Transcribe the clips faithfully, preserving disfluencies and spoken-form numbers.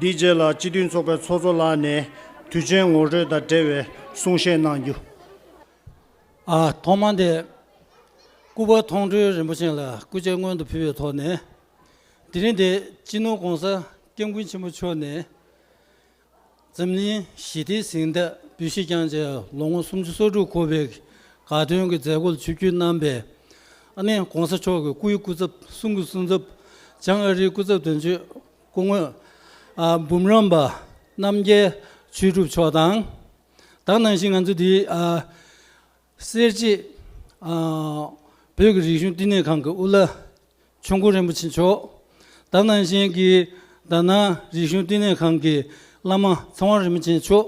དེའི་རྗེས་ལ་སྤྱི་མཐུན་ཚོགས་པའི་ཚོགས་གཙོ་ལགས་ནས་དུས་ཆེན་ངོ་སྤྲོད་དང་འབྲེལ་བའི་གསུང་བཤད་གནང་རྒྱུ། ཨ། ཐོག་མ་དེ་སྐུ་པར་མཐོང་གྲོལ་རིན་པོ་ཆེ་ལ་སྐུ་ཕྱྭ་སྔོན་དུ་ཕུལ་བའི་ཐོག་ནས། དེ་རིང་འདིར་སྤྱི་ནོར་༸གོང་ས་༸སྐྱབས་མགོན་ཆེན་པོ་མཆོག་ནས་འཛམ་གླིང་ཞི་བདེའི་གཟེངས་རྟགས་འབུལ་བཞེས་བསྐྱངས་བྱས་ལོ་ངོ་སུམ་ཅུ་སོ་དྲུག་འཁོར་བའི་དགའ་སྟོན་གྱི་མཛད་སྒོ་ལ་ཆིབས་བསྒྱུར་གནང་བའི་ཨ་ནི་༸གོང་ས་མཆོག་གི་སྐུའི་སྐུ་ཚབ། གསུང་གི་གསུང་ཚབ། བྱང་ཨ་རིའི་སྐུ་ཚབ་དོན་གཅོད་སྐུ་ངོ་ཨ་འབུམ་རམས་པ་རྣམ་རྒྱལ་ཆོས་གྲུབ་མཆོག་དང་། ད་ག་ནང་བཞིན་ང་ཚོ་འདིའི་ཨ་སེར་བྱེས་ཨ་བོད་ཀྱི་རིག་གཞུང་བསྟི་གནས་ཁང་གི་དབུ་བླ་ཆོས་འཁོར་རིན་པོ་ཆེ་མཆོག། ད་ག་ནང་བཞིན་གྱི་དྷ་ན་རིག་གཞུང་བསྟི་གནས་ཁང་གི་བླ་མ་ཚེ་དབང་རིན་པོ་ཆེ་མཆོག།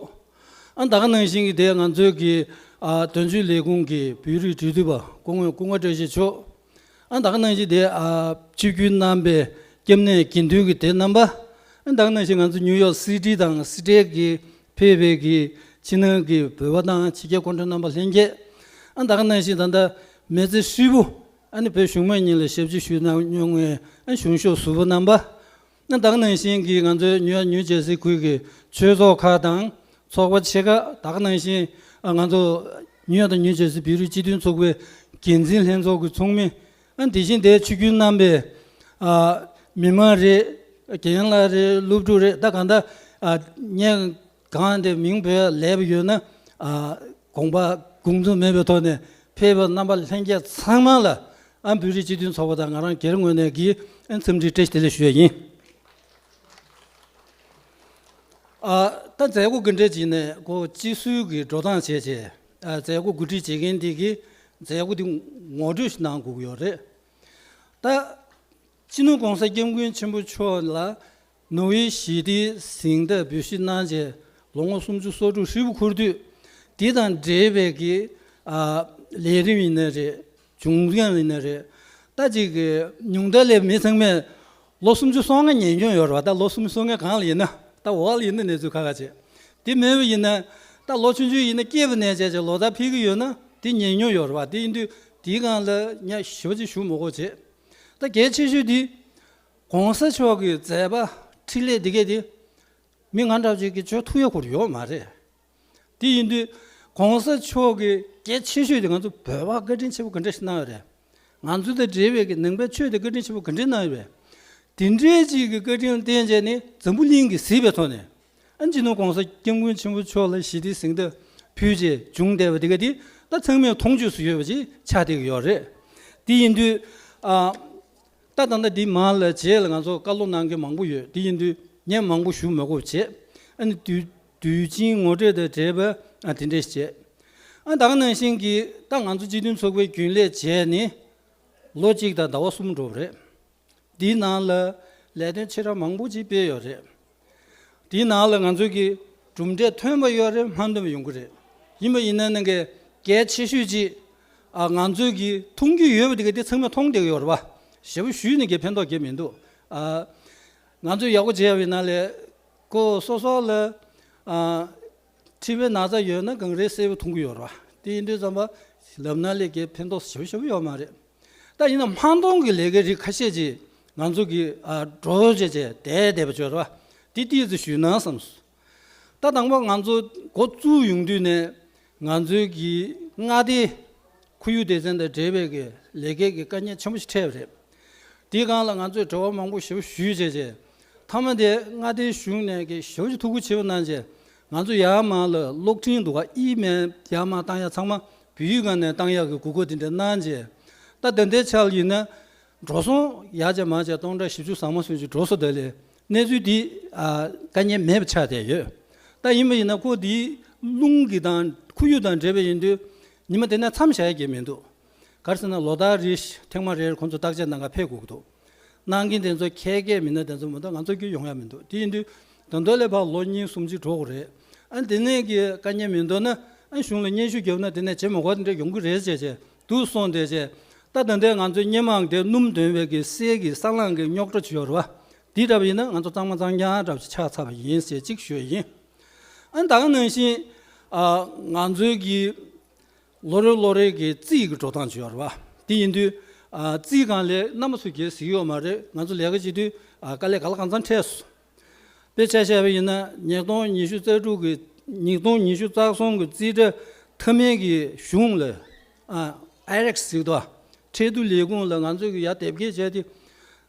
ཨ། ད་ག་ནང་བཞིན་གྱི་དེ་ང་ཚོའི་གི་ཨ་དོན་གཅོད་ལས་ཁུངས་ཀྱི་བོད་རིགས་འབྲེལ་མཐུད་པ་སྐུ་ངོ་ཀུན་དགའ་བཀྲ་ཤིས་མཆོག། ཨ། ད་ག་ནང་བཞིན་དེ་ཨ་ཆིབས་བསྒྱུར་གནང་པའི་སྐྱབས་གནས་དགེ་འདུན་གྱི་སྡེ་རྣམ་པ། ཨ། ད་ག་ནང་བཞིན་ང་ཚོ་ནིའུ་ཡོག་སི་ཊི་དང་སི་ཊེཊ་ཀྱི་ཕེབས་པའི་གི་ཕྱི་ནང་གི་བོད་པ་དང་ཕྱི་རྒྱལ་སྐུ་མགྲོན་རྣམ་པ་ལྷན་རྒྱས། ཨ། ད་ག་ནང་བཞིན་ད་ལྟ་མི་ཚེ་ཧྲིལ་པོ་ཨ་ནི་བོད་གཞུང་མང་གཉིས་ལ་ཞབས་ཕྱི་ཞུས་གནང་མྱོང་བའི་ཨ་གཞུང་ཕྱོགས་ཟུར་པ་རྣམ་པ། ཨ། ད་ག་ནང་བཞིན་གྱི་ང་ཚོའི་ནིའུ་ཡོག་ནིའུ་ཇར་སི་ཁུལ་གྱི་ཆོས་ཚོགས་ཁག་དང་ཚོགས་པ་ཆེ་ཁག། ད་ག་ནང་བཞིན་ཨ་ང་ཚོ་ནིའུ་ཡོག་དང་ནིའུ་ཇར་སི་བོད་རིགས་སྤྱི་མཐུན་ཚོགས་པའི་འགན་འཛིན་ལྷན་ཚོགས་ཀྱི་ཚོགས་མི། ཨ། དེ་བཞིན་དེ་ཆིབས་བསྒྱུར་གནང་པའི་ཨ་མི་མང་རེད། རྒན་ལགས་རེད། སློབ་ཕྲུག་རེད། ད་གང་ལྟར་ཨ་ངས་གང་དེ་མིང་འབོད་ལས་པ་ཡོད་ན་ཨ་དགོངས་པ་དགོངས་ཚུལ་མེད་པའི་ཐོག་ནས་ཕེབས་པ་རྣམ་པ་ལྷན་རྒྱས་ཚང་མ་ལ་ཨ་བོད་རིགས་སྤྱི་མཐུན་ཚོགས་པ་དང་ང་རང་སྒེར་ངོས་ནས་ཀྱི་ཨ་འཚམས་འདྲི་བཀྲ་ཤིས་བདེ་ལེགས་ཞུ་ཡ་ཡིན། ཨ། ད་མཛད་སྒོ་ག་འདྲ་ཅིག་ནས་ཁོ་སྤྱི་ཟུར་གྱི་འགྲོ་སྟངས་བྱས་བྱས། ཨ། མཛད་སྒོ་གོ་སྒྲིག་བྱེད་མཁན་དེ་གིས་མཛད་སྒོ་དེ་ངོ་སྤྲོད་ཞིག་གནང་དགོས་ཀྱི་ཡོད་རེད། ད་སྤྱི་ནོར་༸གོང་ས་༸སྐྱབས་མགོན་ཆེན་པོ་མཆོག་ལ་ནོར་ཝེ་ཞི་བདེའི་གཟེངས་རྟགས་འབུལ་བཞེས་གནང་བྱས་ལོ་ངོ་སུམ་ཅུ་སོ་དྲུག་ཧྲིལ་པོ་འཁོར་དུས། དེ་དང་འབྲེལ་བའི་གི་ཨ་ལས་རིམ་ཡིན་ན་རེད། བྱུང་རྐྱེན་ཡིན་ན་རེད། ད་ཅིག་གི་ཉུང་མཐའ་ལས་མི་ཚང་མས་ལོ་སུམ་ཅུ་སོ་ལྔ་ཉན་མྱོང་ཡོད་རེད་བ། ད་ལོ་སུམ་ཅུ་སོ་ལྔ་སྒང་ལ་ཡིན་ན། ད་འོག་ལ་ཡིན་ན་གནས་ཚུལ་ཁ་ཁ་བྱེད། དེ་མེད་པ་ཡིན་ན་ད་ལོ་ཆུང་ཆུང་ཡིན་ན་སྐྱེས་པ་ནས་བྱས་བྱས་ལོ་ལྟར་ཕེབས་ཀྱི་ཡོད་ན་དེ་ཉན་མྱོང་ཡོད་རེད་བ། དེ་ཡིན་དུས་དེའི་སྒང་ལ་ངས་ཞེ་པོ་ཅིག་ཞུ་མི་དགོས་བྱེད། ད་གལ་ཆེ་ཤོས་དེ་༸གོང་ས་མཆོག་གི་མཛད་པ་འཕྲིན་ལས་འདི་གས་དེ་མི་ང་འདྲ་བ་ཅིག་གིས་བརྗོད་ཐུབ་ཡ་ཁོ་རང་ཡོད་མ་རེད། དེ་ཡིན་དུས་༸གོང་ས་མཆོག་གི་གལ་ཆེ་ཤོས་དེ་ང་ཚོ་བོད་པར་བཀའ་དྲིན་ཆེ་པོ་ག་འདྲ་ཞིག་གནང་ཡོད་རེད། ང་ཚོ་དང་འབྲེལ་བའི་གི་ནང་པའི་ཆོས་དེ་བཀའ་དྲིན་ཆེ་པོ་ག་འདྲ་གནང་ཡོད་རེད། དེ་འདྲའི་ཅིག་གི་བཀའ་དྲིན་ལ་བརྟེན་བྱས་ནས་འཛམ་བུ་གླིང་གིས་གཟིགས་པའི་ཐོག་ནས་ཨ་སྤྱི་ནོར་༸གོང་ས་༸སྐྱབས་མགོན་ཆེན་པོ་མཆོག་ལ་ཞི་བདེའི་གཟེངས་རྟགས་ཕུལ་བྱས་བྱུང་བསྡད་པ་དེ་ག་དེ་ད་ཚང་མས་མཐོང་ཆོས་སུ་ཡོད་པ་ཅིག་ཆགས་བསྡད་ཀྱི་ཡོད་རེད། དེ་ཡིན་དུས་ཨ། ད་ད་ལྟ་འདི་མ་ལ་རྗེས་ལ་ང་ཚོ་བཀའ་སློབ་གནང་མཁན་མང་པོ་ཡོད། དེ་ཡིན་དུས་ངས་མང་པོ་ཞུ་མ་དགོས་བྱས། ཨ་ནི་དུས་དུས་ཆེན་ངོ་སྤྲོད་དང་འབྲེལ་བའི་ཨ་དེ་འདྲས་བྱས། ཨ་ད་ག་ནང་བཞིན་གྱི་ད་ང་ཚོ་སྤྱི་མཐུན་ཚོགས་པའི་རྒྱུན་ལས་བྱས་ནས་ལོ་གཅིག་དང་ཟླ་བ་གསུམ་འགྲོ་བ་རེད། འདིའི་ནང་ལ་ལས་དོན་ཆེ་ཕྲ་མང་པོ་ཅིག་སྤེལ་ཡོད་རེད། དེའི་ནང་ལ་ང་ཚོས་ཀྱི་གྲུབ་འབྲས་ཐོན་པ་ཡོད་རེད། མ་ཐོན་པ་ཡོང་གི་རེད། ཡིན་པ་ཡིན་ན་ནང་གི་གལ་ཆེ་ཤོས་ཅིག་ཨ་ང་ཚོས་ཀྱི་མཐོང་རྒྱུ་ཡོད་པ་དེ་ག་དེ་ཚང་མས་མཐོང་བསྡད་ཀྱི་ཡོད་རེད་བ། ཞེ་པོ་ཞུས་ནས་ཀྱི་ཕན་ཐོགས་ཀྱི་མི་འདུག་ཨ་ང་ཚོས་ཡག་པོ་བྱས་པའི་ནང་ལས་ཁོ་སོ་སོ་ལ་ཨ་མཁྲིས་པའི་ན་ཚ་ཡོད་ན་གང་རེད་གསལ་པོ་མཐོང་གི་ཡོད་རེད་བ། དེ་ཡིན་དུས་ཙམ་པ་ལབ་ན་ལས་ཀྱི་ཕན་ཐོགས་ཞེ་པོ་ཞེ་པོ་ཡོད་མ་རེད། ད་ཡིན་ན་མ་མཐོང་གི་ལས་ཀའི་རིགས་ཁ་ཤས་ཅིག་ང་ཚོ་གི་ཨ་འགྲོ་བྱས་བྱས་བསྡད་བསྡད་པ་བྱོས་ར་བ། དེ་ཏིས་ཙི་ཞུས་ན་བསམས། ད་དང་པོ་ང་ཚོ་འགོ་བཙུགས་ཡོང་དུས་ནས་ང་ཚོའི་གི་མངའ་སྡེ་ཁོར་ཡུག་སྡེ་ཚན་དང་འབྲེལ་བའི་གི་ལས་ཀའི་གི་དཀའ་ངལ་ཆེན་པོ་ཞིག་འཕྲད་པ་རེད། དེའི་སྒང་ལ་ང་ཚོས་འབྲེལ་བ་མང་པོ་ཞེ་པོ་ཞུས་བྱས་བྱས། མཐའ་མ་དེ་མངའ་སྡེའི་གཞུང་ནས་གི་ཞེ་པོ་ཅིག་ཐུགས་ཁུར་ཆེ་པོ་གནང་བྱས། ང་ཚོ་ཡར་མར་ལ་གློག་འཕྲིན་འདུག་ག་ཨི་མེལ་ཡར་མར་བཏང་ཡ་ཚང་མ་བོད་ཡིག་སྒང་ནས་བཏང་ཡག་གི་གོ་སྐབས་དེ་འདྲ་གནང་བྱས། ད་ད་ལྟའི་ཆར་ལ་ཡིན་ན། འགྲོ་སོང་ཡར་བྱས་མར་བྱས་སྟོང་ཕྲག་བཞི་བཅུ་ཟ་མ་སུམ་ཅུ་འགྲོ་སོང་དེ་ལས་གནས་ཚུལ་འདི་ཨ་དཀའ་ངལ་མེད་པ་ཆགས་བསྡད་ཡོད། ད་ཡིན་པ་ཡིན་ན་ཁོ་འདི་རླུང་གི་དང་ཁོར་ཡུག་དང་འབྲེལ་བ་ཡིན་དུས་ཉི་མ་དེ་ནས་མཚམས་བཞག་ཡ་གི་མི་འདུག་ག་རེ་ཟེར་ན་ལོ་ལྟར་རེ་ཐེངས་མ་རེར་ཁོང་ཚོ་བརྟག་དཔྱད་གནང་ག་ཕེབས་དགོས་ཀྱི་འདུག་གནང་མཁན་དེ་ཚོ་ཁྱད་མཁས་མི་སྣ་དེ་ཚོ་མ་གཏོགས་ང་ཚོ་རྒྱུས་ཡོང་ཡ་མི་འདུག་དེ་ཡིན་དུས་ད་དུང་ལས་ཕར་ལོ་གཉིས་གསུམ་ཅིག་འགྲོ་དགོས་རེད། ཨ་དེ་ནས་ཀྱི་དཀའ་ངལ་མི་འདུག་ན་ཨ་གཞུང་ལ་སྙན་ཞུ་བརྒྱབ་ན་དེ་ནས་བྱེད་མ་དགོས་དེ་འདྲ་ཡོང་གི་རེད་ཅེས་བྱས་འདུག་སོང་དེ་བྱས། ད་ད་ལྟའི་ང་ཚོའི་སྔོན་མ་དེ་སྣུམ་འདོན་པའི་གི་སའི་གི་ས་རླངས་གི་རྙོག་དྲ་ཅིག་ཡོད་རེད་བ། དེ་འདྲ་བ་ཡིན་ན་ང་ཚོ་གཙང་མ་གཙང་རྐྱང་འདྲ་བ་ཅིག་ཆགས་ཚར་བ་ཡིན་ཟེར་གཅིག་ཞུ་ཡ་ཡིན། ཨ་ད་ག་ནང་བཞིན་ཨ་ང་ཚོའི་གི་ལོ་རེ་ལོ་རེ་གི་རྩིས་ཀྱི་འགྲོ་སྟངས་ཅིག་ཡོད་རེད་བ། དེ་ཡིན་དུས་ཨ་རྩིས་ཁང་ལས་རྣམ་པ་ཚོ་གིས་གཟིགས་ཡོད་མ་རེད། ང་ཚོ་ལས་ཀ་བྱེད་དུས་ཨ་དཀའ་ལས་ག་ལ་གང་འཚམ་འཕྲད་སོང་། དཔེ་ཆ་བཞག་པ་ཡིན་ན་ཉིས་སྟོང་ཉི་ཤུ་རྩ་དྲུག་གི་ཉིས་སྟོང་ཉི་ཤུ་རྩ་གསུམ་གི་རྩིས་ཁྲ་མཐའ་མའི་གི་གཞུང་ལ་ཨ་ཨའི་རེག་ཟེར་དོ། ཁྲལ་བསྡུ་ལས་ཁུངས་ལ་ང་ཚོས་གི་ཡར་དེབ་སྐྱེལ་བྱས་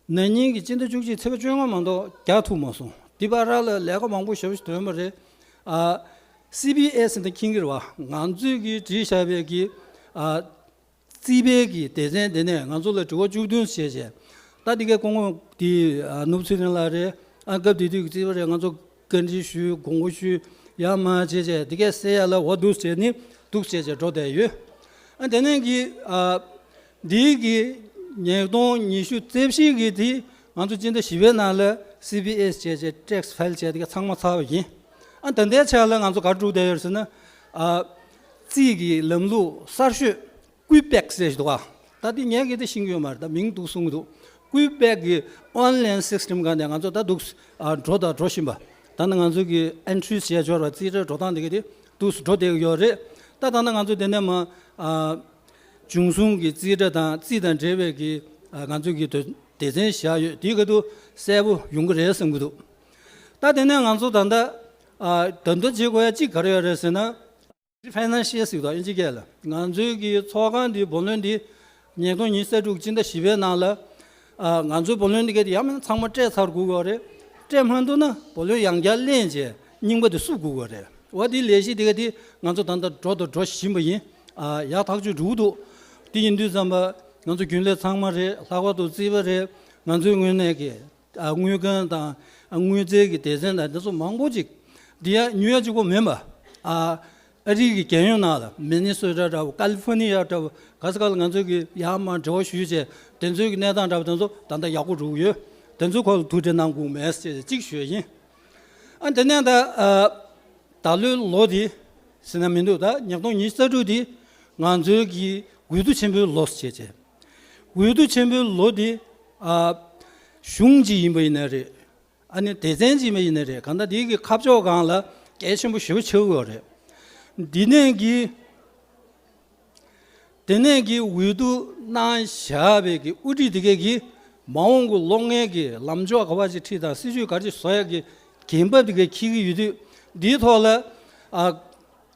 ཏེ། ན་ནིང་གི་སྤྱི་ཟླ་བཅུ་གཅིག་ཚེས་པ་བཅོ་ལྔ་མ་གཏོགས་རྒྱག་ཐུབ་མ་སོང་། འདི་བར་ལ་ལས་ཀ་མང་པོ་ཞེ་པོ་ཞིག་ཐོན་པ་རེད། ཨ། སི་བི་ཨེ་སི་ཟེར་ན་མཁྱེན་གྱི་རེད་བ། ང་ཚོས་ཀྱིས་བྲིས་བཞག་པའི་གི་ཨ་རྩིས་པའི་གི་སྡེ་ཚན་དེ་ནས་ང་ཚོ་ལ་དྲི་བ་བཅུ་བདུན་བྱས་བྱས། ད་འདི་གའི་སྐུ་ངོ་འདི་ཨ་ནུབ་ཚེ་རིང་ལགས་རེད། ཨ་སྐབས་དེ་དུས་ཀྱི་རྩིས་པ་རེད། ང་ཚོ་བཀའ་འདྲི་ཞུས། དགོངས་པ་ཞུས། ཡར་མར་བྱས་བྱས་འདི་གའི་གསལ་ཡ་ལ་འོ་འདུག་བྱས་ནི་འདུག་བྱས་བྱས་འགྲོ་བསྡད་ཡོད། ཨ་དེ་ནས་གི་ཨ། འདིའི་གི་ཉིས་སྟོང་ཉི་ཤུ་རྩ་བཞི་གི་དེ་ང་ཚོ་སྤྱི་ཟླ་བཞི་པའི་ནང་ལ་སི་བི་ཨེ་སི་བྱས་བྱས་ཊེག་སི་ཕའིལ་བྱས་དེ་ག་ཚང་མ་ཚར་བ་ཡིན། ཨ་ད་ལྟའི་ཆ་ལ་ང་ཚོ་ག་རེ་བསྒྲུབས་བསྡད་ཡོད་ཟེར་ན། ཨ་རྩིས་ཀྱི་ལམ་ལུགས་གསར་ཤོས་ཀུའི་བེག་ཟེར་ཞིག་འདུག་ག་ད་དེ་ངས་གི་དེ་ཤེས་ཀྱི་ཡོད་མ་རེད། ད་མིང་འདུག་གསུང་གི་འདུག་ཀུའི་བེག་གི་ཨོན་ལན་སིས་ཊེམ་སྒང་ནས་ང་ཚོ་ད་འདུག་ཨ་འགྲོ་དང་འགྲོ་བཞིན་པ། ད་ནི་ང་ཚོ་གི་ཨེན་ཊི་རིས་བྱས་འབྱོར་བ་རྩིས་ཁྲའི་འགྲོ་སྟངས་དེ་ག་དེ་འདུག་འགྲོ་བསྡད་ཀྱི་ཡོད་རེད། ད་ད་ནི་ང་ཚོ་དེ་ནས་མ་ཨ། བྱུང་སོང་གི་རྩིས་ཁྲ་དང་རྩིས་དང་འབྲེལ་བའི་གི་ཨ་ང་ཚོ་གི་དོ་སྡེ་ཚན་བཞག་ཡོད། དེའི་ཁ་ཐུག་གསལ་པོ་ཡོང་གི་རེད་བསམ་གྱི་འདུག་ད་དེ་ནས་ང་ཚོ་ད་ལྟ་ཨ་ད་ལྟ་བྱེད་དགོས་ཡ་གཅིག་ག་རེ་ཡོད་རེད་ཟེར་ན། ཕའི་ནན་ཤལ་ཟེར་གྱི་འདུག་ཨིན་ཇི་སྐད་ལ། ང་ཚོའི་གི་ཚོགས་ཁང་འདི་བུ་ལོན་འདི་ཉིས་སྟོང་ཉི་ཤུ་རྩ་དྲུག་སྤྱི་ཟླ་བཞི་པའི་ནང་ལ་ཨ་ང་ཚོའི་བུ་ལོན་འདི་ག་དེ་ཡང་མིན་ཚང་མ་སྤྲད་ཚར་དགོས་ཀྱི་ཡོད་རེད། སྤྲད་མ་ཐུབ་ན་བུ་ལོན་ཡང་བསྐྱར་ལེན་བྱས་རྙིང་པ་དེ་བསུབ་དགོས་ཀྱི་ཡོད་རེད། འོ་དེའི་ལས་གཞི་དེ་ག་དེ་ང་ཚོ་ད་ལྟ་འགྲོ་དང་འགྲོ་བཞིན་པ་ཡིན། ཨ་ཡག་ཐག་ཆོད་འགྲོ་གི་འདུག་དེ་ཡིན་དུས་ཙམ་པ་ང་ཚོ་རྒྱུན་ལས་ཚང་མ་རེད། ལྷག་པར་དུ་རྩིས་པ་རེད། ང་ཚོའི་ངོས་ནས་ཀྱི་ཨ་དངུལ་ཁང་དང་ཨ་དངུལ་རྩིས་ཀྱི་སྡེ་ཚན་དང་དེ་ཚོ་མང་པོ་ཅིག་འདི་ཡ་ཉོ་ཡ་གཅིག་པོ་མིན་པ། ཨ་ཨ་རི་གི་རྒྱལ་ཡོངས་ནང་ལ་མི་ནི་སོ་ཊ་འདྲ་བོ། ཀ་ལི་ཧྥོ་ནི་ཡ་འདྲ་བོ། ག་ས་ག་ལ་ང་ཚོས་ཀྱི་ཡར་མར་འབྲེལ་བ་ཞུས་བྱས་དེ་ཚོའི་གི་གནས་སྟངས་འདྲ་བོ་དེ་ཚོ་ད་ལྟ་ཡག་པོ་འགྲོ་གི་ཡོད། དེ་ཚོའི་སྐོར་ལ་ཐུགས་ཁྲལ་གནང་དགོས་མེད་ཅེས་གཅིག་ཞུ་ཡ་ཡིན། ཨ་དེ་ནས་ད་ཨ་ད་ལོའི་ལོ་འདི་ཟེར་ན་མི་འདུག་ད་ཉིས་སྟོང་ཉི་ཤུ་རྩ་དྲུག་འདི་ང་ཚོའི་གི་འོས་བསྡུ་ཆེན་པོའི་ལོ་ཟེར་བྱས་བྱས། འོས་བསྡུ་ཆེན་པོའི་ལོ་འདི་ཨ་གཞུང་གཅིག་ཡིན་པ་ཡིན་ན་རེད། ཨ་ནི་སྡེ་ཚན་གཅིག་མ་ཡིན་ན་རེད། གང་ལྟར་འདི་གི་ཁ་ཕྱོགས་སྒང་ལ་གལ་ཆེན་པོ་ཞེ་པོ་ཆགས་ཀྱི་ཡོད་རེད། འདི་ནས་གི་དེ་ནས་ཀྱི་འོས་བསྡུ་གནང་བཞག་པའི་གི་དབུ་ཁྲིད་དེ་གས་ཀྱི་མ་འོངས་ཀྱི་ལོ་ལྔའི་གི་ལམ་ཕྱོགས་ག་པར་ཅིག་ཁྲིད་དང་སྲིད་ཇུས་ག་རེ་ཅིག་བཟོ་ཡག་གི་འགན་བབ་དེ་གས་འཁྱེར་གྱི་ཡོད་དུས། འདིའི་ཐོག་ལ་ཨ་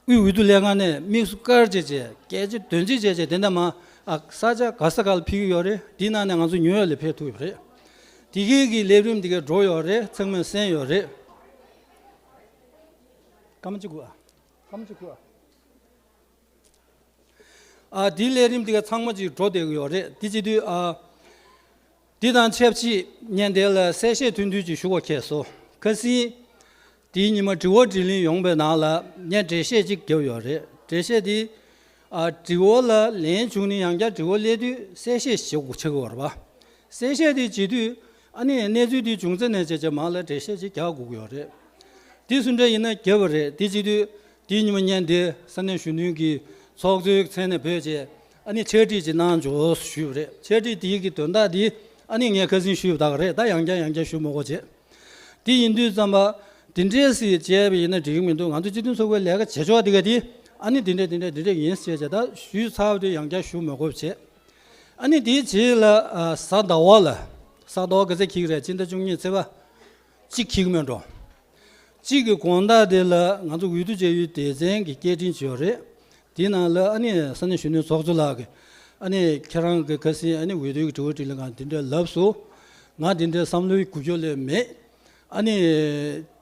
དབུས་འོས་བསྡུ་ལྷན་ཁང་ནས་དམིགས་སུ་བཀར་བྱས་བྱས་གལ་ཆེ་དོན་ཆེ་བྱས་བྱས་དེ་འདྲ་མ་ཨ་ས་ཆ་ག་ས་ག་ལ་ཕུལ་གྱི་ཡོད་རེད། འདིའི་ནང་ནས་ང་ཚོ་ཉོ་ཡག་ལ་ཕེབས་ཐུབ་ཡོད་རེད། དེ་གས་ཀྱི་ལས་རིམ་དེ་གས་འགྲོ་ཡོད་རེད། ཚང་མས་གསན་ཡོད་རེད། སྐར་མ་གཅིག་སྒུག་ཨ། སྐར་མ་གཅིག་སྒུག་ཨ། ཨ་འདི་ལས་རིམ་འདི་ག་ཚང་མ་ཅིག་འགྲོ་བསྡད་ཀྱི་ཡོད་རེད། འདི་བྱེད་དུས་ཨ་འདི་དང་ཆབས་ཅིག་ངས་འདི་ལ་གསལ་བཤད་ཐུང་ཐུང་ཅིག་ཞུ་དགོས་ཁེལ་སོང་། ཁ་སང་དེའི་ཉི་མ་དྲི་བ་དྲིས་ལན་ཡོང་པའི་ནང་ལ་ངས་འགྲེལ་བཤད་ཅིག་བརྒྱབ་ཡོད་རེད། འགྲེལ་བཤད་འདི་ཨ་དྲི་བ་ལ་ལན་བྱུང་ནས་ཡང་བསྐྱར་དྲི་བ་སླེབས་དུས་གསལ་བཤད་བྱེད་དགོས་ཆགས་ཀྱི་ཡོད་རེད་པ། གསལ་བཤད་དེ་བྱེད་དུས་ཨ་ནི་གནས་ཚུལ་དེ་བྱུང་ཚེ་ནས་བྱས་བྱས་མར་ལ་འགྲེལ་བཤད་ཅིག་རྒྱག་དགོས་ཀྱི་ཡོད་རེད། དེ་སུ་འདྲ་ཡིན་ན་རྒྱབ་པ་རེད། དེ་བྱེད་དུས་དེའི་ཉི་མ་ངས་འདི་ས་གནས་གཞོན་ནུའི་གི་ཚོགས་གཙོའི་མཚན་ནས་བོས་བྱས་ཨ་ནི་ཕྱག་བྲིས་ཅིག་གནང་འཇོག་ཞུས་པ་རེད། ཕྱག་བྲིས་དེའི་གི་དོན་དག་དེ་ཨ་ནི་ངས་ཁ་སང་ཞུས་པ་དག་རེད། ད་ཡང་བསྐྱར་ཡང་བསྐྱར་ཞུ་མི་དགོས་བྱས། དེ་ཡིན་དུས་ཙམ་པ་དེ་འདྲས་སེ་བྱས་པ་ཡིན་ན་འགྲིག་གི་མི་འདུག་ང་ཚོ་སྤྱི་མཐུན་ཚོགས་པའི་ལས་ཀ་བྱེད་ཕྱོགས་དེ་ག་དེ་ཨ་ནི་དེ་འདྲས་དེ་འདྲས་དེ་འདྲས་ཡིན་ཟེར་བྱས་ད་ཞུས་ཚར་བ་དེ་ཡང་བསྐྱར་ཞུ་མི་དགོས་བྱས། ཨ་ནི་དེའི་རྗེས་ལ་ཨ་གཟའ་ཟླ་བ་ལ། གཟའ་ཟླ་བ་ག་ཚོད་འཁེལ་གི་རེད། སྤྱི་ཟླ་བཅུ་གཉིས་ཚེས་པ་གཅིག་འཁེལ་གི་མེད་འགྲོ། གཅིག་གི་དགོང་དག་དེ་ལ་ང་ཚོ་འོས་བསྡུ་བྱ་ཡུལ་སྡེ་ཚན་གྱི་སྐད་འཕྲིན་ཅིག་ཡོད་རེད། དེའི་ནང་ལ་ཨ་ནི་ས་གནས་གཞོན་ནུའི་ཚོགས་གཙོ་ལགས་ཀྱིས་ཨ་ནི་ཁྱེད་རང་གི་ཁ་སང་ཨ་ནི་འོས་བསྡུའི་དྲི་བ་དྲིས་ལན་སྒང་དེ་འདྲ་ལབ་སོང་། ང་དེ་འདྲའི་བསམ་བློའི་འགུལ་སྐྱོད་སླེབས་མེད། ཨ་ནི་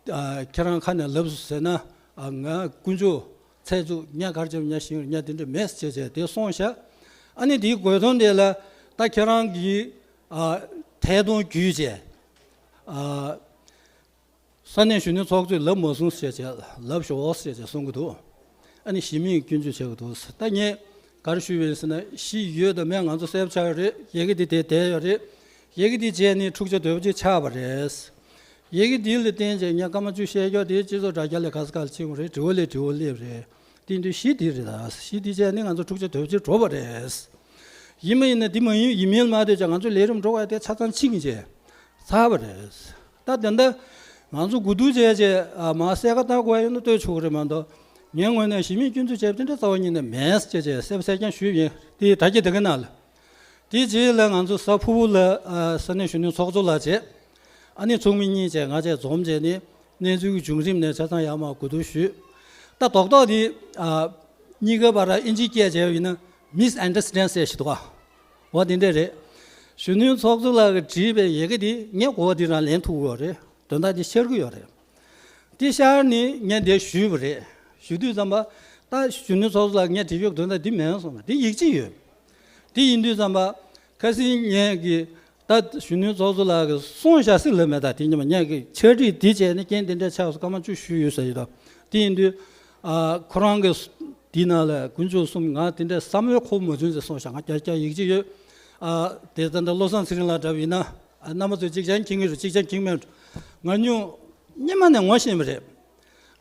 ཨ་ཁྱེད་རང་ཁ་ནས་ལབ་སོང་ཟེར་ན་ཨ་ང་དཀོན་མཆོག་ཚེ་གཅིག་ཉ་གར་ཅམ་ཉ་ཤིང་ཉ་དེ་འདྲ་མེད་ཟེར་བྱས་དེ་སོང་ཤག་ཨ་ནི་དེའི་དགོས་དོན་དེ་ལ་ད་ཁྱེད་རང་གིས་ཨ་ཐད་གཏོང་བརྒྱུད་བྱས་ཨ་ས་གནས་གཞོན་ནུ་ཚོགས་གཙོས་ལབ་མ་སོང་ཟེར་བྱས་ལབ་ཤོག་ཟེར་བྱས་གསུང་གི་འདུག་ཨ་ནི་གཞི་མེད་སྐྱོན་བརྗོད་བྱེད་ཀྱི་འདུག་ད་ངས་ག་རེ་ཞུས་པ་ཡིན་ཟེར་ན་གཞི་ཡོད་དང་མེད་ང་ཚོ་གསལ་པོ་ཆགས་ཡོད་རེད། ཡི་གེ་འདི་དེ་བསྡད་ཡོད་རེད། ཡི་གེ་འདི་བྱས་ནས་འཁྲུག་ཆ་དོད་པོ་ཅིག་ཆགས་པ་རེད། ཡི་གེ་འདི་ལ་བརྟེན་བྱས་ངས་སྐར་མ་བཅུ་བཤད་རྒྱུ་དེ་སྤྱི་ཚོགས་དྲ་རྒྱ་ལས་ག་ས་ག་ལ་ཕྱིན་པ་རེད། དྲི་བ་ལས་དྲི་བ་སླེབས་རེད། དེ་དུས་གཞི་འདི་རེད། ད་གཞི་འདི་བྱས་ནས་ང་ཚོ་འཁྲུག་ཆ་དོད་པོ་ཅིག་འགྲོ་བ་རེད། ཡིན་མ་ཡིན་ན་འདི་མ་ཡིན་ཡིན་མིན་མ་ལྟོས་ཀྱང་ང་ཚོ་ལས་རིམ་འགྲོ་བ་དེ་ཆ་ཚང་ཕྱིན་བྱས་ཚར་བ་རེད། ད་དེ་འདྲ་ང་ཚོ་དགུ་ཐུག་བྱས་བྱས་ཨ་མ་གསལ་ཁ་བཏགས་དགོས་ཡོད་ན་བཏོད་ཆོག་གི་རེད་མ་གཏོགས་ངའི་ངོས་ནས་གཞི་མེད་སྐྱོན་འཛུགས་བྱས་པ་དེ་འདྲ་རྩ་བ་ཉིད་ནས་མེད་ཅེས་བྱས་གསལ་པོ་གསལ་རྐྱང་ཞུས་ཡིན། དེ་དྲ་རྒྱ་དེ་ག་ནང་ལ། དེའི་རྗེས་ལ་ང་ཚོ་གཟའ་ཕུར་བུ་ལ་ཨ་ས་གནས་གཞོན་ནུ་ཚོགས་གཙོ་ལགས་བྱས། ཨ་ནི་ཚོགས་མི་གཉིས་བྱས་ང་བཅས་འཛོམས་བྱས་ནས་ གནས་ཚུལ་གྱི་བྱུང་རིམ་ནས་ཆ་ཚང་ཡར་མར་གོ་བསྡུར་ཞུས། ད་རྡོག་རྡོག་འདི་ཨ་གཉིས་ཀའི་བར་ཨིན་ཇི་སྐད་བྱས་པ་ཡིན་ན་མིས་ཨན་ཌར་སི་ཊེན་ཌ་ཟེར་ཞིག་འདུག་ག་འོ་དེ་འདྲ་རེད། གཞོན་ནུའི་ཚོགས་གཙོ་ལགས་ཀྱིས་བྲིས་པའི་ཡི་གེ་འདི་ངས་གོ་བ་འདི་རང་ལེན་ཐུབ་ཀྱི་ཡོད་རེད། དོན་དག་འདི་ཤར་གྱི་ཡོད་རེད། འདི་ཤར་ནས་ངས་འདིར་ཞུས་པ་རེད། ཞུ་དུས་ཙམ་པ་ད་གཞོན་ནུའི་ཚོགས་གཙོ་ལགས་ངས་བྲིས་ཡོད་དོན་དག་འདི་མིན་གསུངས་པ་འདི་ཡིག་ཆ་ཡོད། དེ་ཡིན་དུས་ཙམ་པ་ཁ་སང་ངས་ཀྱི་ད་གཞོན་ནུའི་ཚོགས་གཙོ་ལགས་ཀྱིས་གསུངས་བཞག་སྲིད་ལབ་མེད། ད་དེ་ཉིན་མ་ངས་ཀྱི་ཕྱག་བྲིས་འདི་བྱས་ནས་རྐྱེན་དེ་འདྲ་ཆགས་སོང་སྐར་མ་བཅུ་བཞི་ཡོད་ཟེར་ཡོད་དོ། དེ་ཡིན་དུས་ཨ་ཁོ་རང་གི་དེའི་ནང་ལ་དཀོན་མཆོག་གསུམ་ང་དེ་འདྲ་བསམ་བློའི་འཁོར་མ་བྱུང་ཟེར་གསུངས་བཞག་ང་རྐྱང་རྐྱང་ཡིག་ཆ་ཡོད། ཨ་དེ་ད་ལྟ་བློ་བཟང་ཚེ་རིང་ལགས་འདྲ་བ་ཡིན་ན་ཨ་རྣམ་པ་ཚོས་གཅིག་རྐྱང་མཁྱེན་གྱི་རེད། གཅིག་རྐྱང་མཁྱེན་མེད་འགྲོ། ང་སྨྱོ་སྔོན་མ་ནས་ངོ་ཤེས་པ་རེད།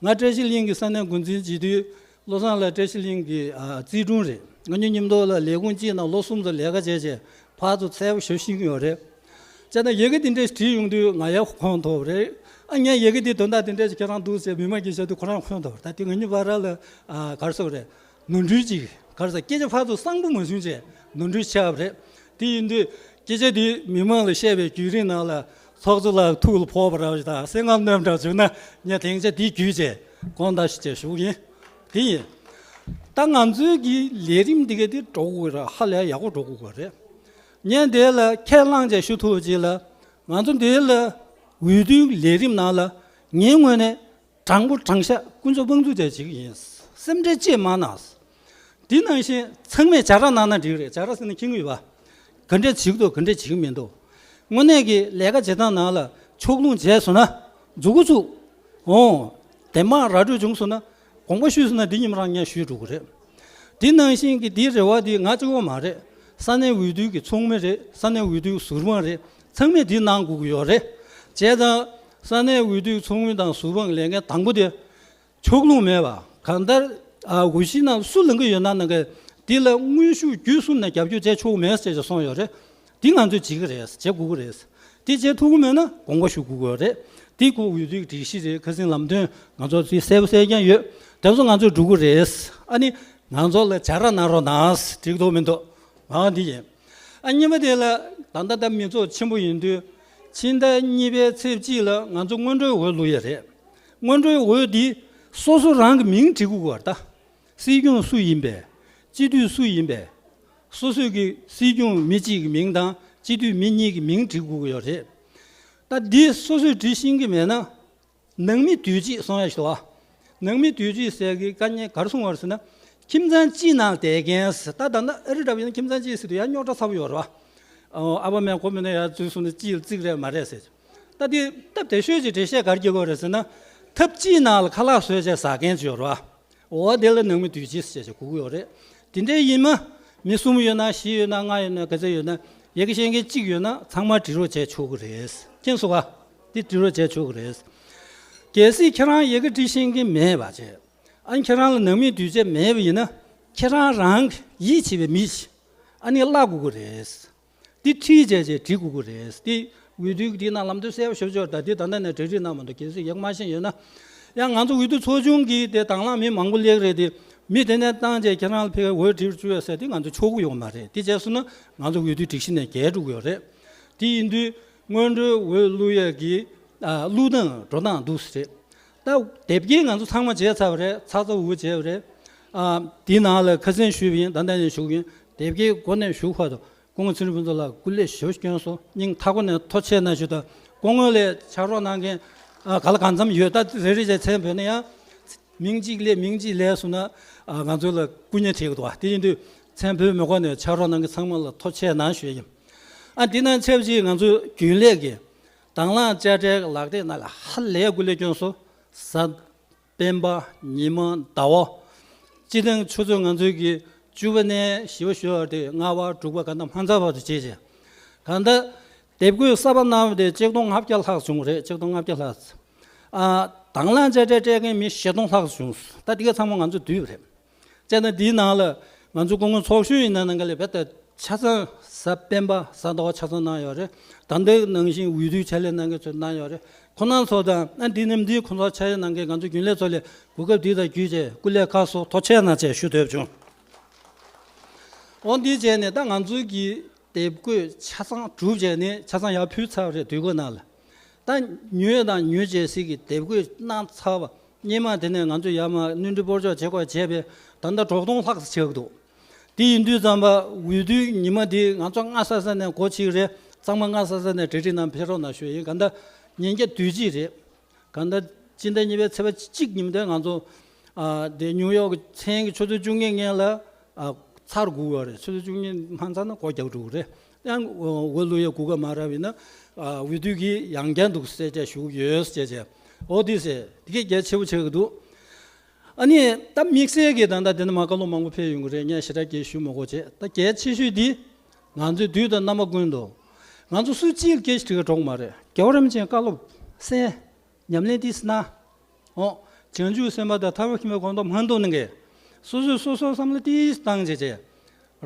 ང་བཀྲ་ཤིས་གླིང་གི་ས་གནས་འགོ་འཛིན་བྱེད་དུས་བློ་བཟང་ལགས་བཀྲ་ཤིས་གླིང་གི་ཨ་རྩིས་དྲུང་རེད། ང་གཉིས་མཉམ་དུ་ལ་ལས་ཁུངས་གཅིག་ནང་ལོ་གསུམ་ཙམ་ལས་ཀ་བྱས་བྱས་ཕར་ཚུར་འཚོལ་བ་ཞབས་ཞུ་གི་ཡོད་རེད། བྱས་ན་ཡི་གེ་འདི་འདྲ་བྲིས་ཡོང་དུས་ང་ཡང་ཁོང་ཐོབ་རེད། ཨ་ངས་ཡི་གེ་འདི་དོན་དག་འདི་འདྲ་ཞིག་ཁྱེད་རང་འདུག་ཟེར་མི་མང་གིས་བཤད་དུས་ཁོ་རང་ཁོང་ཐོབ་རེད། ད་དེ་ང་གཉིས་བར་ལ་ཨ་ག་རེ་ཟེར་དགོས་རེད། ནོར་འཁྲུལ་ཅིག་ག་རེ་ཟེར་སྐད་ཆ་ཕར་ཚུར་གསང་པོ་མ་བྱུང་བྱས་ནོར་འཁྲུལ་ཆགས་པ་རེད། དེ་ཡིན་དུས་སྐད་ཆ་འདི་མི་མང་ལ་བཤད་པའི་བརྒྱུད་རིམ་ནང་ལ་ཚོགས་གཙོ་ལགས་ཐུགས་ལ་ཕོག་པ་འདྲ་བ་ཞིག་དང་སེམས་ཁམས་གནོན་པ་འདྲ་བྱུང་ན་ངས་དེང་ཆ་འདི་བརྒྱུད་བྱས་དགོངས་དག་ཞུ་བྱས་ཞུ་གི་ཡིན། དེ་ཡིན། ད་ང་ཚོའི་གི་ལས་རིམ་འདི་ག་འདི་འགྲོ་དགོས་ར་ཧ་ལས་ཡག་པོ་འགྲོ་དགོས་རེད། ངས་འདི་ལ་ཁས་བླངས་བྱས་ཞུ་ཐུབ་ཅིག་ལ་ང་ཚོ་འདི་ལ་འོས་བསྡུའི་ལས་རིམ་ནང་ལ་ངའི་ངོས་ནས་དྲང་པོ་དྲང་བཞག་དཀོན་མཆོག་དབང་ཚུགས་བྱས་བྱེད་ཀྱི་ཡིན། སེམས་ཁྲལ་ཅིག་མ་གནང་། དེ་ནང་བཞིན་ཚང་མས་བྱ་ར་གནང་ན་འགྲིག་རེད། བྱ་ར་ཟེར་ན་མཁྱེན་གྱི་ཡོད་པ། ག་འདྲས་བྱེད་ཀྱི་འདུག་ག་འདྲས་བྱེད་ཀྱི་མི་འདུག་དངོས་གནས་ཀྱི་ལས་ཀ་བྱེད་སྟངས་ནང་ལ་ཕྱོགས་ལྷུང་བྱས་སོང་ན་མཛུབ་གུ་བཙུགས། འོང་། དེ་མ་ར་སྤྲོད་བྱུང་སོང་ན་དགོངས་པ་ཞུས་སོང་ན་འདི་ཉིན་མོ་རང་ངས་ཞུས་འགྲོ་གི་རེད། དེ་ནང་བཞིན་གྱི་འདིའི་རེ་བ་འདི་ང་གཅིག་པོ་མ་རེད། ས་གནས་འོས་བསྡུ་གི་ཚོགས་མི་རེད། ས་གནས་འོས་བསྡུ་གི་ཟུར་དཔང་རེད། ཚང་མས་འདི་གནང་དགོས་ཀྱི་ཡོད་རེད། བྱས་ཙང་ས་གནས་འོས་བསྡུ་གི་ཚོགས་མི་དང་ཟུར་དཔང་ལས་འགན་དང་པོ་དེ་ཕྱོགས་ལྷུང་མེད་པ། གང་ལྟར་ཨ་འོས་གཞི་ནང་སུ་ལངས་ཀྱི་ཡོད་ན་ནང་གི་འདི་ལ་དངོས་ཤུགས་བརྒྱུད་གསུམ་ནས་རྒྱབ་སྐྱོར་བྱས་ཆོག་མེད་ཟེར་ཅིག་གསུངས་ཡོད་རེད། འདི་ང་ཚོས་བྱེད་ཀྱི་རེད། བྱེད་དགོས་ཀྱི་རེད། འདི་བྱེད་ཐུབ་ཀྱི་མེད་ན་དགོངས་པ་ཞུ་དགོས་ཀྱི་ཡོད་རེད། འདི་ཁོ་འོས་བསྡུའི་སྒྲིག་གཞི་རེད། ཁ་སང་ལམ་སྟོན་ང་ཚོ་ཚོས་གསལ་པོ་གསལ་རྐྱང་ཡོད། དེ་ཚོ་ང་ཚོས་སྒྲུབ་ཀྱི་རེད། ཨ་ནི་ང་ཚོ་ལ་བྱ་ར་གནང་རོགས་གནང་། འགྲིག་འདུག་མི་འདུག་ཨ་འདི་ཡིན། ཨ་གཉིས་པ་དེ་ལ་ད་ལྟ་ད་མི་ཚོགས་ཆེན་པོ་ཡིན་དུས་ཕྱི་ཟླ་གཉིས་པའི་ཚེས་གཅིག་ལ་ང་ཚོ་སྔོན་འགྲོའི་འོས་བླུག་ཡས་རེད། སྔོན་འགྲོའི་འོས་འདི་སོ་སོ་རང་གི་མིང་བྲིས་དགོས་པ་རེད་ད། སྲིད་སྐྱོང་སུ་ཡིན་པས། སྤྱི་འཐུས་སུ་ཡིན་པས། སོ་སོས་ཀྱི་སྲིད་སྐྱོང་མི་གཅིག་གི་མིང་དང་སྤྱི་འཐུས་མི་གཉིས་ཀྱི་མིང་བྲིས་དགོས་ཀྱི་ཡོད་རེད། ད་འདི་སོ་སོས་བྲིས་ཤེས་ཀྱི་མེད་ན། ནང་མི་དུས་གཅིག་གསུང་ཡ་ཞིག་འདུག་ཨ། ནང་མི་དུས་གཅིག་ཟེར་གི་དཀའ་ངལ་ག་རེ་གསུང་བ་རེད་ཟེར་ན། ཁྱིམ་ཚང་གཅིག་ནང་བསྡད་མཁན་ཟེར། ད་ད་ལྟ་ཨ་རི་འདྲ་བ་ཡིན་ན་ཁྱིམ་ཚང་གཅིག་ཟེར་དུས་ཡང་རྙོག་དྲ་ཚ་པོ་ཡོད་རེད་བ། ཨོ་ཨ་ཕ་མས་གོ་མི་ན་ཡར་འཛུལ་སོང་ན་གཅིག་ལ་རྩིག་རེད་མ་རེད་ཟེར། ད་དེ་སྟབས་བདེ་ཤོས་ཀྱི་འགྲེལ་བཤད་ག་རེ་རྒྱག་དགོས་རེད་ཟེར་ན། ཐབ་གཅིག་ནང་ལ་ཁ་ལག་བཟོས་བྱས་ཟ་མཁན་ཅིག་ཡོད་རེད་བ། འོ་དེ་ལ་ནང་མི་དུས་གཅིག་ཟེར་བྱས་དགོས་ཀྱི་ཡོད་རེད། དེ་འདྲའི་ཡིན་ན་མི་གསུམ་ཡོད་ན་བཞི་ཡོད་ན་ལྔ་ཡོད་ན་ག་ཚོད་ཡོད་ན་ཡ་གི་ཤེས་མཁན་གཅིག་ཡོད་ན་ཚང་མ་འབྲི་རོགས་བྱས་ཆོག་གི་རེད། མཁྱེན་སོང་ག། འདི་འབྲི་རོགས་བྱས་ཆོག་གི་རེད། གལ་སྲིད་ཁྱེད་རང་ཡ་གི་འབྲི་ཤེས་མཁན་མེད་པ་བྱས། ཨ་ནི་ཁྱེད་རང་ལ་ནང་མི་དུས་ཆད་མེད་པ་ཡིན་ན་ཁྱེད་རང་རང་གི་ཡིད་ཆེས་པའི་མི་ཞིག་ཨ་ནི་བརླག་དགོས་ཀྱི་རེད། འདི་ཁྲིད་བྱས་བྱས་འབྲི་དགོས་ཀྱི་རེད། འདི་འོས་བསྡུའི་འདི་ནང་ལམ་སྟོན་གསལ་པོ་ཞེ་པོ་ཅིག་ཡོད་རེད། ད་འདི་ད་ལྟ་ནས་གྲ་སྒྲིག་གནང་མ་འདུག་གལ་སྲིད་ཡག་མ་ཤེས་ཡོད་ན། ཡང་ང་ཚོ་འོས་བསྡུ་ཚོགས་ཆུང་གིས་དེ་དང་བླངས་མི་མང་པོ་སླེབས་རེད་དེ། མི་དེ་ནས་བཏང་བྱས་ཁྱེད་རང་ལ་ཕེབས་འོས་བྲིས་བཅུག་ཡོད་ཟེར་དེ་ང་ཚོ་ཆོག་གི་ཡོད་མ་རེད། དེ་བྱས་སོང་ན་ང་ཚོ་འོས་བསྡུ་སྒྲིག་གཞི་ནས་འགལ་འགྲོ་གི་ཡོད་རེད། དེ་ཡིན་དུས་སྔོན་འགྲོའི་འོས་བླུག་ཡས་ཀྱི་ཨ་བླུག་སྟངས་འགྲོ་སྟངས་འདུག་ཟེར་རེད། ད་དེབ་སྐྱེལ་ང་ཚོ་ཚང་མ་བྱས་ཚར་བ་རེད། ཚ་ཚ་འུར་འུར་བྱས་པ་རེད། ཨ་དེའི་ནང་ལ་ཁ་སང་ཞུས་པ་ཡིན། ད་ལྟ་ནས་ཞུ་གི་ཡིན། དེབ་སྐྱེལ་འགོ་ནས་ཞུ་བར་དུ་སྐུ་ངོ་ཚེ་རིང་ཕུན་ཚོགས་ལགས་སྐུ་ལས་ཞེ་པོ་བསྐྱོན་སོང་། སྙིང་ཐག་པ་ནས་ཐུགས་རྗེ་ཆེ་གནང་ཞུ་དང་། སྐུ་ངོ་ལས་ཕྱག་རོགས་གནང་མཁན་ཨ་ག་ལ་གང་འཚམ་ཡོད། ད་རེ་རེ་བྱས་མཚན་འབོད་ན་ཡང་མིང་གཅིག་སླེབས་མིང་གཅིག་སླེབས་སོང་ན་ཨ་ང་ཚོ་ལ་སྐུ་ཉེ་ཐེབས་ཀྱི་འདུག་བ། དེ་ཡིན་དུས་མཚན་འབོད་མི་དགོས་ནས་ཕྱག་རོགས་གནང་མཁན་ཚང་མ་ལ་ཐུགས་རྗེ་ཆེ་གནང་ཞུ་ཡ་ཡིན། ཨ་འདི་ནང་ཆབས་ཅིག་ང་ཚོ་རྒྱུན་ལས་ཀྱི་དང་བླངས་དཔྱ་ཁྲལ་ལག་དེབ་ནང་ལ་ཧ་ལས་སྐུ་ལས་བསྐྱོན་སོང་། གཟའ་སྤེན་པ། ཉི་མ། ཟླ་བ། སྤྱི་བཏང་ཆུ་ཚོད་ང་ཚོའི་གི་བཅུ་པ་ནས་བཞི་པ་ཞུ་བ་དེ་ལྔ་པ་དྲུག་པ་ག་འདྲ་མ་འཛའ་བར་དུ་བྱས་བྱས། གང་ལྟར་དེབ་འགོད་གསར་པ་གནང་བ་དེ་ཆིག་སྟོང་ལྔ་བརྒྱ་ལྷག་བྱུང་རེད། ཆིག་སྟོང་ལྔ་བརྒྱ་ལྷག་ཨ་དང་བླངས་དཔྱ་ཁྲལ་སྤྲད་མཁན་མི་བཞི་སྟོང་ལྷག་བྱུང་། ད་དེ་ག་ཚང་མ་ང་ཚོ་བསྡུས་པ་རེད། བྱས་ན་འདིའི་ནང་ལ་ང་ཚོ་སྐུ་ངོ་ཚོགས་གཞོན་ཡིན་ན་ནང་ག་ལས་རྦད་དེ་ཆ་ཚང་གཟའ་སྤེན་པ་གཟའ་ཟླ་བ་ཆ་ཚང་གནང་ཡོད་རེད། ད་ལྟའི་ནང་བཞིན་འོས་བསྡུའི་ཕྱག་ལས་གནང་མཁན་ཚོ་གནང་ཡོད་རེད། ཁོ་རང་ཚོ་དང་ཨ་འདི་ནམ་འདིའི་ཁོ་ཚོ་ཕྱག་ལས་གནང་མཁན་ང་ཚོ་རྒྱུན་ལས་ཚོ་ལས་གོ་སྐབས་འདི་དང་བརྒྱུད་བྱས་སྐུ་ལས་ཁག་སོགས་ཐུགས་རྗེ་ཆེ་གནང་བྱས་ཞུ་འདོད་བྱུང་། འོ་འདི་བྱས་ནས་ད་ང་ཚོའི་གི་དེབ་འགོད་ཆ་ཚང་གྲུབ་བྱས་ནས་ཆ་ཚང་ཡར་ཕུལ་ཚར་བ་རེད། དུས་འགོ་ནང་ལ། ད་ ད་ཉོས་དང་ཉོས་བྱས་སྲིད་ཀྱི་དེབ་འགོད་གནང་ཚར་བ། སྔོན་མ་དེ་ནས་ང་ཚོས་ཡར་མར་སྣོན་འཕྲི་སྤོར་གཅོག་བྱེད་དགོས་བྱས་པས་ད་ལྟ་དྲུག་སྟོང་ལྷག་ཙམ་ཆགས་འདུག་དེ་ཡིན་དུས་ཙམ་པ་འོས་བསྡུའི་ཉི་མ་འདི་ང་ཚོ་སྔ་ས་ས་ནས་འགོ་ཁྲིད་རེད། གཙང་མ་སྔ་ས་ས་ནས་གྲ་སྒྲིག་གནང་ཕེབས་རོགས་གནང་ཞུ་ཡིན། གང་ལྟར་ཉིན་བརྒྱ་དུས་གཅིག་རེད། གང་ལྟར་སྤྱི་ཟླ་གཉིས་པའི་ཚེས་པ་གཅིག་ཉིན་དེ་ང་ཚོ་ཨ་དེ་ནིའུ་ཡོག་གི་མཚན་གྱི་ཆུ་ཚོད་བཅུ་གཉིས་སྔོན་ལ་ཨ་ཚར་དགོས་པ་རེད། ཆུ་ཚོད་བཅུ་གཉིས་མ་ཚར་ན་སྒོ་རྒྱག་འགྲོ་གི་རེད། ཡང་འོས་བླུག་ཡ་སྒུག་ག་མ་རག་པ་ཡིན་ན་ཨ་འོས་བསྡུ་གི་ཡང་བསྐྱར་འདུག་གསལ་བཤད་ཞུ་གི་ཡོད་ཟེར་བྱས། འོ་དེ་ཟེར་དེ་གས་གལ་ཆེ་པོ་ཆགས་ཀྱི་འདུག་ཨ་ནི་ད་དམིགས་བསལ་གྱི་ད་ལྟ་དེ་ནས་མར་བཀའ་སློབ་མང་པོ་ཕེབས་ཡོང་གི་རེད། ངས་ཞེ་དྲག་གི་ཞུ་མི་དགོས་བྱས། ད་གལ་ཆེ་ཤོས་འདི་ང་ཚོའི་དུས་དང་རྣམ་པ་ཀུན་ཏུ་ང་ཚོ་སུ་གཅིག་ལ་སྐད་ཆ་དྲི་ག་གྲོགས་མ་རེད། རྒྱལ་བ་རིན་པོ་ཆེའི་བཀའ་སློབ་གསན། ཉམས་ལེན་ཏིས་གནང་། འོ། བྱང་ཆུབ་སེམས་དཔའ་དང་ཐར་པ་མཁྱེན་པའི་གོ་འཕང་མ་ཐོབ་ནས་ཀྱི། སོ་སོས་སོ་སོ་བསམ་བློ་ཏིས་བཏང་བྱས་བྱས།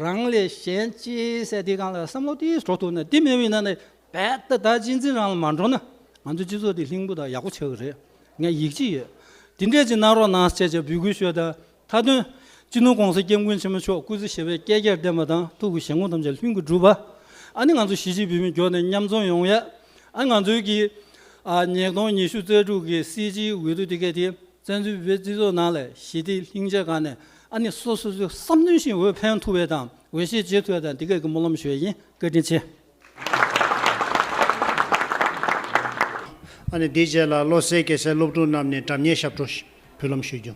རང་ལས་གཞན་གཅེས་ཟེར་དེ་སྒང་ལ་བསམ་བློ་ཏིས་འགྲོ་ཐུབ་ན། དེ་མེད་པ་ཡིན་ན་ནི་རྦད་དེ་ད་གཅེས་འཛིན་རང་ལ་མ་འགྲོ་ན། ང་ཚོའི་སྤྱི་ཚོགས་དེ་ལྷིང་པོ་དང་ཡག་པོ་ཆགས་ཀྱི་རེད། ངས་ཡིད་ཆེས་ཡོད། དེ་འདྲས་ཅིག་གནང་རོགས་གནང་ཟེར་བྱས་འབོད་སྐུལ་ཞུ་ཡ་དང་། མཐའ་དོན། སྤྱི་ནོར་༸གོང་ས་༸སྐྱབས་མགོན་ཆེན་པོ་མཆོག་སྐུ་ཚེ་ཞབས་པད་བསྐལ་བརྒྱར་བརྟན་པ་དང་། ཐུགས་ཀྱི་བཞེད་དགོངས་ཐམས་ཅད་ལྷུན་གྱིས་འགྲུབ་པ། ཨ་ནི་ང་ཚོ་གཞིས་བྱེས་བོད་མི་མགྱོགས་ནས་མཉམ་འཛོམས་ཡོང་ཡ། ཨ་ང་ཚོའི་གི་ཨ་ཉིས་སྟོང་ཉི་ཤུ་རྩ་དྲུག་གི་སྲིད་སྤྱིའི་འོས་བསྡུ་དེ་གས་དེ་བཙན་བྱོལ་བོད་སྤྱི་ཚོགས་ནང་ལ་ཞི་བདེ་ལྷིང་འཇགས་སྒང་ནས་ཨ་ནི་སོ་སོ་སོའི་བསམ་དོན་བཞིན་འོས་འཕེན་ཐུབ་པ་དང་འོས་ཤོག་འབྱེད་ཐུབ་པ་དང་། དེ་གས་ཀྱི་སྨོན་ལམ་ཞུ་ཡ་ཡིན། བཀའ་དྲིན་ཆེ། ཨ་ནི་དེའི་རྗེས་ལ་བློ་གསལ་རྒྱལ་མཚན་སློབ་ཕྲུག་རྣམས་ནས་སྒྲ་སྙན་ཞབས་བྲོ་འབུལ་ལམ་ཞུ་རྒྱུ།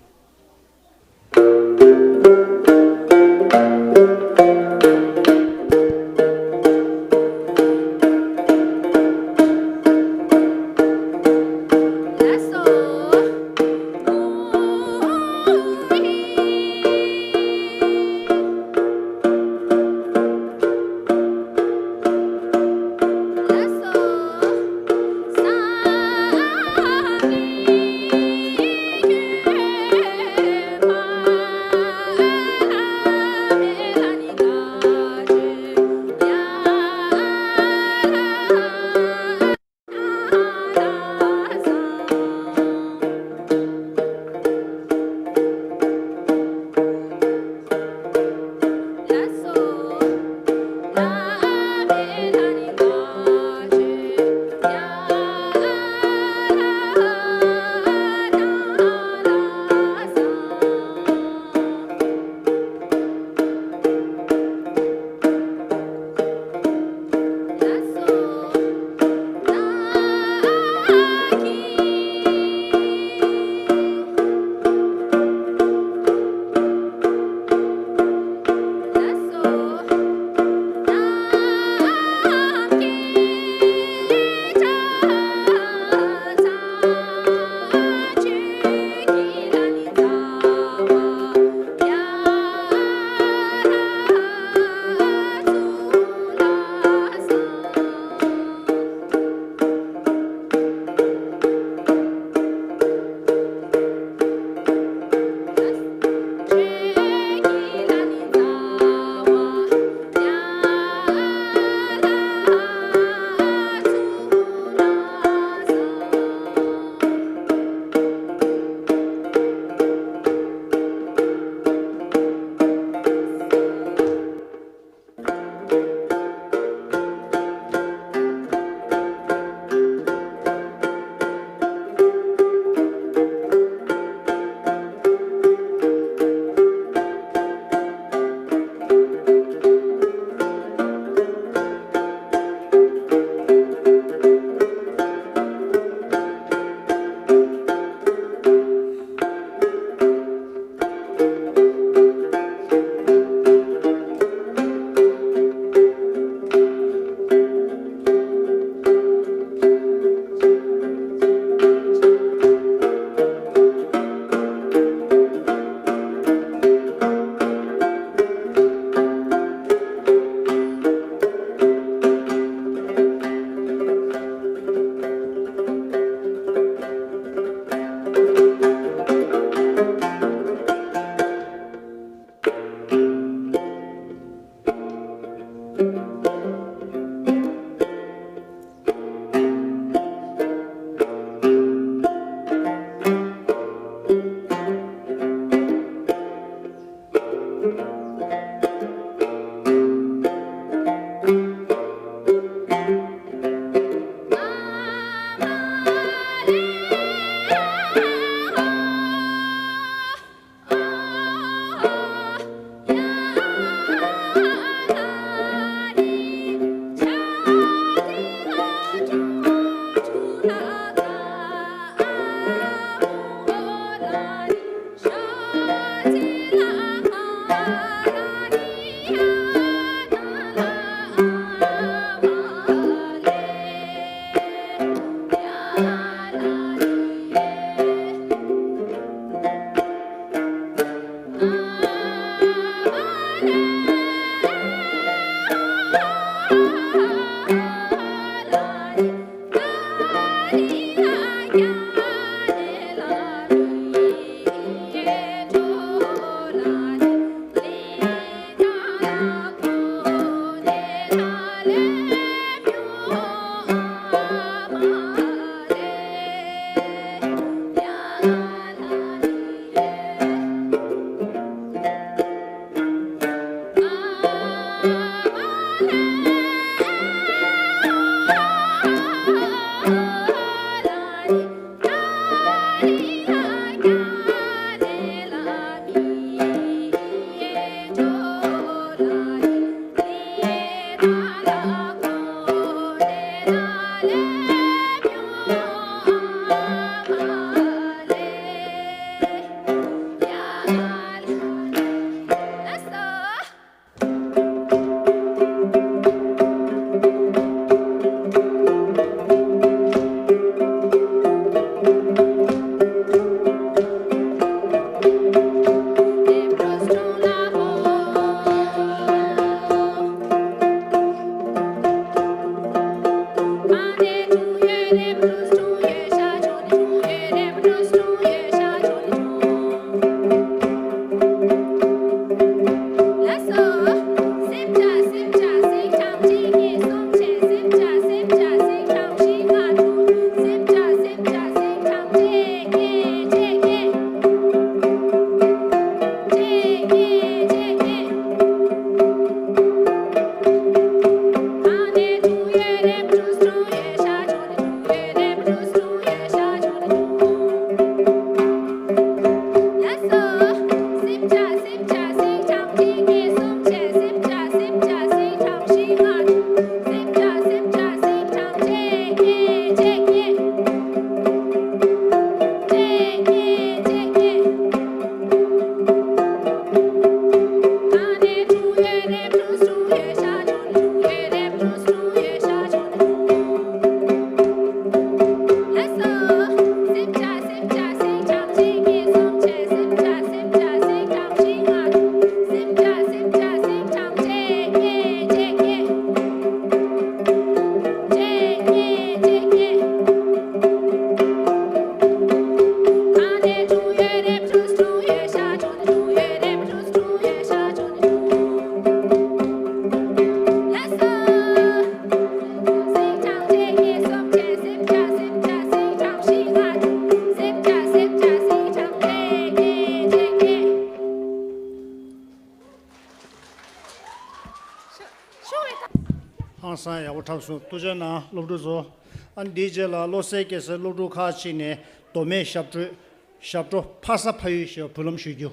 ཧང་སང་ཡག་པོ་འཁྲབ་སོང་། ཐུགས་རྗེ་གནང་སློབ་ཕྲུག་ཚོ། ཨ་ནི་འདིའི་རྗེས་ལ་བློ་གསལ་རྒྱལ་མཚན་སློབ་ཕྲུག་ཁག་ཅིག་ནས་མདོ་སྨད་ཞབས་བྲོ། ཞབས་བྲོ་ཕ་ས་ཕ་ཡུལ་ཞེས་པ་འབུལ་ལམ་ཞུ་རྒྱུ།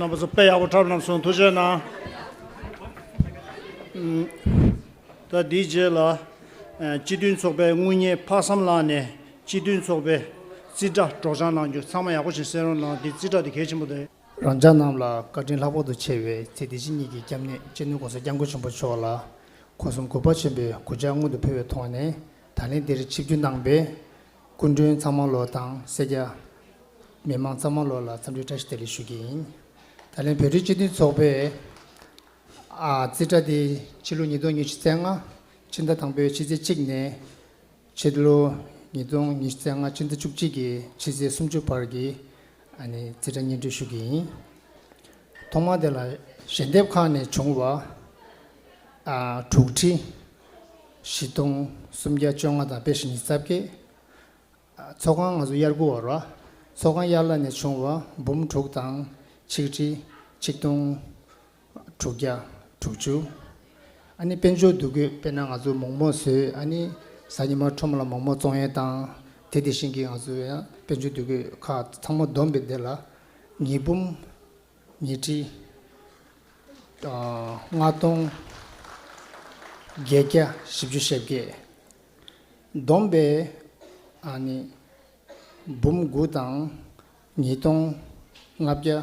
རྣམ་པ་ཚོ་དཔེ་ཡག་པོ་འཁྲབ་གནང་སོང་། ཐུགས་རྗེ་གནང་། ད་འདིའི་རྗེས་ལ་སྤྱི་མཐུན་ཚོགས་པའི་དངུལ་གཉེར་ཕག་བསམ་ལགས་ནས་སྤྱི་མཐུན་ཚོགས་པའི་རྩིས་ཁྲ་སྒྲོག་སྦྱང་གནང་རྒྱུ། ཚང་མ་ཡག་པོ་ཞིག་གསན་རོགས་གནང་། འདི་རྩིས་ཁྲ་འདི་གལ་ཆེན་པོ་རེད། རང་ཅག་རྣམས་ལ་བཀའ་དྲིན་ལྷག་པར་དུ་ཆེ་བའི་ཚེ་འདི་ཕྱི་གཉིས་ཀྱི་སྐྱབས་གནས་སྤྱི་ནོར་༸གོང་ས་༸སྐྱབས་མགོན་ཆེན་པོ་མཆོག་ལ་སྒོ་གསུམ་གུས་པ་ཆེན་པོས་གུས་ཕྱག་སྔོན་དུ་ཕུལ་བའི་ཐོག་ནས། ད་ལན་འདིར་ཆིབས་བསྒྱུར་གནང་པའི་སྐུ་མགྲོན་ཚང་མ་ལོ་དང་སེར་སྐྱ་མི་མང་ཚང་མ་ལོ་ལ་འཚམས་འདྲི་བཀྲ་ཤིས་བདེ་ལེགས་ཞུ་གི་ཡིན། ད་ལན་བོད་རིགས་སྤྱི་མཐུན་ཚོགས་པའི་ཨ་རྩིས་ཁྲ་དེ་ཕྱི་ལོ་ཉིས་སྟོང་ཉི་ཤུ་རྩ་ལྔ་ཕྱི་ཟླ་དང་པོའི་ཕྱི་ཚེས་གཅིག་ནས་ཕྱི་ལོ་ཉིས་སྟོང་ཉི་ཤུ་རྩ་ལྔ་ཕྱི་ཟླ་བཅུ་གཅིག་གི་ཕྱི་ཚེས་སུམ་ཅུ་བར་གྱི་ཨ་ནི་རྩིས་ཁྲ་སྙན་སྒྲོན་ཞུ་གི་ཡིན། ཐོག་མར་དེ་ལ་ཞལ་འདེབས་ཁང་ནས་བྱུང་བ་ཨ་དྲུག་ཁྲི་བཞི་སྟོང་སུམ་བརྒྱ་བཅོ་ལྔ་དང་དཔེ་བཞི་ཉི་ཤུ་རྩ་བརྒྱད། ཚོགས་ཁང་ང་ཚོ་དབྱར་དགུན་བར་བ། ཚོགས་ཁང་དབྱར་གླ་ནས་བྱུང་བ་འབུམ་དྲུག་དང་ཆིག་ཁྲི་ཆིག་སྟོང་དྲུག་བརྒྱ་དྲུག་ཅུ། ཨ་ནི་དཔལ་འབྱོར་འདུ་འགོད། དཔེར་ན་ང་ཚོ་མོག་མོག་བཟོས། ཨ་ནི་གཟའ་ཉི་མ་ཁྲོམ་ལ་མོག་མོག་བཙོང་ཡས་དང་། དེ་དེ་བཞིན་གྱི་ང་ཚོ་ཡང་དཔལ་འབྱོར་འདུ་འགོད་ཁག་ཚང་མ་བསྡོམས་པའི་དེ་ལ་ཉིས་འབུམ་ཉིས་ཁྲི་ཨ་ལྔ་སྟོང་བརྒྱད་བརྒྱ་བཞི་བཅུ་ཞེ་བརྒྱད། བསྡོམས་པས་ཨ་ནི་འབུམ་དགུ་དང་ཉིས་སྟོང་ལྔ་བརྒྱ་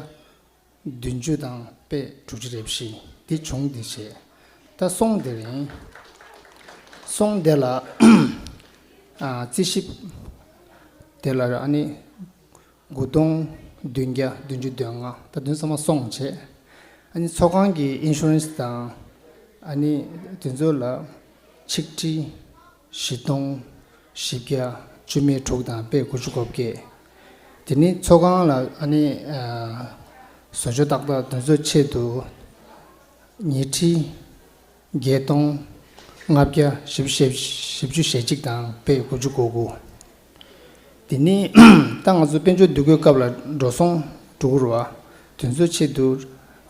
བདུན་ཅུ་དང་དཔེ་དྲུག་ཅུ་རེ་བཞི་འདི་བྱུང་། འདི་བྱས། ད་སོང་དེ་རིང་སོང་དེ་ལ་ཨ་རྩིས་ཞིབ་དེ་ལ་ཨ་ནི་དགུ་སྟོང་བདུན་བརྒྱ་བདུན་ཅུ་དོན་ལྔ། ད་དོན་ཚང་མ་སོང་བྱས། ཨ་ནི་ཚོགས་ཁང་གི་ཨིན་ཤུ་རན་སི་དང་ཨ་ནི་དེ་ཚོ་ལ་ཆིག་ཁྲི་བཞི་སྟོང་བཞི་བརྒྱ་བཅུ་མེད་དྲུག་དང་དཔེ་དགུ་བཅུ་གོ་བརྒྱད། དེ་ནི་ཚོགས་ཁང་ལ་ཨ་ནི་ཨ་བཟོ་བཅོས་ཏག་ཏག་དེ་ཚོའི་ཆེད་དུ་ཉིས་ཁྲི་བརྒྱད་སྟོང་ལྔ་བརྒྱ་བཞི་བཅུ་ཞེ་བཞི་བཅུ་ཞེ་གཅིག་དང་དཔེ་དགུ་བཅུ་གོ་དགུ། དེ་ནི་ད་ང་ཚོ་དཔལ་འབྱོར་འདུ་འགོད་སྐབས་ལ་འགྲོ་སོང་འགྲོ་གི་རེད་བ། དེ་ཚོའི་ཆེད་དུ་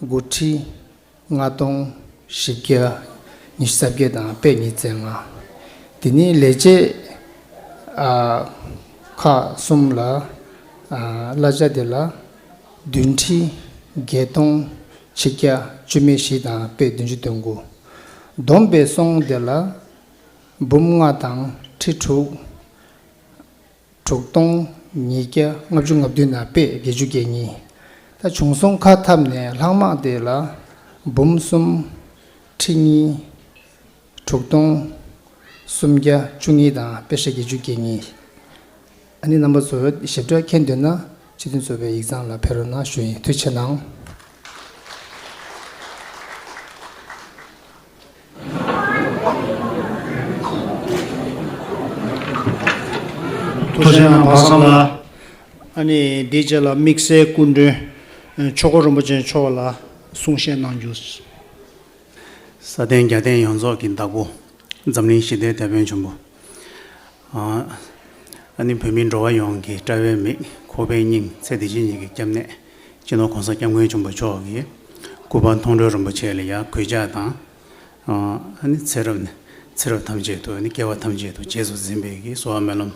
དགུ་ཁྲི་ལྔ་སྟོང་བཞི་བརྒྱ་ཉི་ཤུ་རྩ་བརྒྱད་དང་དཔེ་ཉིས་བརྩེགས་ལྔ། དེ་ནི་ལས་བྱེད་ཨ་ཁག་གསུམ་ལ་ཨ་གླ་ཆ་དེ་ལ་བདུན་ཁྲི་བརྒྱད་སྟོང་ཆིག་བརྒྱ་བཅུ་མེད་བཞི་དང་དཔེ་བདུན་ཅུ་དོན་དགུ། བསྡོམས་པས་སོང་དེ་ལ་འབུམ་ལྔ་དང་ཁྲི་དྲུག་དྲུག་སྟོང་ཉིས་བརྒྱ་ལྔ་བཅུ་ང་བདུན་དང་དཔེ་བརྒྱད་ཅུ་གྱ་གཉིས། ད་བྱུང་སོང་ཁ་འཐབ་ནས་ལྷག་མ་དེ་ལ་འབུམ་གསུམ་ཁྲི་གཉིས་དྲུག་སྟོང་སུམ་བརྒྱ་བཅུ་གཉིས་དང་དཔེ་ཤེད་བརྒྱད་ཅུ་གྱ་གཉིས། ཨ་ནི་རྣམ་པ་ཚོ་ཞིབ་ཕྲ་མཁྱེན་འདོད་ན་སྤྱི་མཐུན་ཚོགས་པའི་ཡིག་ཚང་ལ་ཕེབས་རོགས་གནང་ཞུ་ཡིན། ཐུགས་རྗེ་གནང་། ཐུགས་རྗེ་གནང་། བ་སང་ལ། ཨ་ནི་འདིའི་རྗེས་ལ་དམིགས་བསལ་སྐུ་མགྲོན་ཆོས་འཁོར་རིན་པོ་ཆེ་མཆོག་ལ་གསུང་བཤད་གནང་རྒྱུ། ས་སྟེང་རྒྱལ་བསྟན་ཡོངས་རྫོགས་ཀྱི་བདག་པོ། འཛམ་གླིང་ཞི་བདེའི་དེད་དཔོན་ཆེན་པོ། ཨ་ནི་བོད་མིའི་འགྲོ་བ་ཡོངས་ཀྱི་དཔྲལ་བའི་མིག། ཁོག་པའི་སྙིང་། ཚེ་འདི་ཕྱི་གཉིས་ཀྱི་སྐྱབས་གནས། སྤྱི་ནོར་༸གོང་ས་༸སྐྱབས་མགོན་ཆེན་པོ་མཆོག་གི་སྐུ་པར་མཐོང་གྲོལ་རིན་པོ་ཆེ་ལ་ཡང་གུས་ཕྱག་དང་། ཨ་ནི་ཚེ་རབས་ནས་ཚེ་རབས་ཐམས་ཅད་དུ་ཨ་ནི་སྐྱེ་བ་ཐམས་ཅད་དུ་རྗེས་སུ་འཛིན་པའི་གི་གསོལ་བ་སྨོན་ལམ་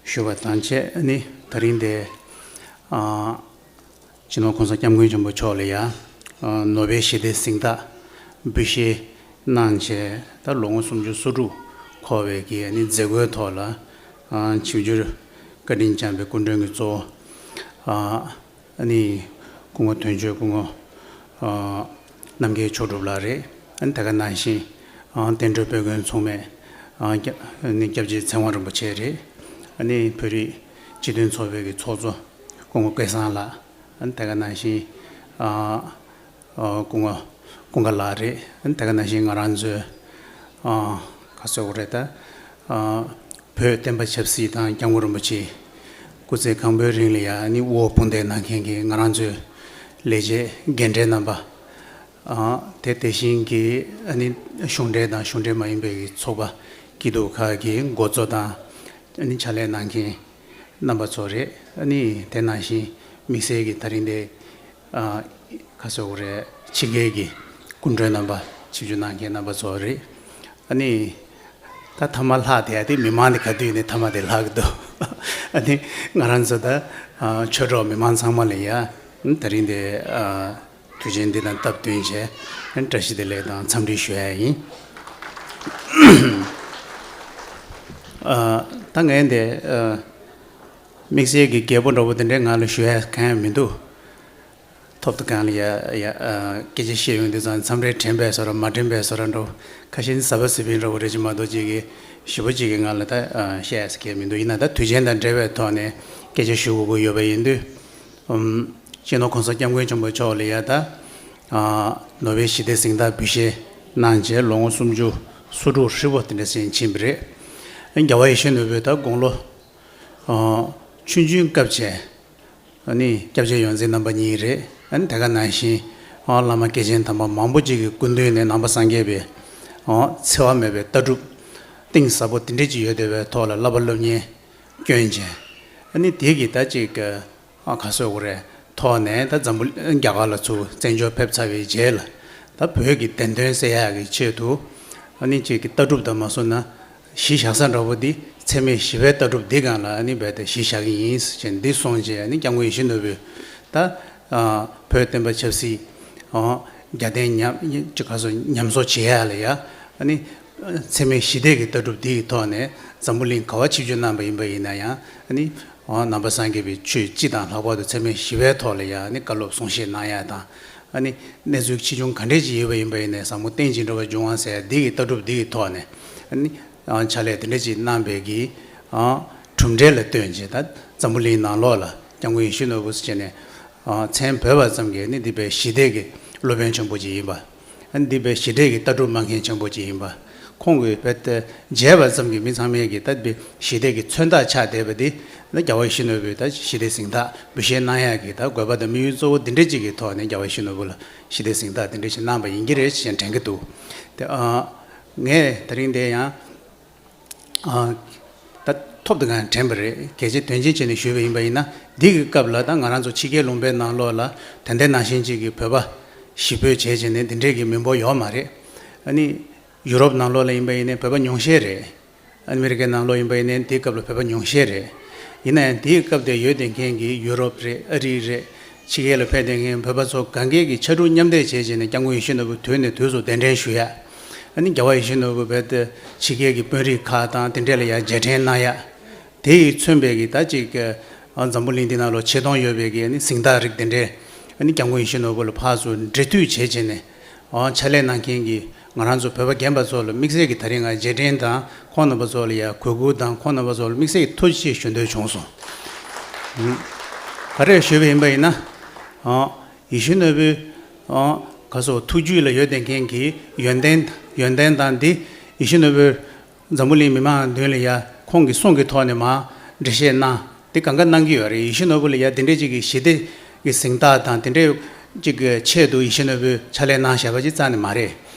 ཞུ་བ་དང་བཅས། ཨ་ནི་ད་རིང་འདིར་ཨ་སྤྱི་ནོར་༸གོང་ས་༸སྐྱབས་མགོན་ཆེན་པོ་མཆོག་ལ་ཡང་ཨ་ནོ་བེལ་ཞི་བདེའི་གཟེངས་རྟགས་འབུལ་བཞེས་གནང་བྱས། ད་ལོ་ངོ་སུམ་ཅུ་སོ་དྲུག་འཁོར་བའི་གི་ཨ་ནི་མཛད་སྒོའི་ཐོག་ལ་ཨ་ཆིབས་བསྒྱུར་བཀའ་དྲིན་བསྐྱངས་པའི་སྐུ་མགྲོན་གྱི་གཙོ་བོ་ཨ་ཨ་ནི་སྐུ་ངོ་དོན་གཅོད་སྐུ་ངོ་ཨ་རྣམ་རྒྱལ་མཆོག་གྲུབ་ལགས་རེད། ཨ་ནི་དེ་ག་ནང་བཞིན་ཨ་བསྟན་འགྲོའི་དཔལ་མགོན་མཚུངས་མེད་ཨ་སྐྱབས་ཨ་ནི་སྐྱབས་རྗེ་ཚེ་དབང་རིན་པོ་ཆེ་རེད། ཨ་ནི་བོད་རིགས་སྤྱི་མཐུན་ཚོགས་པའི་གི་ཚོགས་གཙོ་སྐུ་ངོ་སྐལ་བཟང་ལགས། ཨ་ནི་དེ་ག་ནང་བཞིན་ཨ་ཨ་སྐུ་ངོ་ཀུན་དགའ་ལགས་རེད། ཨ་ནི་དེ་ག་ནང་བཞིན་ང་རང་ཚོའི་ཨ་ག་ཟེར་དགོས་རེད་ད། ཨ་བོད་བསྟན་པ་ཆབ་སྲིད་དང་༸སྐྱབས་མགོན་རིན་པོ་ཆེ་སྐུ་ཚེ་གང་པོའི་རིང་ལ་ཡང་ཨ་ནི་དབུ་འོག་དཔུང་འདེགས་གནང་མཁན་གྱི་ང་རང་ཚོའི་ལས་བྱེད་རྒན་གྲས་རྣམ་པ། ཨ་དེ་དེ་བཞིན་གྱི་ཨ་ནི་གཞུང་འབྲེལ་དང་གཞུང་འབྲེལ་མ་ཡིན་པའི་ཚོགས་པ་སྐྱིད་སྡུག་ཁག་གི་འགོ་གཙོ་དང་ཨ་ནི་ཕྱག་ལས་གནང་མཁན་རྣམ་པ་ཚོ་རེད། ཨ་ནི་དེ་ནང་བཞིན་དམིགས་བསལ་གྱི་ད་རིང་འདི་ཨ་ག་ཟེར་དགོས་རེད། ཕྱི་རྒྱལ་གྱི་སྐུ་མགྲོན་རྣམ་པ་ཆིབས་བསྒྱུར་གནང་མཁན་རྣམ་པ་ཚོ་རེད། ཨ་ནི་ད་ཐ་མ་ལྷག་བསྡད་ཡ་དེ་མི་མང་དེ་ག་དུས་ནས་ཐ་མ་དེ་ལྷག་གི་འདུག་ཨ་ནི་ང་རང་ཚོ་ད་ཨ་ཆོས་གྲོགས་མི་མང་ཚང་མ་ལ་ཡ་ ད་རིང་འདི་ཨ་དུས་ཆེན་འདི་དང་སྟབས་བསྟུན་བྱས་བཀྲ་ཤིས་བདེ་ལེགས་དང་འཚམས་འདྲི་ཞུ་ཡ་ཡིན། ཨ་ད་ངས་འདི་ཨ་དམིགས་བསལ་གྱི་རྒྱས་པོ་འདྲ་པོ་དེ་འདྲའི་ང་ལ་ཞུ་ཡ་གང་ཡང་མི་འདུག་ཐོབ་ཐང་སྒང་ལ་ཡ་ཡ་ཨ་སྐད་ཆ་བཤད་ཡོང་དུས་ཙང་མཚམས་རེ་དྲན་པའི་བཟོ་འདྲ་མ་དྲན་པའི་བཟོ་འདྲ་འདྲ་པོ། ཁ་ཤས་ནི་གཟབ་པ་གཟབ་པིན་འདྲ་པོ་རེད་ཅེས་མ་གཏོགས་ཅིག་གི་ཞེ་པོ་ཅིག་གི་ང་ལ་ད་ཨ་བཤད་ཡ་ཟེར་མཁན་མི་འདུག་ཡིན་ན་ད་དུས་ཆེན་དང་འབྲེལ་བའི་ཐོག་ནས་སྐད་ཆ་ཞུ་དགོས་ཀྱི་ཡོད་པ་ཡིན་དུས། ཨུམ། སྤྱི་ནོར་གོང་ས་སྐྱབས་མགོན་ཆེན་པོ་མཆོག་ལ་ཡ་ད་ཨ་ནོ་བེལ་ཞི་བདེ་གཟེངས་རྟགས་འབུལ་བཞེས་གནང་རྗེས་ལོ་ངོ་སུམ་ཅུ་སོ་དྲུག་ཧྲིལ་པོ་དེ་འདྲ་ཟིན་ཕྱིན་པ་རེད། རྒྱལ་བ་ཡིད་བཞིན་ནོར་བུའི་ད་དགུང་ལོ་ཨ་ཆུང་ཆུང་སྐབས་བྱས། ཨ་ནི་སྐྱབས་རྗེ་ཡོངས་འཛིན་རྣམ་པ་གཉིས་རེད། ཨ་ནི་དེ་ག་ནང་བཞིན་ཨ་བླ་མ་སྐྱེས་ཆེན་དམ་པ་མང་པོ་ཅིག་གི་སྐུ་མདུན་ནས་ནང་པ་སངས་རྒྱས་པའི་ཨ་འཚེ་བ་མེད་པའི་ལྟ་གྲུབ་གཏིང་ཟབ་པོ་དེ་འདྲ་ཅིག་ཡོད་བསྡད་པའི་ཐོག་ལ་བསླབ་པ་སློབ་གཉེར་བསྐྱོན་བྱས། ཨ་ནི་དེ་གི་ད་ཅིག་ཨ་ག་ཟེར་དགོས་རེད། ཐོག་ནས་ད་འཛམ་བུ་རྒྱ་གར་ལ་ཚུར་བཙན་བྱོལ་ཕེབས་ཚར་བའི་རྗེས་ལ་ད་བོད་ཀྱི་བདེན་དོན་གསལ་ཡག་གི་ཆེད་དུ་ཨ་ནི་ཅིག་གི་ལྟ་གྲུབ་དང་མ་སོང་ན་གཞི་བཞག་ས་འདྲ་པོ་འདི་འཚེ་མེད་ཞི་བའི་ལྟ་གྲུབ་འདི་སྒང་ལ་ཨ་ནི་རྦད་དེ་གཞི་བཞག་གི་ཡིན་ཟེར་བྱས་འདི་གསུངས་རྗེས་ཨ་ནི་སྐྱབས་མགོན་ཡིད་བཞིན་ནོར་བུས་ད་ཨ་བོད་བསྟན་པ་ཆབ་སྲིད་ཨ་རྒྱལ་བསྟན་ཉམས་ཅིག་ག་སོ་ཉམས་གསོ་བྱེད་ཡ་ལ་ཡ་ཨ་ནི་འཚེ་མེད་ཞི་བདེ་གི་ལྟ་གྲུབ་འདི་ཡི་ཐོག་ནས་འཛམ་བུ་གླིང་ག་བ་ཆིབས་བསྒྱུར་གནང་པ་ཡིན་པ་ཡིན་ན་ཡང་ཨ་ནི་ཨ་ནང་པ་སངས་རྒྱས་པའི་ཆོས་སྤྱི་དང་ལྷག་པར་དུ་འཚེ་མེད་ཞི་བའི་ཐོག་ལ་ཡ་ཨ་ནི་བཀའ་སློབ་གསུང་བཤད་གནང་ཡ་དང་། ཨ་ནི་གནས་ཚུལ་ཆེ་ཆུང་ག་འདྲས་ཅིག་ཡོད་པ་ཡིན་པ་ཡིན་ནའི་བཟང་པོ་བསྟན་ཅིང་འགྲོ་བ་འབྱུང་བ་ཟེར་འདི་གི་ལྟ་གྲུབ་འདི་གི་ཐོག་ནས་ཨ་ནི་ཨ་ཕྱག་ལས་དེ་འདྲས་ཅིག་གནང་པའི་གི་ཨ་གྲུབ་འབྲས་ལ་ལྟོས་བྱས་ད་འཛམ་བུ་གླིང་ནང་ལོགས་ལ་སྐྱབས་མགོན་ཡིད་བཞིན་ནོར་བུ་ཟེར་བྱས་ནས་ཨ་མཚན་བོས་པ་ཙམ་གྱིས་ནི་འདི་པའི་ཞི་བདེ་གི་སློབ་དཔོན་ཆེན་པོ་ཅིག་ཡིན་པ། ཨ་ནི་འདི་པའི་ཞི་བདེ་གི་ལྟ་གྲུབ་སྨྲ་མཁན་ཆེན་པོ་ཅིག་ཡིན་པ། ཁོང་གིས་རྦད་དེ་མཇལ་བ་ཙམ་གྱིས་མི་ཚང་མས་ཀྱིས་ད་དེ་ཞི་བདེ་གི་མཚོན་རྟགས་ཆགས་བསྡད་པ་འདི་ནི་རྒྱལ་བ་ཡིད་བཞིན་ནོར་བུས་ད་ཞི་བདེ་གཟེངས་རྟགས་འབུལ་བཞེས་གནང་ཡག་གི་ད་དགོས་པ་དང་དམིགས་ཡུལ་གཙོ་བོ་འདི་འདྲ་ཅིག་གི་ཐོག་ནས་རྒྱལ་བ་ཡིད་བཞིན་ནོར་བུ་ལ་ཞི་བདེ་གཟེངས་རྟགས་འདི་འདྲ་ཞིག་གནང་པ་ཡིན་གྱི་རེད་ཅེས་དྲན་གྱི་འདུག་དེ་ཨ་ངས་ད་རིང་འདི་ཡང་ཨ་ད་ཐོབ་ཐང་དྲན་པ་རེད། གལ་ཆེ་དོན་ཆེན་བྱས་ནས་ཞུས་པ་ཡིན་པ་ཡིན་ན་འདི་གི་སྐབས་ལ་ད་ང་རང་ཚོ་ཕྱི་རྒྱལ་ལུང་པའི་ནང་ལོགས་ལ་ད་ལྟའི་ནང་བཞིན་ཅིག་གི་བོད་པ་ཞི་བོད་བྱས་བྱས་ནས་འདི་འདྲའི་གི་མི་འབོར་ཡོད་མ་རེད། ཨ་ནི། ཡུ་རོབ་ནང་ལོགས་ལ་ཡིན་པ་ཡིན་ནའི་བོད་པ་ཉུང་ཤས་རེད། ཨ་མི་རི་ཀའི་ནང་ལོགས་ཡིན་པ་ཡིན་ནའི་དེའི་སྐབས་ལ་བོད་པ་ཉུང་ཤས་རེད། ཡིན་ན་ཡང་དེའི་སྐབས་དེ་ཡོད་བསྡད་མཁན་གྱི་ཡུ་རོབ་རེད། ཨ་རི་རེད། ཕྱི་རྒྱལ་ལ་ཕེབས་བསྡད་མཁན་བོད་པ་ཚོ་གང་གས་ཀྱི་ཕྱར་གྲུ་མཉམ་འདེགས་བྱས་བྱས་ནས་སྐྱབས་མགོན་ཡིད་བཞིན་ནོར་བུ་དུས་ནས་དུས་སུ་གདན་འདྲེན་ཞུ་ཡ། ཨ་ནི་རྒྱལ་བ་ཡིད་བཞིན་ནོར་བུ་རྦད་དེ་ཕྱི་རྒྱལ་གྱི་དཔོན་རིགས་ཁག་དང་དེ་འདྲས་ལ་ཡང་རྗེས་དྲན་གནང་ཡ། དེ་ཡིས་མཚོན་པའི་གི་ད་ཅིག་ཨ་འཛམ་བུ་གླིང་འདི་ནང་ལོ་ཆེ་མཐོང་ཡོད་པའི་གི་ཨ་ནི་གཟེངས་རྟགས་རིགས་དེ་འདྲས་ཨ་ནི་སྐྱབས་མགོན་ཡིད་བཞིན་ནོར་བུ་ལ་ཕར་ཚུར་འབྲེལ་མཐུད་བྱས་བྱས་ནས་ཨ་ཕྱག་ལས་གནང་མཁན་གྱི་ང་རང་ཚོ་བོད་པ་རྒན་པ་ཚོ་ལ་དམིགས་བསལ་གྱི་ད་རིང་ང་རྗེས་དྲན་དང་ཁོང་རྣམ་པ་ཚོ་ལ་ཡང་གུས་བཀུར་དང་ཁོང་རྣམ་པ་ཚོ་ལ་དམིགས་བསལ་གྱི་ཐུགས་རྗེ་ཆེ་ཞུ་འདོད་བྱུང་སོང་། ཨུམ། ག་རེ་ཞུས་པ་ཡིན་པ་ཡིན་ན་ཨ་ཡིད་བཞིན་ནོར་བུའི་ཨ་ག་སོ་ཐུགས་རྒྱུད་ལ་ཡོད་བསྡད་མཁན་གྱི་ཡོན་ཏན་ཡོན་ཏན་དང་འདི་ཡིད་བཞིན་ནོར་བུའི་འཛམ་བུ་གླིང་མི་མང་མདུན་ལ་ཡ་ཁོང་གི་གསུང་གི་ཐོག་ནས་མར་འགྲེལ་བཤད་གནང་དེ་གང་ག་གནང་གི་ཡོད་རེད། ཡིད་བཞིན་ནོར་བུ་ལ་ཡ་དེ་འདྲས་ཅིག་གི་ཞི་བདེ་གི་གཟེངས་རྟགས་དང་དེ་འདྲས་ཅིག་གི་ཆེད་དུ་ཡིད་བཞིན་ནོར་བུས་ཕྱག་ལས་གནང་བཞག་པ་ཅིག་རྩ་ནས་མ་རེད།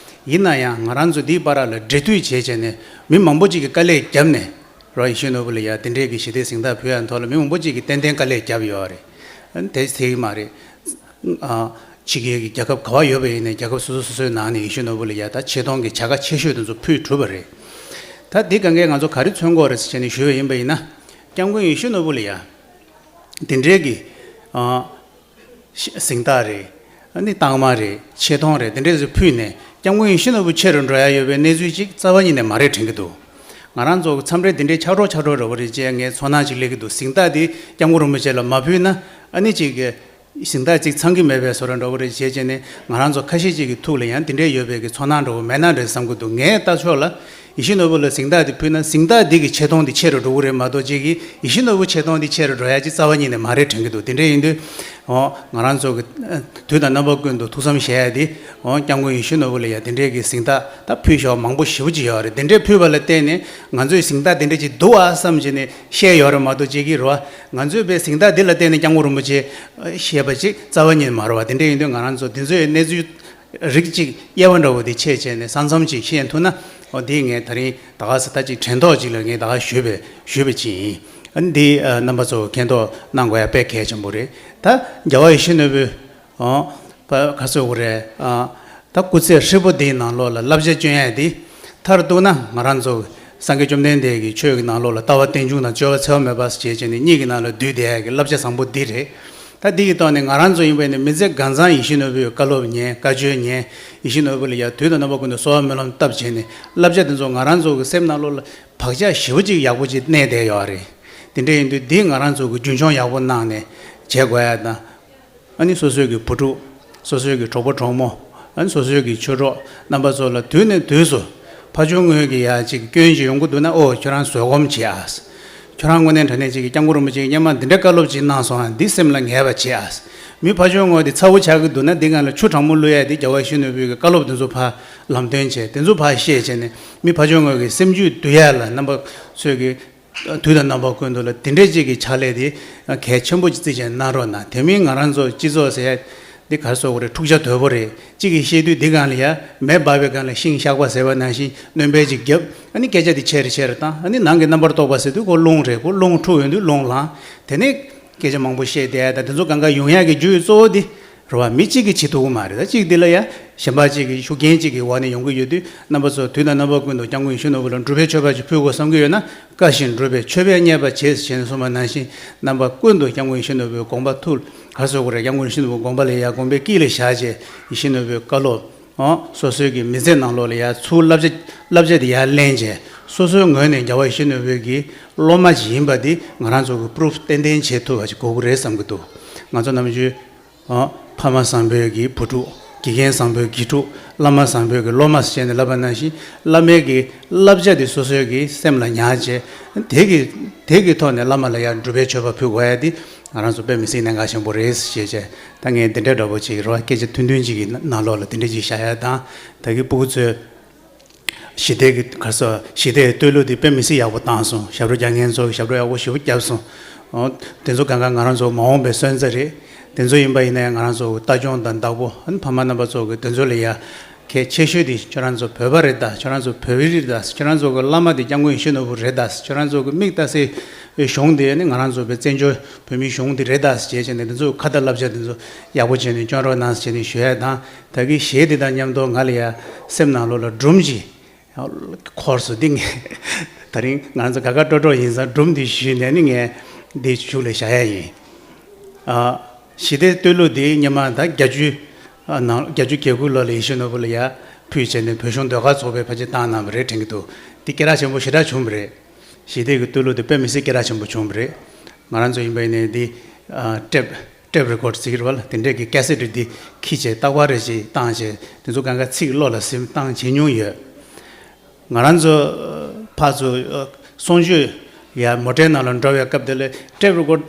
ཡིན་ན་ཡང་ང་རང་ཚོ་འདིའི་བར་ལ་འབྲེལ་མཐུད་བྱས་བྱས་ནས་མི་མང་པོ་ཅིག་གིས་དཀའ་ལས་བརྒྱབ་ནས་རོ་ཡིད་བཞིན་ནོར་བུ་ལ་ཡ་དེ་འདྲས་ཀྱི་ཞི་བདེ་གཟེངས་རྟགས་ཕུལ་ཡ་ཐོག་ལ་མི་མང་པོ་ཅིག་གིས་ཏན་ཏན་དཀའ་ལས་བརྒྱབ་ཡོད་རེད། དེ་ཚད་ཀྱི་མ་རེད། ཨ་ཕྱི་རྒྱལ་གྱི་རྒྱལ་ཁབ་ག་བ་ཡོད་པ་ཡིན་ནའི་རྒྱལ་ཁབ་སོ་སོ་སོ་སོའི་ནང་ནས་ཡིད་བཞིན་ནོར་བུ་ལ་ཡ་ད་ཆེ་མཐོང་གི་བྱ་དགའ་ཆེ་ཤོས་དེ་ཚོ་ཕུལ་གྲུབ་པ་རེད། ད་འདི་གང་གས་ང་ཚོ་ག་རེ་མཚོན་གྱི་ཡོད་རེད་ཟེར་བྱས་ནས་ཞུས་པ་ཡིན་པ་ཡིན་ན། སྐྱབས་མགོན་ཡིད་བཞིན་ནོར་བུ་ལ་ཡ་དེ་འདྲའི་གི་ཨ་གཟེངས་རྟགས་རེད། ཨ་ནི་རྟགས་མ་རེད། ཆེ་མཐོང་རེད། དེ་འདྲས་ཕུལ་ནས་སྐྱབས་མགོན་ཡིད་བཞིན་ནོར་བུ་ཆེ་རུ་འགྲོ་ཡ་ཡོད་པའི་གནས་ཚུལ་ཅིག་རྩ་བ་ཉིད་ནས་མ་རེད་དྲན་གྱི་འདུག་ང་རང་ཚོ་མཚམས་རེ་དེ་འདྲའི་ཆགས་གྲོགས་ཆགས་གྲོགས་རེད་པ་རེད་ཅེས་ངས་ཚོར་སྣང་ཅིག་སླེབས་ཀྱི་འདུག་གཟེངས་རྟགས་འདི་སྐྱབས་མགོན་རིན་པོ་ཆེ་ལ་མ་ཕུལ་ན་ཨ་ནི་ཅིག་གཟེངས་རྟགས་ཅིག་ཚང་གི་མེད་པའི་བཟོ་འདྲ་འདྲ་པོ་རེད་བྱས་བྱས་ནས་ང་རང་ཚོ་ཁ་ཤས་ཅིག་གི་ཐུགས་ལ་ཡང་དེ་འདྲས་ཡོད་པའི་གི་ཚོར་སྣང་འདྲ་པོ་མེད་ན་འདྲ་བསམ་གྱི་འདུག་ངའི་ལྟ་ཕྱོགས་ལ་ཡིད་བཞིན་ནོར་བུ་ལ་གཟེངས་རྟགས་དེ་ཕུལ་ན་གཟེངས་རྟགས་འདི་གི་ཆེ་མཐོང་དེ་ཆེ་རུ་འགྲོ་གི་རེད་མ་གཏོགས་ཅིག་གིས་ཡིད་བཞིན་ནོར་བུ་ཆེ་མཐོང་དེ་ཆེ་རུ་འགྲོ་ཡ་ཅིག་རྩ་བ་ཉིད་ནས་མ་རེད་དྲན་གྱི་འདུག་དེ་འདྲས་ཡིན་དུས་ཨོ་ང་རང་ཚོ་གི་དུས་དང་རྣམ་པ་ཀུན་ཏུ་ཐུགས་བསམ་བཞེས་ཡ་དེ་ཨོ་སྐྱབས་མགོན་ཡིད་བཞིན་ནོར་བུ་ལ་ཡ་དེ་འདྲས་གི་གཟེངས་རྟགས་ད་ཕུལ་ཞོག་མང་པོ་ཞེ་པོ་ཅིག་ཡོད་རེད། དེ་འདྲས་ཕུལ་བ་ལ་བརྟེན་ནས་ང་ཚོས་གཟེངས་རྟགས་དེ་འདྲས་ཅིག་འདུག་ཨ་བསམ་བྱས་ནས་བཤད་ཡོད་རེད་མ་གཏོགས་ཅིག་གིས་རེད་བ། ང་ཚོས་པའི་གཟེངས་རྟགས་འདི་ལ་བརྟེན་ནས་སྐྱབས་མགོན་རིན་པོ་ཆེ་བཤད་པ་ཅིག་རྩ་བ་ཉིད་མ་རེད་བ། དེ་འདྲ་ཡིན་དུས་ང་རང་ཚོ་འདི་ཚོའི་གནས་ཚུལ་རིགས་གཅིག་དབྱེ་བ་འདྲ་བོ་འདི་ཕྱེ་བྱས་ནས་ས་མཚམས་ཅིག་ཤེས་ཐུབ་ན་འོ་འདི་ངས་ད་རིང་ད་ག་ས་ད་ཅིག་དྲན་ཐོག་ཅིག་ལ་ངས་ད་ག་ཞུས་པའི་ཞུས་པ་ཅིག་ཡིན། ཨ་ནི་འདི་ཨ་རྣམ་པ་ཚོ་མཁྱེན་རྟོགས་གནང་དགོས་ཡ་དཔེ་གལ་ཆེན་པོ་རེད། ད་རྒྱལ་བ་ཡིད་བཞིན་ནོར་བུའི་ཨོ་པ་ག་ཚོད་དགོས་རེད། ཨ་ད་སྐུ་ཚེ་ཧྲིལ་པོ་འདིའི་ནང་ལོགས་ལ་བསླབ་བྱ་བསྐྱོན་ཡ་འདི་མཐར་གཏུགས་ན་ང་རང་ཚོ་སངས་རྒྱས་བཅོམ་ལྡན་འདས་ཀྱི་ཆོས་ཀྱི་ནང་ལོགས་ལ་ལྟ་བ་རྟེན་འབྱུང་དང་སྤྱོད་པ་འཚེ་བ་མེད་པ་ཞེས་བྱས་ནས་གཉིས་ཀྱི་ནང་ལ་འདུས་བསྡད་ཡ་གི་བསླབ་བྱ་བཟང་པོ་འདི་རེད། ད་འདི་གི་ཐོག་ནས་ང་རང་ཚོ་ཡིན་པ་ཡིན་ན་མི་ཚེ་གང་ཚང་ཡིད་བཞིན་ནོར་བུའི་བཀའ་སློབ་ཉན། བཀའ་ཆོས་ཉན། ཡིད་བཞིན་ནོར་བུ་ལ་ཡ་དུས་དང་རྣམ་པ་ཀུན་ཏུ་གསོལ་བ་སྨོན་ལམ་བཏབ་བྱས་ནས་བསླབ་བྱ་དེ་ཚོ་ང་རང་ཚོ་གི་སེམས་ནང་ལོགས་ལ་བག་ཆགས་ཞེ་པོ་ཅིག་ཡག་པོ་ཅིག་གནས་བསྡད་ཡོད་རེད། དེ་འདྲ་ཡིན་དུས་འདི་ང་རང་ཚོ་གི་རྒྱུན་འཁྱོངས་ཡག་པོ་གནང་ནས་བྱེད་དགོས་ཡ་དང་། ཨ་ནི་སོ་སོའི་གི་བུ་ཕྲུག་སོ་སོའི་གི་གྲོགས་པོ་གྲོགས་མོ། ཨ་ནི་སོ་སོའི་གི་ཆོས་གྲོགས་རྣམ་པ་ཚོ་ལ་དུས་ནས་དུས་སུ་ཕ་ཆུང་ངོས་ཀྱི་ཡ་ཅིག་སྐྱོན་ཅིག་ཡོང་གི་འདུག་ན། ཨོ་ཁྱོད་རང་བཟོད་སྒོམ་བྱེད་ཨ། ཁྱོད་རང་དངོས་གནས་དྲང་གནས་ཅིག་གི་སྐྱབས་མགོན་རིན་པོ་ཆེ་གི་སྔོན་མ་འདི་འདྲའི་བཀའ་སློབ་ཅིག་གནང་སོང་ཨ། འདི་སེམས་ལ་ངེས་པ་བྱེད་ཨ། མི་ཕ་ཆུང་ངོས་འདི་ཚ་བོ་ཆགས་ཀྱི་འདུག་ན། འདི་སྒང་ལ་ཆུ་གྲང་མོ་བླུག་ཡ་འདི་རྒྱལ་བ་ཡིད་བཞིན་ནོར་བུའི་གི་བཀའ་སློབ་འདི་ཚོ་ཕར་ལམ་སྟོན་བྱས། འདི་ཚོ་ཕར་བཤད་བྱས་ནས་མི་ཕ་ཆུང་ངོས་ཀྱི་སེམས་རྒྱུད་འདུལ་ཡ་ལ་རྣམ་པ་ཚོས་ཀྱི་དུས་དང་རྣམ་པ་ཀུན་ཏུ་ལ་དེ་འདྲའི་ཅིག་གི་ཕྱག་ལས་དེ་གལ་ཆེན་པོ་ཅིག་བརྩིས་བྱས་གནང་རོགས་གནང་། དེ་མིན་ང་རང་ཚོ་སྤྱི་ཚོགས་ཟེར་ཡ་འདི་ག་རེ་ཟེར་དགོས་རེད། འཁྲུག་ཆ་དོད་པོ་རེད། གཅིག་གིས་བཤད་དུས་འདི་སྒང་ལ་ཡ་མེ་འབར་བའི་སྒང་ལ་ཤིང་གཤགས་པ་ཟེར་བ་ནང་བཞིན་སྣོན་པ་ཅིག་བརྒྱབ། ཨ་ནི་སྐད་ཆ་དེ་ཆེ་རུ་ཆེ་རུ་བཏང་། ཨ་ནི་ནང་གི་རྣམ་པར་རྟོག་པ་ཟེར་དུས་ཁོ་རླུང་རེད། ཁོ་རླུང་འཁྲུགས་ཡོང་དུས་རླུང་ལངས། དེ་ནས་སྐད་ཆ་མང་པོ་བཤད་བསྡད་ད་དེ་ཚོ་གང་ག་ཡོང་ཡག་གི་རྒྱུ་ཡི་གཙོ་བོ་འདི་རེད་བ། མི་གཅིག་གིས་བྱེད་ཐུབ་ཀྱི་མ་རེད། ད་གཅིག་འདི་ལ་ཡ་གཞན་པ་གཅིག་གིས་ཤུགས་རྐྱེན་གཅིག་གི་འོག་ནས་ཡོང་གི་ཡོད་དུས། རྣམ་པ་ཚོ་དུས་དང་རྣམ་པ་ཀུན་ཏུ་སྐྱབས་མགོན་ཡིད་བཞིན་ནོར་བུ་ལ་སྒྲུབ་པའི་མཆོད་པ་ཅིག་ཕུལ་དགོས་བསམ་གྱི་ཡོད་ན། བཀའ་བཞིན་སྒྲུབ་པའི་མཆོད་པས་མཉེས་པར་བྱེད་ཅེས་གསུངས་པ་ནང་བཞིན། རྣམ་པ་ཀུན་ཏུ་སྐྱབས་མགོན་ཡིད་བཞིན་ནོར་བུའི་དགོངས་པ་ཐུགས་ག་རེ་ཟེར་དགོས་རེད། སྐྱབས་མགོན་ཡིད་བཞིན་ནོར་བུའི་དགོངས་པ་ལ་ཡ་དགོངས་པའི་དཀྱིལ་ལ་བཞག་བྱས། ཡིད་བཞིན་ནོར་བུའི་བཀའ་སློབ། ཨོ་སོ་སོའི་གི་མི་ཚེ་ནང་ལོགས་ལ་ཡ་ཚུར་བསླབ་བྱ་བསླབ་བྱ་དེ་ཡར་ལེན་བྱས། སོ་སོའི་ངོས་ནས་རྒྱལ་བ་ཡིད་བཞིན་ནོར་བུའི་གི་སློབ་མ་ཅིག་ཡིན་པ་འདི་ང་རང་ཚོ་གི་པུ་རུབ་ཏན་ཏན་བྱེད་ཐུབ་པ་ཅིག་དགོས་ཀྱི་རེད་བསམ་གྱི་འདུག་ང་ཚོ་ནམ་རྒྱུན། ཨོ། ཕ་མ་བཟང་པོའི་གི་བུ་ཕྲུག་དགེ་རྒན་བཟང་པོའི་དགེ་ཕྲུག་བླ་མ་བཟང་པོའི་གི་སློབ་མ་ཟེར་བྱས་ནས་ལབ་པ་ནང་བཞིན། བླ་མའི་གི་བསླབ་བྱ་དེ་སོ་སོའི་གི་སེམས་ལ་ཉར་བྱས། དེ་གི་དེ་གི་ཐོག་ནས་བླ་མ་ལ་ཡང་སྒྲུབ་པའི་མཆོད་པ་ཕུལ་དགོས་ཡ་དེ་ང་རང་ཚོ་དཔེ་མི་སྲིད་གནད་འགག་ཆེན་པོ་རེད་ཞེས་བྱས། ད་ངས་འདི་འདྲའི་འདྲ་པོ་ཅིག་རེད་བ། སྐད་ཆ་ཐུང་ཐུང་ཅིག་གི་ནང་ལོགས་ལ་འདི་འདྲ་ཅིག་བཤད་ཡ་དང་། ད་གི་སྤུ་གུ་ཚོས། ཞི་བདེ་གི་ག་རེ་ཟེར། ཞི་བདེའི་བསྟོད་གླུ་འདི་དཔེ་མི་སྲིད་ཡག་པོ་བཏང་སོང་། ཞབས་བྲོ་རྒྱག་མཁན་ཚོ་གིས་ཞབས་བྲོ་ཡག་པོ་ཞེ་པོ་བརྒྱབ་སོང་། འོ། དེ་ཚོ་གང་ག་ང་རང་ཚོ་མ་འོངས་པའི་སོན་རྩ་རེད། དེ་ཚོ་ཡིན་པ་ཡིན་ན་ཡང་ང་རང་ཚོ་གི་ལྟ་སྐྱོང་དང་བདག་པོ། ཨ་ནི་ཕ་མ་རྣམ་པ་ཚོ་གིས་དེ་ཚོ་ལ་ཡ་གལ་ཆེ་ཤོས་དེ་ཁྱོད་རང་ཚོ་བོད་པ་རེད་ད། ཁྱོད་རང་ཚོ་བོད་རིགས་རེད་ད། ཁྱོད་རང་ཚོ་གི་བླ་མ་དེ་སྐྱབས་མགོན་ཡིད་བཞིན་ནོར་བུ་རེད་ད། ཁྱོད་རང་ཚོ་གི་མིག་ལྟ་སའི་གཞུང་དེ་ནི་ང་རང་ཚོ་བའི་བཙན་བྱོལ་བོད་མིའི་གཞུང་དེ་རེད་ད་ཟེར་བྱས་ནས། དེ་ཚོ་ཁ་ཏ་བསླབ་བྱ་དེ་ཚོ་ཡག་པོ་བྱས་ནས་སྐྱོན་རོགས་གནང་ཟེར་བྱས་ནས་ཞུ་ཡ་དང་། ད་གི་གཞས་དེ་དང་མཉམ་དུ་ང་ལ་ཡ་སེམས་ནང་ལོགས་ལ་སྒྲུང་ཅིག་འཁོར་སོང་། འདི་ངས་ད་རིང་ང་ཚོ་དགའ་དགའ་སྤྲོ་སྤྲོ་ཡིན་ཙང་སྒྲུང་འདི་ཞུས་ནས་ནི་ངས་འདི་གཞུག་ལ་བཞག་ཡ་ཡིན། ཨ། ཞི་བདེའི་བསྟོད་གླུ་འདི་སྔོན་མ་ད་བརྒྱད་ཅུ་ནང་བརྒྱད་ཅུ་གྱ་དགུ་ལོ་ལ་ཡིད་བཞིན་ནོར་བུ་ལ་ཡ་ཕུལ་བྱས་ནས་བོད་གཞུང་ཟློས་གར་ཚོགས་པས་ཕལ་ཆེར་བཏང་གནང་བ་རེད་དྲན་གྱི་འདུག་འདི་སྐད་གྲགས་ཆེན་པོ་ཞེ་དྲག་བྱུང་བ་རེད། ཞི་བདེ་གི་བསྟོད་གླུ་དེ་དཔེ་མི་སྲིད་སྐད་གྲགས་ཆེན་པོ་བྱུང་བ་རེད། ང་རང་ཚོ་ཡིན་པ་ཡིན་ནའི་འདི། ཨ། ཊེབ་ཊེབ་རི་ཀོཌ་ཟེར་གྱི་རེད་བ། དེ་འདྲས་ཀྱི་ཀེ་སེཊ་འདི་འཁྱེར་བྱས་རྟག་པར་རེ་ཞིག་བཏང་བྱས། དེ་ཚོ་གང་ག་ཚིག་བློ་ལ་ཟིན་བཏང་བྱེད་མྱོང་ཡོད། ང་རང་ཚོ་ཕར་ཚུར་གསུང་ཆོས་ཡ་མོ་ཊའི་ནང་ལ་འགྲོ་བའི་སྐབས་དེ་ལ་ཊེབ་རི་ཀོཌ་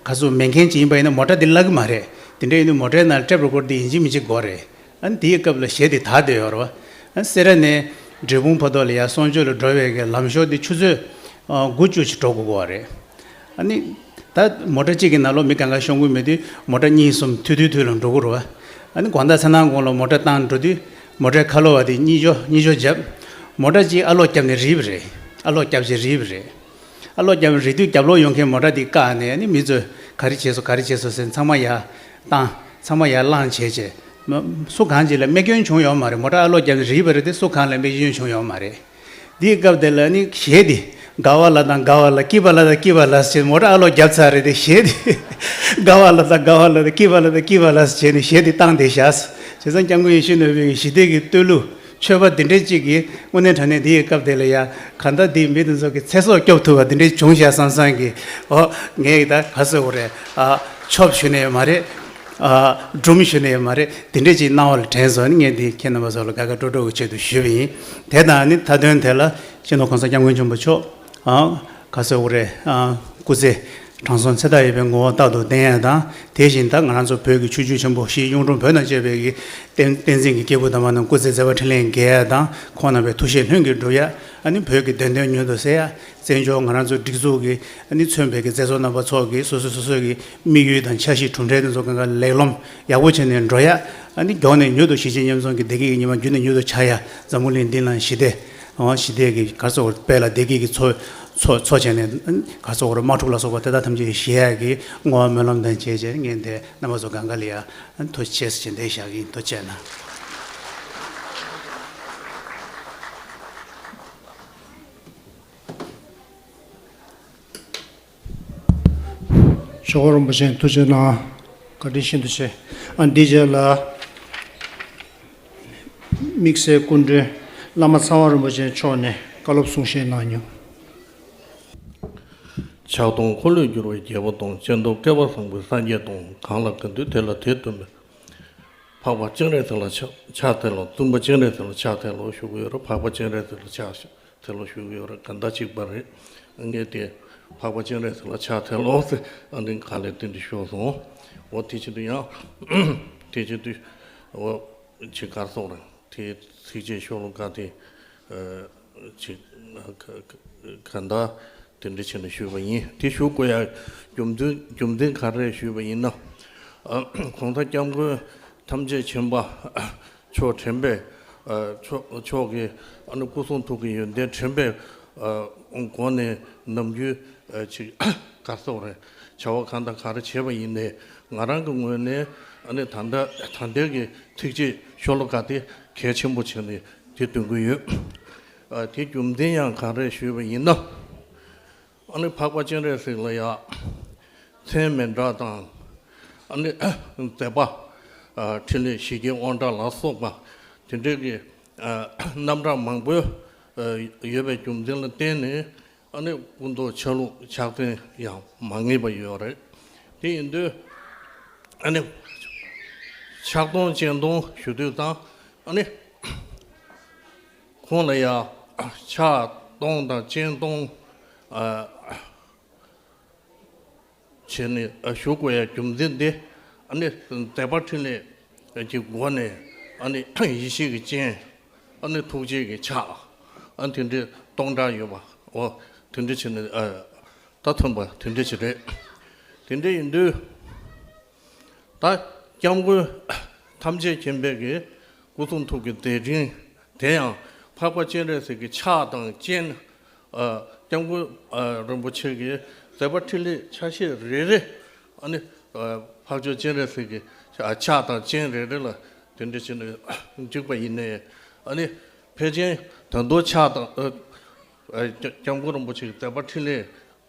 ག་ཚོད་མེད་མཁན་ཅིག་ཡིན་པ་ཡིན་ན་མོ་ཊ་འདི་བརླག་གི་མ་རེད། དེ་འདྲ་ཡིན་དུས་མོ་ཊའི་ནང་ཊེབ་རི་ཀོཌ་འདི་ཡིན་གཅིག་མིན་གཅིག་དགོས་རེད། ཨ་ནི་དེའི་སྐབས་ལ་གཞས་དེ་དར་བསྡད་ཡོད་རེད་བ། ཨ་ནི་སེ་ར་ནས་འབྲས་སྤུངས་བར་དུ་ལ་ཡ་གསུང་ཆོས་ལ་འགྲོ་བའི་གི་ལམ་ཞོར་དེ་ཆུ་ཚོད་དགུ་བཅུ་ཞིག་འགྲོ་དགོས་ཀྱི་ཡོད་རེད། ཨ་ནི་ད་མོ་ཊ་གཅིག་གི་ནང་ལོགས་མི་གང་ག་ཤོང་གི་མེད་དུས་མོ་ཊ་གཉིས་གསུམ་མཐུད་མཐུད་མཐུད་ལ་འགྲོ་གི་རེད་བ། ཨ་ནི་དགོང་དག་མཚན་ནག་གུང་ལ་མོ་ཊ་བཏང་འགྲོ་དུས་མོ་ཊའི་ཁ་ལོ་བ་དེ་གཉིད་ཤོར་གཉིད་ཤོར་བརྒྱབ། མོ་ཊ་གཅིག་ཨ་ལོག་བརྒྱབ་ནས་རིལ་བ་རེད། ཨ་ལོག་བརྒྱབ་བྱས་རིལ་བ་རེད། ཨ་ལོག་རྒྱབ་རེད་དུས་རྒྱབ་ལོགས་ཡོང་མཁན་མོ་ཊ་འདི་བཀག་ནས། ཨ་ནི་མི་ཚོས་ག་རེ་བྱས་སོང་ག་རེ་བྱས་སོང་ཟེར་ཚང་མ་ཡར་བཏང་། ཚང་མ་ཡར་བླངས་བྱས་བྱས། མ་སུ་གང་ཅིག་ལ་རྨས་སྐྱོན་བྱུང་ཡོད་མ་རེད། མོ་ཊ་ཨ་ལོག་རྒྱབ་ནས་རིལ་བ་རེད་དེ་སུ་གང་ལ་རྨས་སྐྱོན་བྱུང་ཡོད་མ་རེད། འདིའི་སྐབས་དེ་ལ་ནི་གཞས་འདི་དགའ་བ་ལ་དང་དགའ་བ་ལ་སྐྱིད་པ་ལ་དང་སྐྱིད་པ་ལ་ཟེར། མོ་ཊ་ཨ་ལོག་རྒྱབ་ཚར་རེད་དེ་གཞས་འདི་དགའ་བ་ལ་དང་དགའ་བ་ལ་དང་སྐྱིད་པ་ལ་དང་སྐྱིད་པ་ལ་ཟེར་ནས་གཞས་འདི་བཏང་བསྡད་བཞག་བྱས་ཙང་སྐྱབས་མགོན་ཡིད་བཞིན་ནོར་བུའི་གི་ཞི་བདེ་གི་བསྟོད་གླུ། མཆོད་པ་འདི་འདྲས་གཅིག་གིས་དངོས་གནས་དྲང་གནས་འདི་ཡི་སྐབས་དེ་ལ་ཡ་གང་ལྟར་འདིས་མི་དེ་ཚོ་གི་ཚེ་སྲོག་སྐྱོབ་ཐུབ་པ་འདི་འདྲས་བྱུང་ཤག་བསམ་བསམ་གི། ཨོ་ངས་ད་ག་ཟེར་དགོས་རེད། ཨ་ཆོབ་ཞུ་ནས་ཡོད་མ་རེད། ཨ་སྒྲུང་ཞུ་ནས་ཡོད་མ་རེད། འདི་འདྲས་ཅིག་གནང་བ་ལ་དྲན་སོང་། ནི་ངས་འདི་ཁྱེད་རྣམ་པ་ཚོ་ལ་དགའ་དགའ་སྤྲོ་སྤྲོ་གི་ཆེད་དུ་ཞུས་པ་ཡིན། དེ་དང་ནི་མཐའ་དོན་དེ་ལ་སྤྱི་ནོར་གོང་ས་སྐྱབས་མགོན་ཆེན་པོ་མཆོག་ཨ། ག་ཟེར་དགོས་རེད། ཨ། སྐུ་ཚེ་དྲང་སྲོང་ཚེ་མཐའ་ཡས་པའི་ངོ་བོ་རྟག་ཏུ་བརྟན་ཡ་དང་། དེ་བཞིན་ད་ང་རང་ཚོ་བོད་ཀྱི་ཆོས་བརྒྱུད་ཆེན་པོ་བཞི་གཡུང་དྲུང་བོན་དང་བཅས་པའི་གི་བསྟན་བསྟན་འཛིན་གྱི་སྐྱེས་བུ་དམ་པ་རྣམས་སྐུ་ཚེ་མཛད་པ་འཕྲིན་ལས་རྒྱས་ཡ་དང་། ཁོང་རྣམ་པའི་ཐུགས་བཞེད་ལྷུན་གྱིས་འགྲུབ་ཡ། ཨ་ནི་བོད་ཀྱི་བདེན་དོན་མྱུར་དུ་གསལ་ཡ། བཙན་བྱོལ་ང་རང་ཚོ་སྒྲིག་འཛུགས་ཀྱི་ཨ་ནི་མཚོན་པའི་གི་མཛད་གཙོ་རྣམ་པ་ཚོ་གིས་སོ་སོ་སོ་སོའི་གི་དམིགས་ཡུལ་དང་འཆར་གཞི་གྲུབ་འབྲས་དེ་ཚོ་གང་ག་ལེགས་ལམ་ཡག་པོ་བྱས་ནས་འགྲོ་ཡ། ཨ་ནི་མགྱོགས་ནས་མྱུར་དུ་གཞིས་བྱེས་མཉམ་འཛོམས་ཀྱི་བདེ་སྐྱིད་ཀྱི་ཉི་མ་མགྱོགས་ནས་མྱུར་དུ་འཆར་ཡ། འཛམ་བུ་གླིང་འདི་ལ་ཞི་བདེ། འོ་ཞི་བདེ་གི་ག་ཚོད་དཔལ་ལ་བདེ་སྐྱིད་ཀྱི་མཚོ་མཚོ་མཚོ་བྱས་ནས་ག་ཚོད་དམག་འཁྲུག་ལ་སོགས་པ་དེ་དག་ཐམས་ཅད་ཞི་ཡ་གི་བསྔོ་བ་སྨོན་ལམ་དང་བཅས་བྱས། ངས་འདི་རྣམ་པ་ཚོ་གང་ག་ལ་ཡ་ཐུགས་རྗེ་ཆེ་ཟེར་འདི་བཞག་གི་ཡིན། ཐུགས་རྗེ་གནང་། ཇོ་བོ་རིན་པོ་ཆེ་ཐུགས་རྗེ་གནང་། བཀའ་དྲིན་ཤིན་ཏུ་ཆེ། ཨ་འདི་རྗེས་ལ་དམིགས་བསལ་སྐུ་མགྲོན་བླ་མ་ཚེ་དབང་རིན་པོ་ཆེ་མཆོག་ནས་བཀའ་སློབ་གསུང་བཤད་གནང་མྱོང་། ཕྱག་སྟོང་འཁོར་ལོས་སྒྱུར་བའི་རྒྱལ་པོ་དང་། སྤྱན་སྟོང་བསྐལ་པ་བཟང་པོའི་སངས་རྒྱས་དང་། གང་ལ་གང་འདུལ་དེ་ལ་དེ་བསྟུན་པའི། འཕགས་པ་སྤྱན་རས་གཟིགས་ལ་ཕྱག་ཕྱག་འཚལ་ལོ། བཙུན་པ་སྤྱན་རས་གཟིགས་ལ་ཕྱག་འཚལ་ལོ་ཞུ་གི་ཡོད་རེད། འཕགས་པ་སྤྱན་རས་གཟིགས་ལ་ཕྱག་འཚལ་ལོ་ཞུ་གི་ཡོད་རེད། གང་ལྟར་གཅིག་པ་རེད། ངས་དེ་འཕགས་པ་སྤྱན་རས་གཟིགས་ལ་ཕྱག་འཚལ་ལོ་ཟེར་ཨ་ནི་ག་ལེར་དེ་འདྲ་ཤོར་སོང་། འོ་དེ་བྱེད་དུས་ཡང་དེ་བྱེད་དུས་འོ་ཅིག་གར་སོགས་རེད། དེ་ཚིགས་བཅད་ཤོ་ལོ་ཀ་དེ་ཨ་ཅིག་ག་ག་ག་འདྲ་དེ་འདྲ་བྱས་ནས་ཞུས་པ་ཡིན། དེ་ཞུ་དགོས་ཡ་རྒྱུ་མཚན་རྒྱུ་མཚན་ག་རེ་ཞུས་པ་ཡིན་ན། ཨ་གོང་ས་སྐྱབས་མགོན་ཐམས་ཅད་མཁྱེན་པ་མཆོག་དྲན་པས། ཨ་མཆོག་མཆོག་གི་ཨ་ནི་སྐུ་གསུང་ཐུགས་ཀྱི་ཡོན་ཏན་དྲན་པའི་ཨ་སྒོ་ནས་ནམ་རྒྱུན་ཨ་ཅིག་གར་སོགས་རེད། བྱ་བ་གང་དང་ག་རེ་བྱས་པ་ཡིན་ནའི་ང་རང་གི་ངོས་ནས་ཨ་ནི་ད་ལྟ་ད་ལྟའི་གི་ཚིགས་བཅད་ཤོ་ལོ་ཀ་དེ་གལ་ཆེན་པོ་བྱས་ནས་དེ་འདོན་གྱི་ཡོད། ཨ་དེ་རྒྱུ་མཚན་ཡང་ག་རེ་ཞུས་པ་ཡིན་ན། ཨ་ནི་འཕགས་པ་སྤྱན་རས་གཟིགས་ལ་ཡང་མཚན་མི་འདྲ་དང་། ཨ་ནི་མཛད་པ་ཨ་འཕྲིན་ལས་ཞི་རྒྱས་དབང་དྲག་ལ་སོགས་པ་དེ་འདྲའི་གི་ཨ་རྣམ་གྲངས་མང་པོ་ཨ་ཡོད་པའི་རྒྱུ་མཚན་ལ་བརྟེན་ནས། ཨ་ནི་སྐུ་མདོག་ཆ་ལུགས་ཕྱག་མཚན་ཡང་མ་ངེས་པ་ཡོད་རེད། དེ་ཡིན་དུས་ཨ་ནི་ཕྱག་སྟོང་སྤྱན་སྟོང་ཞུ་དུས་དང་། ཨ་ནི་ཁོང་ལ་ཡང་ཕྱག་སྟོང་དང་སྤྱན་སྟོང་ཨ་བྱས་ནས་ཨ་ཞུ་དགོས་ཡ་རྒྱུ་མཚན་དེ། ཨ་ནི་མཛད་པ་འཕྲིན་ལས་ཀྱི་སྒོ་ནས་ཨ་ནི་ཡེ་ཤེས་ཀྱི་སྤྱན། ཨ་ནི་ཐུགས་རྗེ་གི་ཕྱག་ཨ་དེ་འདྲའི་སྟོང་ཕྲག་ཡོད་པ། འོ་དེ་འདྲ་བྱས་ནས་ཨ་ད་ཐོན་པ་དེ་འདྲ་ཅིག་རེད། དེ་འདྲ་ཡིན་དུས་ད་སྐྱབས་མགོན་ཐམས་ཅད་མཁྱེན་པའི་གི་སྐུ་གསུང་ཐུགས་ཀྱི་མཛད་འཕྲིན་དེ་ཡང་འཕགས་པ་སྤྱན་རས་གཟིགས་ཀྱི་ཕྱག་དང་སྤྱན། ཨ་སྐྱབས་མགོན་ཨ་རིན་པོ་ཆེ་གི་མཛད་པ་འཕྲིན་ལས་ཆ་ཤས་རེ་རེ། ཨ་ནི་ཨ་འཕགས་མཆོག་སྤྱན་རས་གཟིགས་ཀྱི་ཕྱག་དང་སྤྱན་རེ་རེ་ལ་དེ་འདྲ་བྱས་ནས་འཇུག་པ་ཡིན་ནའི། ཨ་ནི་ཕལ་ཆེར་ད་དུང་ཕྱག་དང་ཨ་ཨ་སྐྱབས་མགོན་རིན་པོ་ཆེ་གི་མཛད་པ་འཕྲིན་ལས་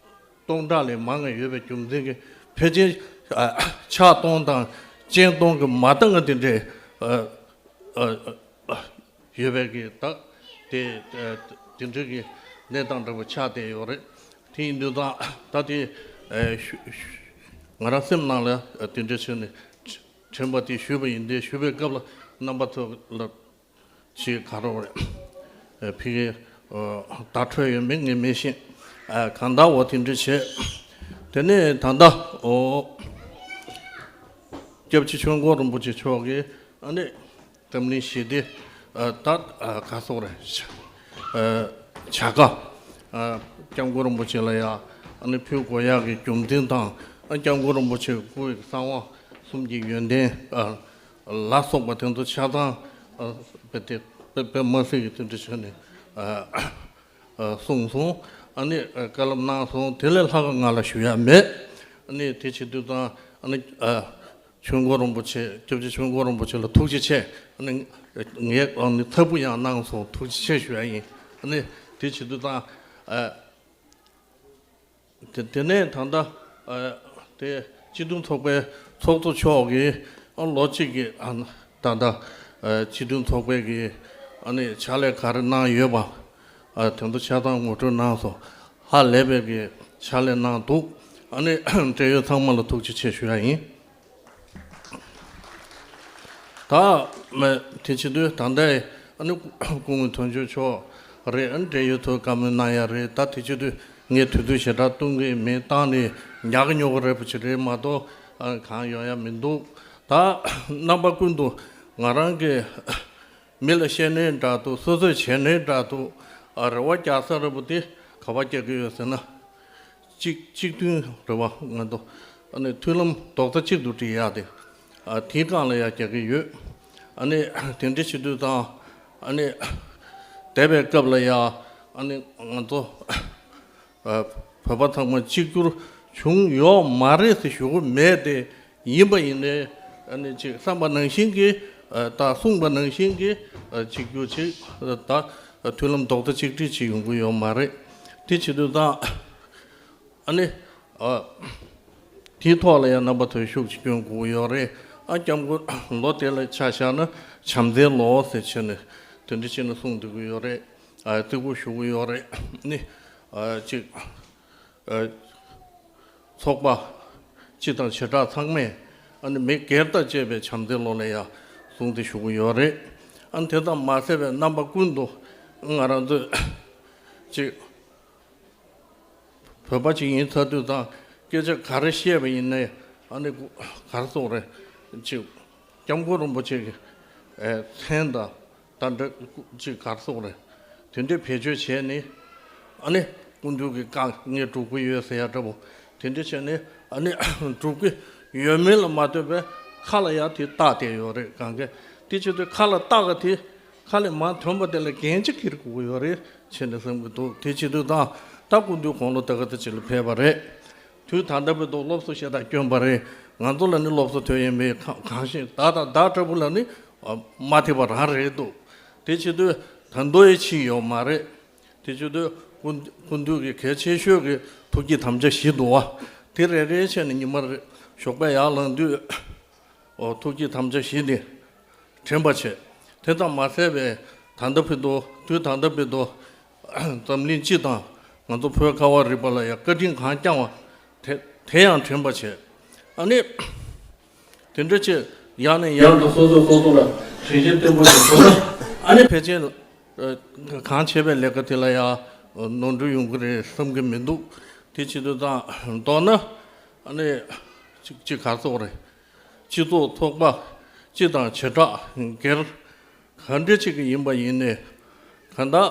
སྟོང་ཕྲག་ལས་མང་བ་ཡོད་པའི་རྒྱུ་མཚན་གྱིས་ཕལ་ཆེར་ཨ་ཕྱག་སྟོང་དང་སྤྱན་སྟོང་གི་མ་འདང་ང་དེ་འདྲའི་ཨ་ཨ་ཨ་ཡོད་པའི་གི་ད་དེ་ཨ་དེ་འདྲའི་གི་གནས་སྟངས་འདྲ་པོ་ཆགས་བསྡད་ཡོད་རེད། དེ་ཡིན་དུས་ད་ད་དེ་ཨ་ཞུ་ཞུ་ང་རང་སེམས་ནང་ལ་ཨ་དེ་འདྲ་བྱས་ནས་དྲན་པ་དེ་ཞུས་པ་ཡིན། དེ་ཞུ་བའི་སྐབས་ལ་རྣམ་པ་ཚོ་ལ་ཞིག་ག་རེ་རེད། ཨ་ཕ་གི་ཨ་བརྡ་འཕྲོད་ཡོད་མེད་ངས་མི་ཤེས། ཨ་གང་ལྟར་འོ་དེ་འདྲ་བྱས། དེ་ནས་ད་ལྟ་འོ་སྐྱབས་རྗེ་ཆོས་མགོན་རིན་པོ་ཆེ་མཆོག་གིས་ཨ་ནི་འཛམ་གླིང་ཞི་བདེ་ཨ་ད་ཨ་ག་སོགས་རེད། ཨ་བྱ་དགའ་ཨ་སྐྱབས་མགོན་རིན་པོ་ཆེ་ལ་ཡང་ཨ་ནི་ཕུལ་དགོས་ཡག་གི་རྒྱུ་མཚན་དང་། ཨ་སྐྱབས་མགོན་རིན་པོ་ཆེ་སྐུ་ཡི་གསང་བ་གསུམ་གྱི་ཡོན་ཏན་ཨ་ལ་སོགས་པ་དེ་ཚོ་ཆ་ཚང་ཨ་དཔེ་དེ་དཔེ་དཔེ་མ་སྲིད་ཀྱི་དེ་འདྲ་བྱས་ནས་ཨ་ཨ་གསུངས་སོང་། ཨ་ནི་ཨ་བཀའ་སློབ་གནང་སོང་། དེ་ལས་ལྷག་ག་ང་ལ་ཞུ་ཡ་མེད། ཨ་ནི་དེ་བྱེད་དུས་ཙང་ཨ་ནི་ཨ་ཆོས་མགོན་རིན་པོ་ཆེ་སྐྱབས་རྗེ་ཆོས་མགོན་རིན་པོ་ཆེ་ལ་ཐུགས་རྗེ་ཆེ། ཨ་ནི་ངས་ཨ་ནི་ཚ་པོ་ཡང་གནང་སོང་། ཐུགས་རྗེ་ཆེ་ཞུ་ཡ་ཡིན། ཨ་ནི་དེ་བྱེད་དུས་ཙང་ཨ། དེ་དེ་ནས་ད་ལྟ་ཨ་དེ་སྤྱི་འཐུས་ཚོགས་པའི་ཚོགས་གཙོ་མཆོག་གིས་ཨ་ལོ་གཅིག་གི་ཨ་ད་ལྟ་ཨ་སྤྱི་འཐུས་ཚོགས་པའི་གི་ཨ་ནི་ཕྱག་ལས་ག་རེ་གནང་ཡོད་པ་ཨ་དེ་ཚོ་ཆ་ཚང་ངོ་སྤྲོད་གནང་སོང་། ཧ་ལས་པའི་གི་ཕྱག་ལས་གནང་འདུག་ཨ་ནི་བགྲེས་ཡོལ་ཚང་མ་ལ་ཐུགས་རྗེ་ཆེ་ཞུ་ཡ་ཡིན། ད་མ་དེ་བྱེད་དུས་ད་ལྟའི་ཨ་ནི་སྐུ་ངོ་དོན་གཅོད་མཆོག་རེད། ཨ་ནི་བགྲེས་ཡོལ་ཚོ་བཀའ་མོལ་གནང་ཡ་རེད། ད་དེ་བྱེད་དུས་ངས་དུས་ཚོད་ཞེ་དྲག་གཏོང་གི་མེད། བཏང་ནས་ཉག་གི་ཉོག་གི་རེད་པ་ཅིག་རེད་མ་གཏོགས་ཨ་གང་ཡོང་ཡ་མི་འདུག་ད་རྣམ་པ་ཀུན་ཏུ་ང་རང་གི་མི་ལ་བཤད་ནའི་འདྲ་འདུག་སོ་སོས་བྱས་ནའི་འདྲ་འདུག་ཨ་རེ་བ་རྒྱག་ས་རེད་པ་དེ་ག་པར་རྒྱག་གི་ཡོད་ཟེར་ན། གཅིག་གཅིག་མཐུན་རེད་བ། ང་ཚོ་ཨ་ནི་མཐུན་ལམ་རྡོག་རྩ་གཅིག་ཏུ་སྒྲིལ་ཡག་དེ་ཨ་དེའི་སྒང་ལ་ཡ་རྒྱག་གི་ཡོད། ཨ་ནི་དེ་འདྲ་བྱེད་དུས་དང་ཨ་ནི་འདས་པའི་སྐབས་ལ་ཡ་ཨ་ནི་ང་ཚོ་ཨ་བོད་པ་ཚང་མ་གཅིག་གྱུར་བྱུང་ཡོད་མ་རེད་ཟེར་ཞུ་གི་མེད་དེ། ཡིན་པ་ཡིན་ནའི་ཨ་ནི་ཅིག་བསམ་པ་ནང་བཞིན་གྱི་ཨ་ད་གསུངས་པ་ནང་བཞིན་གྱི་ཨ་གཅིག་གྱུར་ཅིག་ད་མཐུན་ལམ་རྡོག་རྩ་གཅིག་སྒྲིལ་ཅིག་ཡོང་གི་ཡོད་མ་རེད། དེ་བྱེད་དུས་ད་ཨ་ནི་ཨ་ དེའི་ཐོག་ལ་ཡང་རྣམ་པ་ཐོན་ཤུགས་ཅིག་སྐྱོན་དགོས་ཀྱི་ཡོད་རེད། ཨ་སྐྱབས་མགོན་ལོ་དེ་ལ་ཆ་བཞག་ན་བྱམས་བརྩེའི་ལོ་ཟེར་བྱས་ནས་དེ་འདྲ་བྱས་ནས་གསུངས་བསྡད་ཀྱི་ཡོད་རེད། ཨ་བརྩི་བཀུར་ཞུ་གི་ཡོད་རེད། ནི་ཨ་ཅིག་ཨ་ཚོགས་པ་སྤྱི་དང་བྱེ་བྲག་ཚང་མས་ཨ་ནི་མི་སྒེར་དང་བཅས་པའི་བྱམས་བརྩེའི་ལོ་ལ་ཡང་གསུངས་ཏེ་ཞུ་གི་ཡོད་རེད། ཨ་ནི་དེ་ཙམ་མ་ཟད་པའི་རྣམ་པ་ཀུན་ཏུ་ང་རང་ཚོས་ཅིག་བོད་པ་ཅིག་ཡིན་ཚར་དུས་དང་སྐད་ཆ་ག་རེ་བཤད་པ་ཡིན་ནའི་ཨ་ནི་ག་རེ་ཟེར་དགོས་རེད། ཅིག་སྐྱབས་མགོན་རིན་པོ་ཆེ་གི་ཨེ་མཚན་དང་ད་འདྲ་ཅིག་ག་རེ་ཟེར་དགོས་རེད། དེ་འདྲའི་བེད་སྤྱོད་བྱས་ནས་ཨ་ནི་སྐུ་མདུན་གྱི་བཀའ་ངས་སྒྲུབ་ཀྱི་ཡོད་ཟེར་ཡ་འདྲ་པོ་དེ་འདྲ་བྱས་ནས་ཨ་ནི་སྒྲུབ་ཀྱི་ཡོད་མིན་ལ་མ་ལྟོས་པའི་ཁ་ལ་ཡ་དེ་བཏགས་བསྡད་ཡོད་རེད། གང་ག་དེ་བྱེད་དུས་ཁ་ལ་བཏགས་པ་དེ། ཁ་ལས་མར་ཐོན་པ་དེ་ལ་འགན་ཅིག་འཁྱེར་དགོས་ཀྱི་ཡོད་རེད་བྱས་ནས་བསམ་གྱི་འདུག་དེ་བྱེད་དུས་དང་ད་སྐུ་མདུན་དགུང་ལོ་ད་ག་ཙམ་ཅིག་ལ་ཕེབས་པ་རེད། དུས་ད་ལྟ་བར་དུ་སློབ་གསོ་ཞེ་དྲག་བསྐྱོན་པ་རེད། ང་ཚོ་ལ་ནི་སློབ་གསོ་ཐོན་ཡིན་པས་གང་ཤེས་ད་ད་ད་འདྲ་པོ་ལ་ནི་མ་ཐེབས་པ་རང་རེད་འདུག་དེ་བྱེད་དུས་ད་མདོ་ཡི་ཕྱིན་ཡོད་མ་རེད། དེ་བྱེད་དུས་སྐུ་སྐུ་མདུན་གྱི་གལ་ཆེ་ཤོས་ཀྱི་ཐུགས་ཀྱི་དམ་བཅའ་བཞི་འདུག་བ། དེ་རེ་རེ་བྱས་ནས་ཉི་མ་རེ་ཞོགས་པ་ཡར་ལངས་དུས། ཨོ་ཐུགས་ཀྱི་དམ་བཅའ་བཞི་ནི་དྲན་པ་བྱས། དེ་ཙམ་མ་ཟད་པའི་ད་ལྟ་བར་དུ་དུས་ད་ལྟ་བར་དུ་འཛམ་གླིང་སྤྱི་དང་ང་ཚོ་བོད་ཁ་བ་རི་པ་ལ་ཡང་བཀའ་དྲིན་གང་བསྐྱངས་བ་དེ་དེ་ཡང་དྲན་པ་བྱས། ཨ་ནི་དེ་འདྲ་བྱས་ཡང་ནས་ཡང་དུ་སོ་སོ་སོ་སོ་ལ་དྲན་ཤེས་བརྟན་པོ་ཞིག་བྱུང་ན་ཨ་ནི་ཕལ་ཆེར་གང་བྱས་པའི་ལས་ཀ་དེ་ལ་ཡང་ནོར་འཁྲུལ་ཡོང་གི་རེད་བསམ་གྱི་མི་འདུག་དེ་བྱེད་དུས་ཙང་མདོར་ན་ཨ་ནི་ཅིག་ཅིག་ག་རེ་ཟེར་དགོས་རེད། སྤྱི་ཚོགས་ཚོགས་པ་སྤྱི་དང་བྱེ་བྲག་སྒེར་ག་འདྲ་ཅིག་ཡིན་པ་ཡིན་ནའི་གང་ལྟར་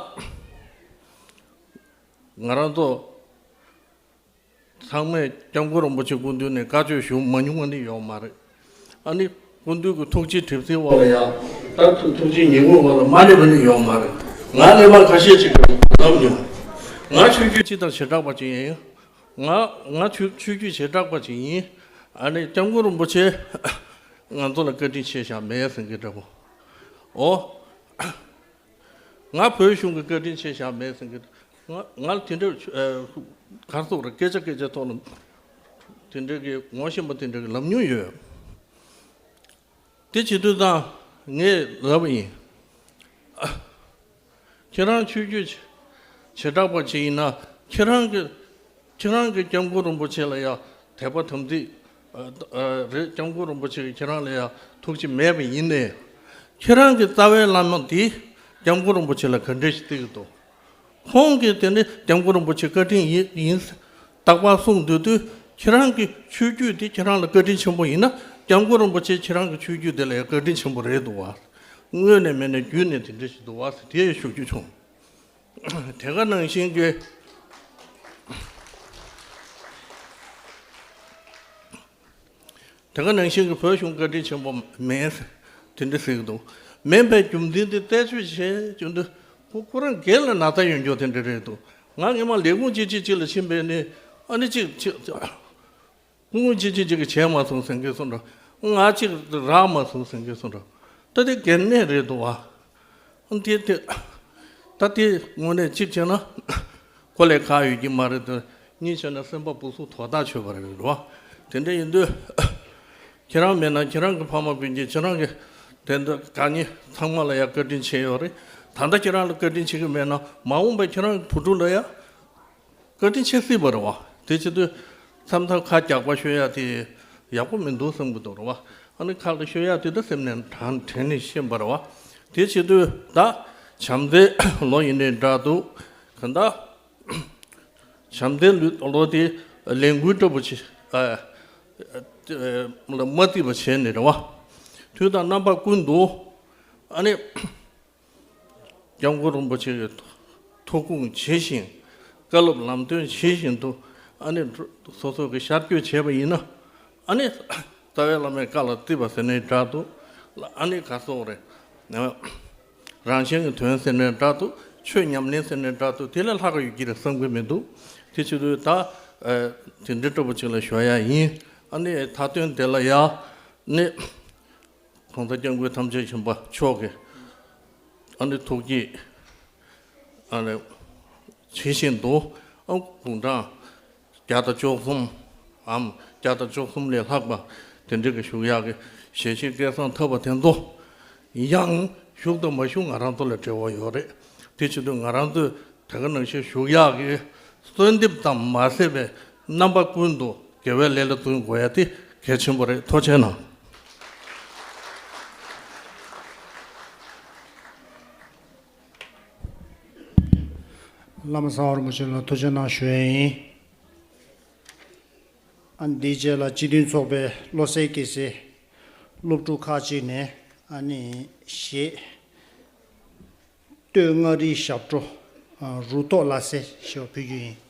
ང་རང་ཚོ་ཚང་མས་སྐྱབས་མགོན་རིན་པོ་ཆེ་སྐུ་མདུན་ནས་བཀའ་ཆོས་ཞུ་མ་མྱོང་བ་ནི་ཡོད་མ་རེད། ཨ་ནི་སྐུ་མདུན་གྱི་ཐུགས་རྗེ་གྲིབ་བསིལ་འོག་ལ་ཡང་ད་ཐུགས་ཐུགས་རྗེ་ཉི་འོད་འོག་ལ་མ་སླེབས་པ་ནི་ཡོད་མ་རེད། ང་སླེབས་པ་ཁ་ཤས་ཅིག་ལབ་མྱོང་། ང་ཆོས་བརྒྱུད་སྤྱི་དང་བྱེ་བྲག་པ་ཅིག་ཡིན། ང་ང་ཆོས་ཆོས་བརྒྱུད་བྱེ་བྲག་པ་ཅིག་ཡིན། ཨ་ནི་སྐྱབས་མགོན་རིན་པོ་ཆེ་ང་ཚོ་ལ་བཀའ་དྲིན་ཆེ་ཤག་མེད་ཟེར་མཁན་འདྲ་པོ། ཨོ། ང་བོད་གཞུང་གི་བཀའ་དྲིན་ཆེ་ཤག་མེད་ཟེར་མཁན་ང་ང་ལ་དེ་འདྲ་གར་སོགས་རེ་སྐད་ཆ་སྐད་ཆ་ཐོག་ལ་དེ་འདྲ་གི་ངོ་ཤེས་པ་དེ་འདྲ་གི་ལབ་མྱོང་ཡོད། དེ་བྱེད་དུས་ཙང་ངས་ལབ་པ་ཡིན། ཁྱེད་རང་ཆོས་བརྒྱུད་བྱེ་བྲག་པ་ཅིག་ཡིན་ན་ཁྱེད་རང་གི་ཁྱེད་རང་གི་སྐྱབས་མགོན་རིན་པོ་ཆེ་ལ་ཡང་དད་པ་དམ་ཚིག་ཨ་ཨ་རེད། སྐྱབས་མགོན་རིན་པོ་ཆེ་གིས་ཁྱེད་རང་ལ་ཡང་ཐུགས་རྗེ་མེད་པ་ཡིན་ནའི་ཁྱེད་རང་གི་རྩ་བའི་བླ་མ་དེ་སྐྱབས་མགོན་རིན་པོ་ཆེ་ལ་ག་འདྲ་ཞིག་བརྩི་གི་འདུག་ཁོང་གིས་དེ་ནི་སྐྱབས་མགོན་རིན་པོ་ཆེ་བཀའ་དྲིན་ཡིན་ཡིན་རྟག་པར་གསུངས་སྡོད་དུས་ཁྱེད་རང་གི་ཆོས་བརྒྱུད་དེ་ཁྱེད་རང་ལ་བཀའ་དྲིན་ཆེན་པོ་ཡིན་ན་སྐྱབས་མགོན་རིན་པོ་ཆེ་ཁྱེད་རང་གི་ཆོས་བརྒྱུད་དེ་ལ་ཡང་བཀའ་དྲིན་ཆེན་པོ་རེད་འདུག་བ། དངོས་ནས་མེད་ནས་བརྒྱུད་ནས་དེ་འདྲ་ཞིག་འདུག་བ་ཟེར་དེ་ཡང་ཞུ་རྒྱུ་བྱུང་། དེ་ག་ནང་བཞིན་གྱི་དེ་ག་ནང་བཞིན་གྱི་བོད་གཞུང་བཀའ་དྲིན་ཆེན་པོ་མེད་དེ་འདྲ་ཟེར་གྱི་འདུག་མེད་པའི་རྒྱུ་མཚན་དེ་རྩད་གཅོད་བྱེད་རྒྱུ་འདུག་ཁོ་ཁོ་རང་སྒེར་ལ་ན་ཚ་ཡོད་འགྱོ་དེ་འདྲ་རེད་འདུག་ང་སྔོན་མ་ལས་ཁུངས་ཅིག་ཅིག་ཅིག་ལ་ཕྱིན་པས་ནི་ཨ་ནི་ཅིག་ཅིག་སྐུ་ངོ་ཅིག་ཅིག་ཅིག་གིས་བྱས་མ་སོང་ཟེར་མཁན་སོང་འགྲོ། ང་ཅིག་རག་མ་སོང་ཟེར་མཁན་སོང་འགྲོ། ད་དེ་སྒེར་ནས་རེད་འདུག་བ། དེ་དེ་ད་དེ་དངོས་གནས་གཅིག་བྱས་ན་ཁོ་ལས་ཁག་ཡོད་ཀྱི་མ་རེད་དེ། གཉིས་བྱས་ན་སེམས་པ་སྦུག་སུ་དོ་བདག་ཆོད་པ་རེད་རོ། དེ་འདྲ་ཡིན་དུས་ཁྱེད་རང་མེད་ན་ཁྱེད་རང་གི་ཕ་མ་སྤུན་མཆེད་ཁྱེད་རང་གི་དེ་འདྲ་དགའ་ཉེ་ཚང་མ་ལ་ཡང་བཀའ་དྲིན་ཆེ་ཡོད་རེད། ད་ལྟ་ཁྱེད་རང་ལ་བཀའ་དྲིན་ཆེ་གི་མེད་ན་མ་འོངས་པ་ཁྱེད་རང་གི་བུ་ཕྲུག་ལ་ཡང་བཀའ་དྲིན་ཆེ་སྲིད་པ་རེད་བ། དེ་བྱེད་དུས་མཚམས་མཚམས་ཁ་རྒྱག་པ་ཤོད་ཡ་དེ་ཡག་པོ་མི་འདུག་བསམ་གི་འདུག་རེད་བ། ཨ་ནི་ཁ་ལ་ཤོད་ཡ་དེ་ད་སེམས་ནས་དྲན་དྲན་ནས་ཤེས་པ་རེད་བ། དེ་བྱེད་དུས་ད་བྱམས་བརྩེའི་ལོ་ཡིན་ནའི་འདྲ་འདུག་གང་ལྟར་བྱམས་བརྩེའི་ལོ་དེ་ལས་འགུལ་འདྲ་པོ་ཆེ་ཨ་ཨ་ལ་མ་བརྩིས་པ་བྱས་ནས་རེད་བ། དུས་དང་རྣམ་པ་ཀུན་ཏུ་ཨ་ནི། སྐྱབས་མགོན་རིན་པོ་ཆེ་གི་ཐུགས་དགོངས་ཇི་བཞིན་བཀའ་སློབ་ལམ་སྟོན་ཇི་བཞིན་དུ་ཨ་ནི་སོ་སོ་གི་ཤར་བསྐྱོད་བྱས་པ་ཡིན་ན་ཨ་ནི་རྩ་བའི་བླ་མའི་བཀའ་ལ་བརྩིས་པ་ཟེར་ནའི་འདྲ་འདུག་ཨ་ནི་ག་སོགས་རེད། རང་གཞན་གྱི་དོན་ཟེར་ནའི་འདྲ་འདུག་ཆོས་ཉམས་ལེན་ཟེར་ནའི་འདྲ་འདུག་དེ་ལས་ལྷག་ག་ཡོད་ཀྱི་རེད་བསམ་གྱི་མི་འདུག་དེ་བྱེད་དུས་ད་དེ་འདྲའི་སྤྲོ་པོ་ཅིག་ལ་ཞུ་ཡ་ཡིན། ཨ་ནི་མཐའ་དོན་དེ་ལ་ཡ་ནི། གོང་ས་སྐྱབས་མགོན་ཐམས་ཅད་མཁྱེན་པ་མཆོག་གི་ཨ་ནི་ཐུགས་བསྐྱེད་ཨ་ནི་ཇི་བཞིན་དུ་ཨ་དགུང་གྲངས་བརྒྱ་དང་བཅུ་གསུམ་ འམ་བརྒྱ་དང་བཅུ་གསུམ་ལས་ལྷག་པ་དེ་འདྲ་གི་བཞུགས་ཡག་གི་ཞལ་བཞེས་སྐལ་བཟང་ཐོབ་པ་དེ་ཚོ་ཡང་བཞུགས་དང་མ་བཞུགས་ང་རང་ཚོ་ལ་འབྲེལ་བ་ཡོད་རེད། དེ་བྱེད་དུས་ང་རང་ཚོས་དེ་ག་ནང་བཞིན་བཞུགས་ཡག་གི་གསོལ་འདེབས་ཙམ་མ་ཟད་པའི་རྣམ་པ་ཀུན་ཏུ་དགེ་བའི་ལས་ལ་བརྩོན་དགོས་ཡ་དེ་གལ་ཆེན་པོ་རེད། ཐུགས་རྗེ་གནང་། བླ་མ་གསང་བ་རིན་པོ་ཆེ་ལ་ཐུགས་རྗེ་གནང་ཞུ་ཡ་ཡིན། ཨ་འདིའི་རྗེས་ལ་སྤྱི་མཐུན་ཚོགས་པའི་བློ་གསལ་སྐྱེ་སའི་སློབ་ཕྲུག་ཁག་ཅིག་ནས་ཨ་ནི་གཞས་སྟོད་མངའ་རིས་ཞབས་བྲོ་རུ་ཐོག་ལ་སེ་ཞེས་པ་ཕུལ་རྒྱུ་ཡིན།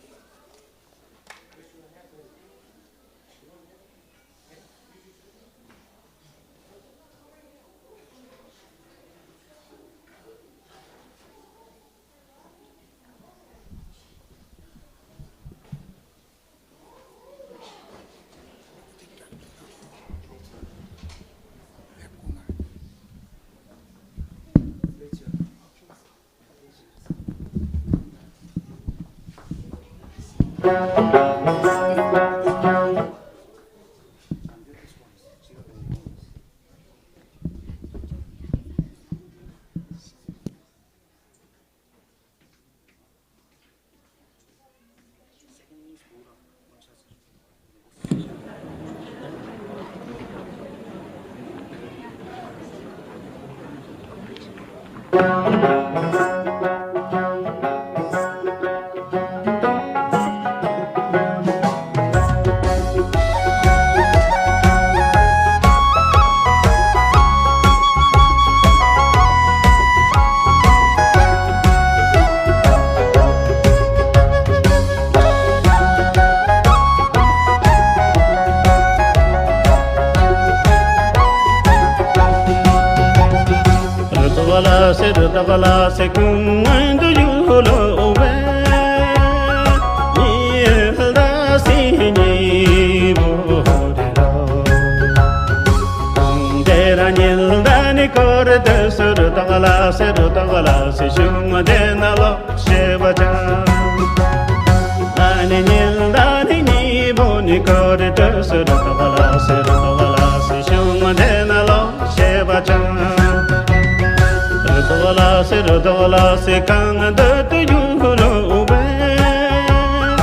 རུ་ཐོག་ལ་སེ་རུ་ཐོག་ལ་སེ་ཁུང་སྔོན་དུ་ཡུ་ལོ་བས། ཉི་ཟླ་སེ་ཉི་བོ་རེ་རོ། ཁུང་དེ་ར་ཉི་ཟླ་ནི་ཀོ་རེ་དུ་སུ་རུ་ཐོག་ལ་སེ་རུ་ཐོག་ལ་སེ་ཤུང་དེ་ན་ལོ། ཤེས་པ་ཅན། ཨ་ནི་ཉི་ཟླ་ནི་ཉི་བོ་ནི་ཀོ་རེ་དུ་སུ་རུ་ཐོག་ལ་སེ་རུ་ཐོག་ལ་སེ་ཤུང་དེ་ན་ལོ། ཤེས་པ་ཅན། རུ་ཐོག་ལ་སེ་རུ་ཐོག་ལ་སེ་གང་འདོད་དུ་ཡུ་རུ་བས།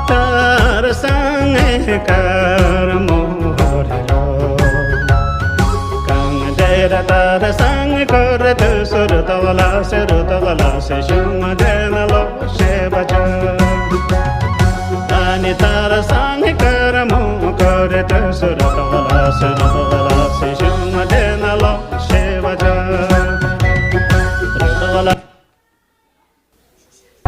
ཏར་སང་ངེ་ཀར་མོ་རེ་རོ། གང་དེ་ར་ཏར་སང་ངེ་ཀར་དུ་སུ་རུ་ཐོག་ལ་སེ་རུ་ཐོག་ལ་སེ་ཤུང་དེ་ན་ལོ། ཤེས་པ་ཅན། ཨ་ནི་ཏར་སང་ངེ་ཀར་མོ་ཀར་དུ་སུ་རུ་ཐོག་ལ་སེ་རུ་ཐོག་ལ་སེ་ཤུང་དེ་ན་ལོ། ཤེས་པ་ཅན། རུ་ཐོག་ལ་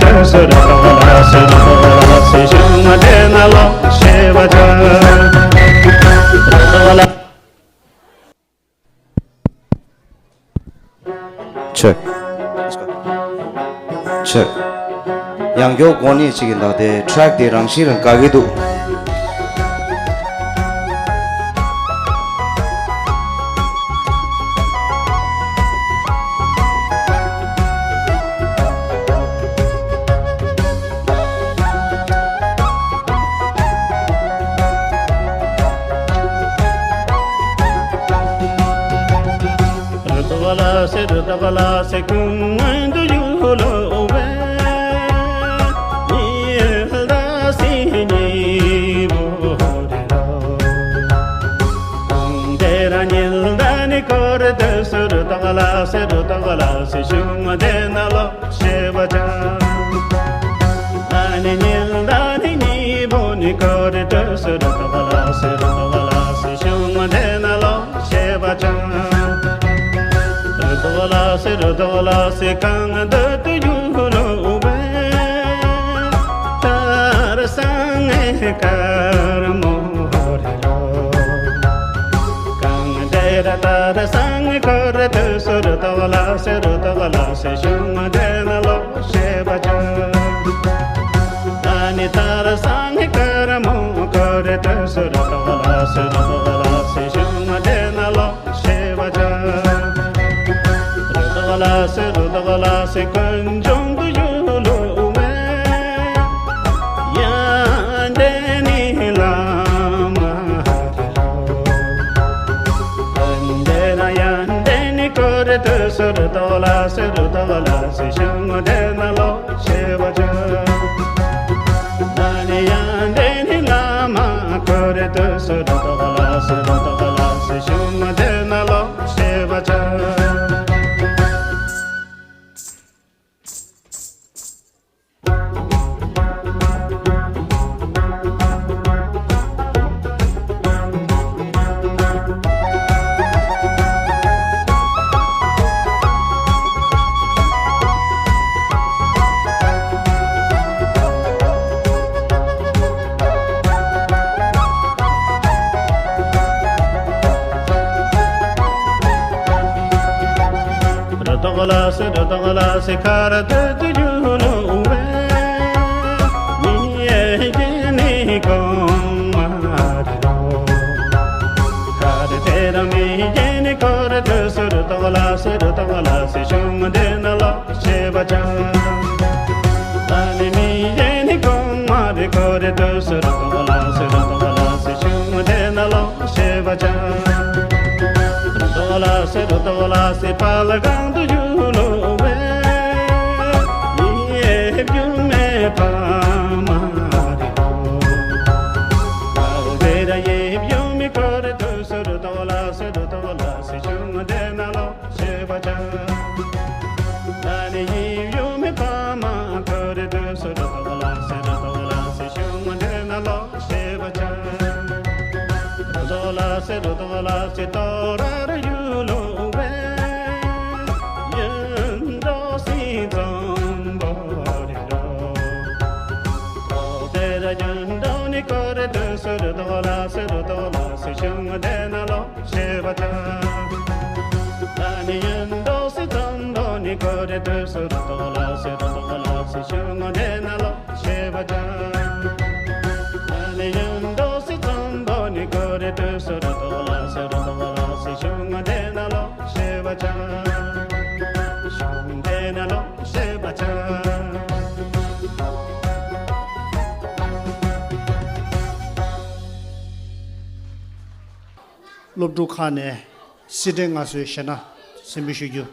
དུ་སུ་རུ་ཐོག་ལ་སེ་རུ་ཐོག་ལ་སེ་ཤུང་དེ་ན་ལོ། ཤེས་པ་ཅན། རུ་ཐོག་ལ། ཆེག་ཆེག་ཡང་སྐྱོར་གོ་ནི་གཅིག་གི་ད་དེ་ཊེག་དེ་རང་བཞིན་རང་དགའ་གི་འདུག་རུ་ཐོག་ལ་སེ་རུ་ཐོག་ལ་སེ་ཁུང་སྔོན་དུ་ཡུ་ལོ་བས། ཉི་ཟླ་སེ་ཉི་བོ་རེ་རོ། ཁུང་དེ་ར་ཉི་ཟླ་ནི་ཀོ་རེ་དུ་སུ་རུ་ཐོག་ལ་སེ་རུ་ཐོག་ལ་སེ་ཤུང་དེ་ན་ལོ། ཤེས་པ་ཅན། ཨ་ནི་ཉི་ཟླ་ནི་ཉི་བོ་ནི་ཀོ་རེ་དུ་སུ་རུ་ཐོག་ལ་སེ་རུ་ཐོག་ལ་སེ་ཤུང་དེ་ན་ལོ། ཤེས་པ་ཅན། རུ་ཐོག་ལ་སེ་རུ་ཐོག་ལ་སེ་གང་འདོད་དུ་ཡུ་རུ་བས། ཏར་སང་ངེ་ཀར་མོ་རེ་རོ། གང་དེ་ར་ཏར་སང་ངེ་ཀར་དུ་སུ་རུ་ཐོག་ལ་སེ་རུ་ཐོག་ལ་སེ་ཤུང་དེ་ན་ལོ། ཤེས་པ་ཅན། ཨ་ནི་ཏར་སང་ངེ་ཀར་མོ་ཀར་དུ་སུ་རུ་ཐོག་ལ་སེ་རུ་ཐོག་ལ་སེ་ཤུང་དེ་ན་ལོ། ཤེས་པ་ཅན། རུ་ཐོག་ལ་སེ་རུ་ཐོག་ལ་སེ་ཀུན་འབྱུང་དུ་ཡུ་ལུ་མེ། ཡ་དེ་ནི་ལ་ ལ་སེ་རུ་ཏོག་ལ་སེ་ཞུ་མོ་དེ་ན་ལོ་ཤེས་པ་ཅན། ད་ནི་ཡང་དེ་ནི་བླ་མ་ཁོ་རེ་དུ་སུ་རུ་ཏོག་ལ་སེ་རུ་ཏོག་ལ་སེ་ཞུ་མོ་དེ་ན་ལོ་ཤེས་པ་ཅན། རུ་ཏོག་ལ་སེ་རུ་ཏོག་ལ་སེ་ཁར་དུ་དུ་ཡུ་ལུ་བེ། མི་ཡེ་གེ་ནི་གོང་མ་རི་རོ། ཁར་དེ་ར་མི་ཡེ་ནི་ཁོར་དུ་སུ་རུ་ཏོག་ལ་སེ་རུ་ཏོག་ལ་སེ་ཞུ་མོ་དེ་ན་ལོ་ཤེས་པ་ཅན། ད་ནི་མི་ཡེ་ནི་གོང་མ་རི་ཁོ་རེ་དུ་སུ་རུ་ཏོག་ལ་སེ་རུ་ཏོག་ལ་སེ་ཞུ་མོ་དེ་ན་ལོ་ཤེས་པ་ཅན། རུ་ཏོག་ལ་སེ་རུ་ཏོག་ལ་སེ་ཕ་ལ་གང་དུ་ཡུ་ལོ་བེ། ཡེ་བྱུ་མེ་ཕ་མ་རི་རོ། ཕ་ལ་བེ་ར་ཡེ་བྱུ་མེ་ཁོ་རེ་དུ་སུ་རུ་ཏོག་ལ་སེ་རུ་ཏོག་ལ་སེ་ཞུ་མོ་དེ་ན་ལོ་ཤེས་པ་ཅན། ད་ནི་ཡིབ་ཡུམ་མི་ཕ་མ་ཁོ་རེ་དུ་སུ་རུ་ཏོག་ལ་སེ་རུ་ཏོག་ལ་སེ་ཞུ་མོ་དེ་ན་ལོ་ཤེས་པ་ཅན། རུ་ཏོག་ལ་སེ་རུ་ཏོག་ལ་སེ་ཏོ་ར་རུ་ཡུ་ལུ་བེ། ཡིན་འགྲོ་སི་ཙམ་པོ་རི་རོ། ཏོ་དེ་ར་ཡིན་འགྲོ་ནི་ཁོ་རེ་དུ་སུ་རུ་ཏོག་ལ་སེ་རུ་ཏོག་ལ་སེ་ཞུ་མོ་དེ་ན་ལོ། ཤེས་པ་ཅན། ད་ནི་ཡིན་འགྲོ་སི་ཙམ་པོ་ནི་ཁོ་རེ་དུ་སུ་རུ་ཏོག་ལ་སེ་རུ་ཏོག་ལ་སེ་ཞུ་མོ་དེ་ན་ལོ་ཤེས་པ་ཅན། ད་ནི་ཡིན་འགྲོ་སི་ཙམ་པོ་ནི་ཁོ་རེ་དུ་སུ་རུ་ཏོག་ལ་སེ་རུ་ཏོག་ལ་སེ་ཞུ་མོ་དེ་ན་ལོ་ཤེས་པ་ཅན། ཞུ་མོ་དེ་ན་ལོ་ཤེས་པ་ཅན། སློབ་ཕྲུག་ཁག་ནས་སྲིད་ཁྲིམས་ངལ་གསོའི་གཞས་སྣ་གསན་འབུལ་ཞུ་རྒྱུ།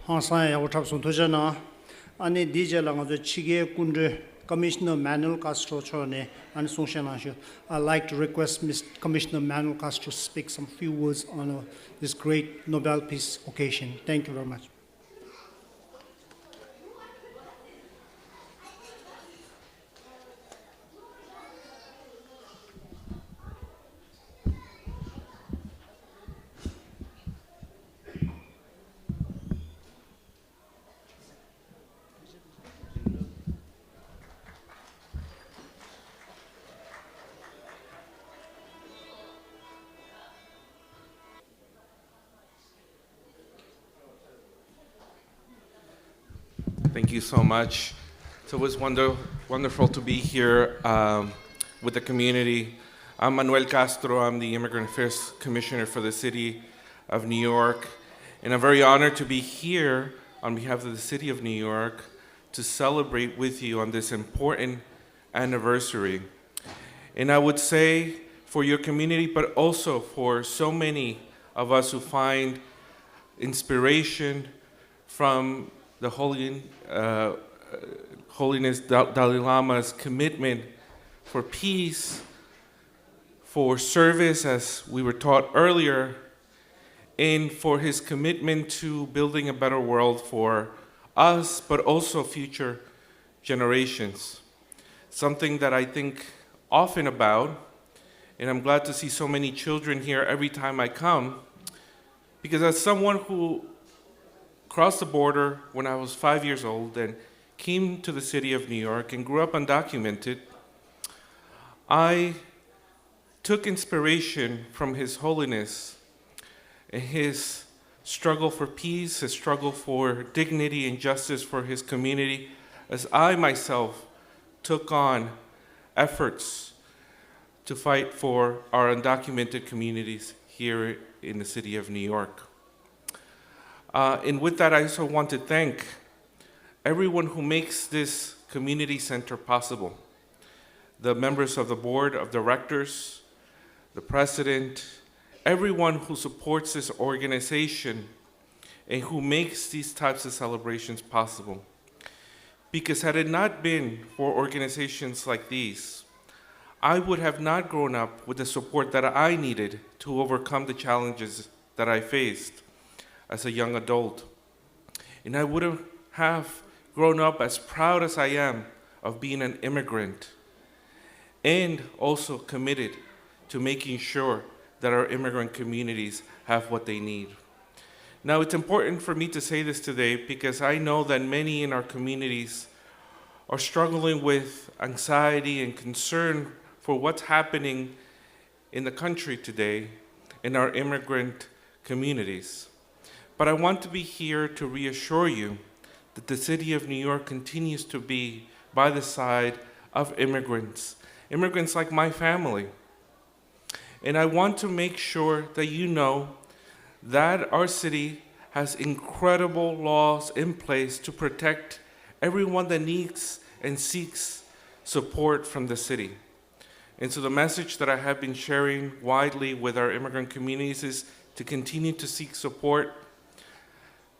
ཧང་སང་ཡག་པོ་འཁྲབ་སོང་། ཐུགས་རྗེ་གནང་། ཨ་ནི་འདིའི་རྗེས་ལ་ང་ཚོའི་ཕྱི་རྒྱལ་སྐུ་མགྲོན་Commissioner Manuel Castro མཆོག་ནས་ཨ་ནི་གསུང་བཤད་གནང་ཞུ། I'd like to request Mister Commissioner Manuel Castro to speak some few words on uh, this great Nobel Peace occasion. Thank you very much. Thank you so much. It's always wonder, wonderful to be here um, with the community. I'm Manuel Castro. I'm the Immigrant Affairs Commissioner for the City of New York. And I'm very honored to be here on behalf of the City of New York to celebrate with you on this important anniversary. And I would say for your community, but also for so many of us who find inspiration from the Holy, uh, Holiness Dalai Lama's commitment for peace, for service, as we were taught earlier, and for his commitment to building a better world for us, but also future generations. Something that I think often about, and I'm glad to see so many children here every time I come, because as someone who crossed the border when I was five years old and came to the city of New York and grew up undocumented, I took inspiration from His Holiness and his struggle for peace, his struggle for dignity and justice for his community, as I myself took on efforts to fight for our undocumented communities here in the city of New York. Uh, and with that, I also want to thank everyone who makes this community center possible, the members of the board of directors, the president, everyone who supports this organization and who makes these types of celebrations possible. Because had it not been for organizations like these, I would have not grown up with the support that I needed to overcome the challenges that I faced as a young adult. And I wouldn't have grown up as proud as I am of being an immigrant and also committed to making sure that our immigrant communities have what they need. Now, it's important for me to say this today because I know that many in our communities are struggling with anxiety and concern for what's happening in the country today in our immigrant communities. But I want to be here to reassure you that the city of New York continues to be by the side of immigrants, immigrants like my family. And I want to make sure that you know that our city has incredible laws in place to protect everyone that needs and seeks support from the city. And so the message that I have been sharing widely with our immigrant communities is to continue to seek support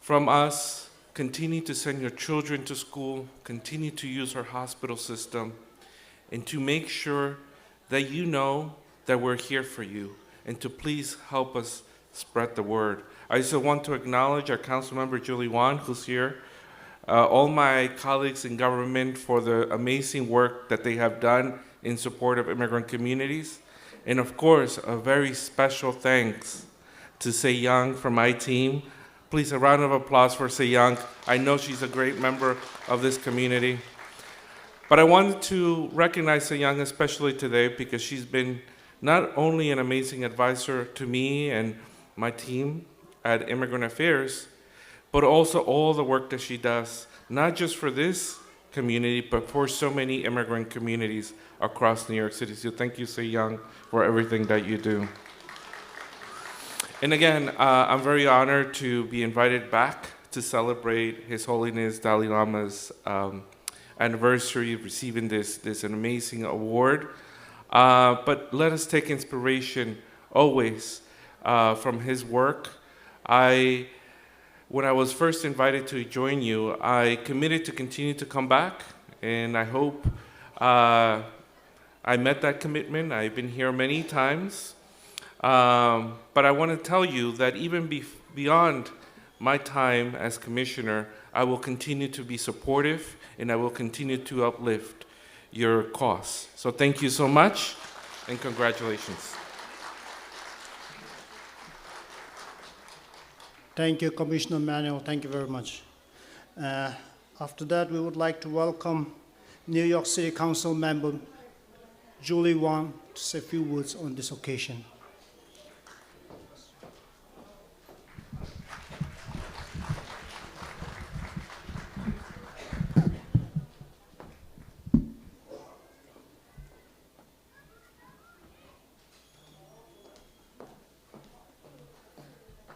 from us, continue to send your children to school, continue to use our hospital system, and to make sure that you know that we're here for you, and to please help us spread the word. I also want to acknowledge our council member Julie Wan, who's here, uh, all my colleagues in government for the amazing work that they have done in support of immigrant communities, and of course, a very special thanks to Sei Young from my team. Please, a round of applause for Sei Young. I know she's a great member of this community. But I wanted to recognize Sei Young especially today because she's been not only an amazing advisor to me and my team at Immigrant Affairs, but also all the work that she does, not just for this community, but for so many immigrant communities across New York City. So thank you, Sei Young, for everything that you do. And again, uh, I'm very honored to be invited back to celebrate His Holiness Dalai Lama's um, anniversary of receiving this, this amazing award. Uh, but let us take inspiration always uh, from his work. I When I was first invited to join you, I committed to continue to come back, and I hope uh, I met that commitment. I've been here many times, um, but I want to tell you that even be- beyond my time as commissioner, I will continue to be supportive and I will continue to uplift your cause. So thank you so much, and congratulations. Thank you, Commissioner Manuel. Thank you very much. Uh, after that, we would like to welcome New York City Council member Julie Wong to say a few words on this occasion.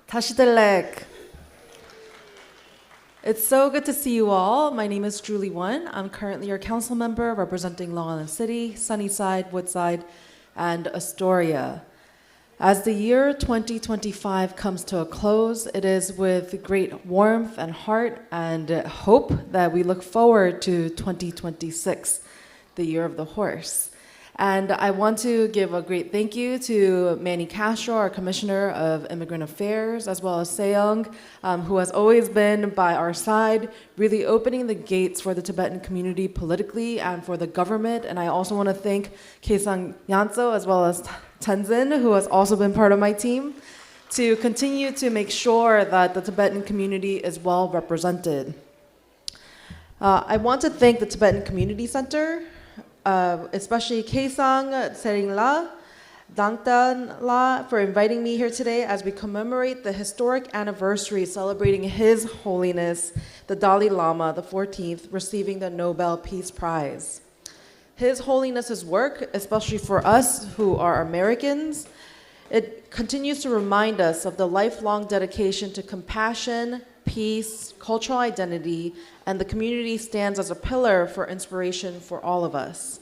Tashitelek. It's so good to see you all. My name is Julie Won. I'm currently your council member representing Long Island City, Sunnyside, Woodside, and Astoria. As the year twenty twenty-five comes to a close, it is with great warmth and heart and hope that we look forward to twenty twenty-six, the year of the horse. And I want to give a great thank you to Manny Castro, our Commissioner of Immigrant Affairs, as well as Seyong, um, who has always been by our side, really opening the gates for the Tibetan community politically and for the government. And I also want to thank Kesang Yantso as well as Tenzin, who has also been part of my team, to continue to make sure that the Tibetan community is well represented. Uh, I want to thank the Tibetan Community Center, uh, especially Kesang Tseringla, Dangtan La, for inviting me here today as we commemorate the historic anniversary celebrating His Holiness the Dalai Lama the fourteenth receiving the Nobel Peace Prize. His Holiness's work, especially for us who are Americans, it continues to remind us of the lifelong dedication to compassion, peace, cultural identity, and the community stands as a pillar for inspiration for all of us.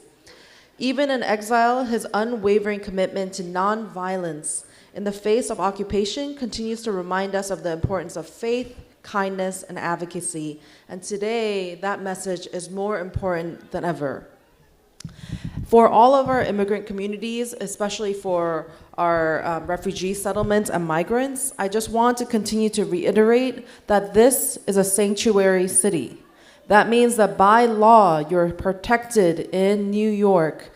Even in exile, his unwavering commitment to nonviolence in the face of occupation continues to remind us of the importance of faith, kindness, and advocacy. And today, that message is more important than ever. For all of our immigrant communities, especially for our um, refugee settlements and migrants, I just want to continue to reiterate that this is a sanctuary city. That means that by law, you're protected in New York,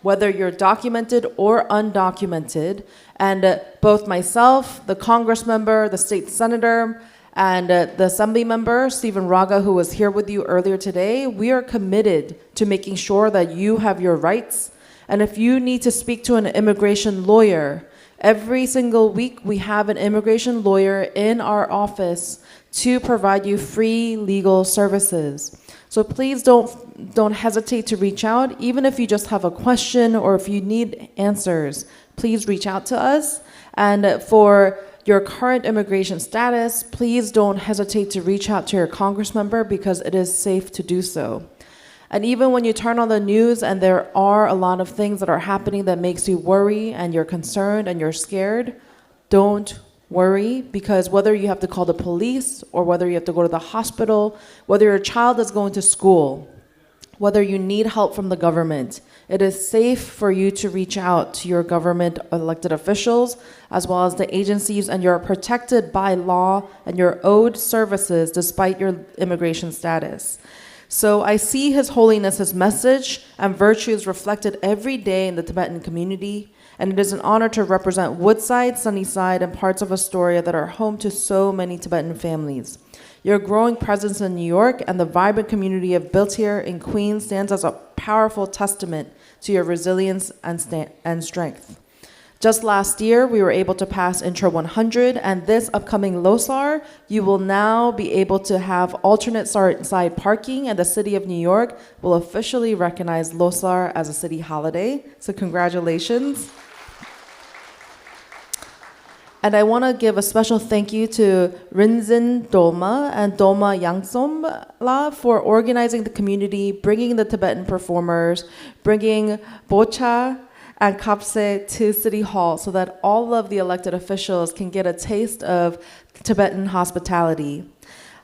whether you're documented or undocumented. And uh, both myself, the Congress member, the state senator, and uh, the assembly member, Stephen Raga, who was here with you earlier today, we are committed to making sure that you have your rights. And if you need to speak to an immigration lawyer, every single week we have an immigration lawyer in our office to provide you free legal services. So please don't don't hesitate to reach out, even if you just have a question or if you need answers. Please reach out to us. And for your current immigration status, please don't hesitate to reach out to your congress member because it is safe to do so. And even when you turn on the news and there are a lot of things that are happening that makes you worry and you're concerned and you're scared, don't worry, because whether you have to call the police or whether you have to go to the hospital, whether your child is going to school, whether you need help from the government, it is safe for you to reach out to your government elected officials as well as the agencies, and you're protected by law and you're owed services despite your immigration status. So I see His Holiness's message and virtues reflected every day in the Tibetan community, and it is an honor to represent Woodside, Sunnyside, and parts of Astoria that are home to so many Tibetan families. Your growing presence in New York and the vibrant community you've built here in Queens stands as a powerful testament to your resilience and, sta- and strength. Just last year, we were able to pass Intro one hundred, and this upcoming Losar, you will now be able to have alternate sar- side parking, and the City of New York will officially recognize Losar as a city holiday. So, congratulations. And I want to give a special thank you to Rinzin Dolma and Dolma Yangsom La for organizing the community, bringing the Tibetan performers, bringing Bocha and Kapse to City Hall so that all of the elected officials can get a taste of Tibetan hospitality.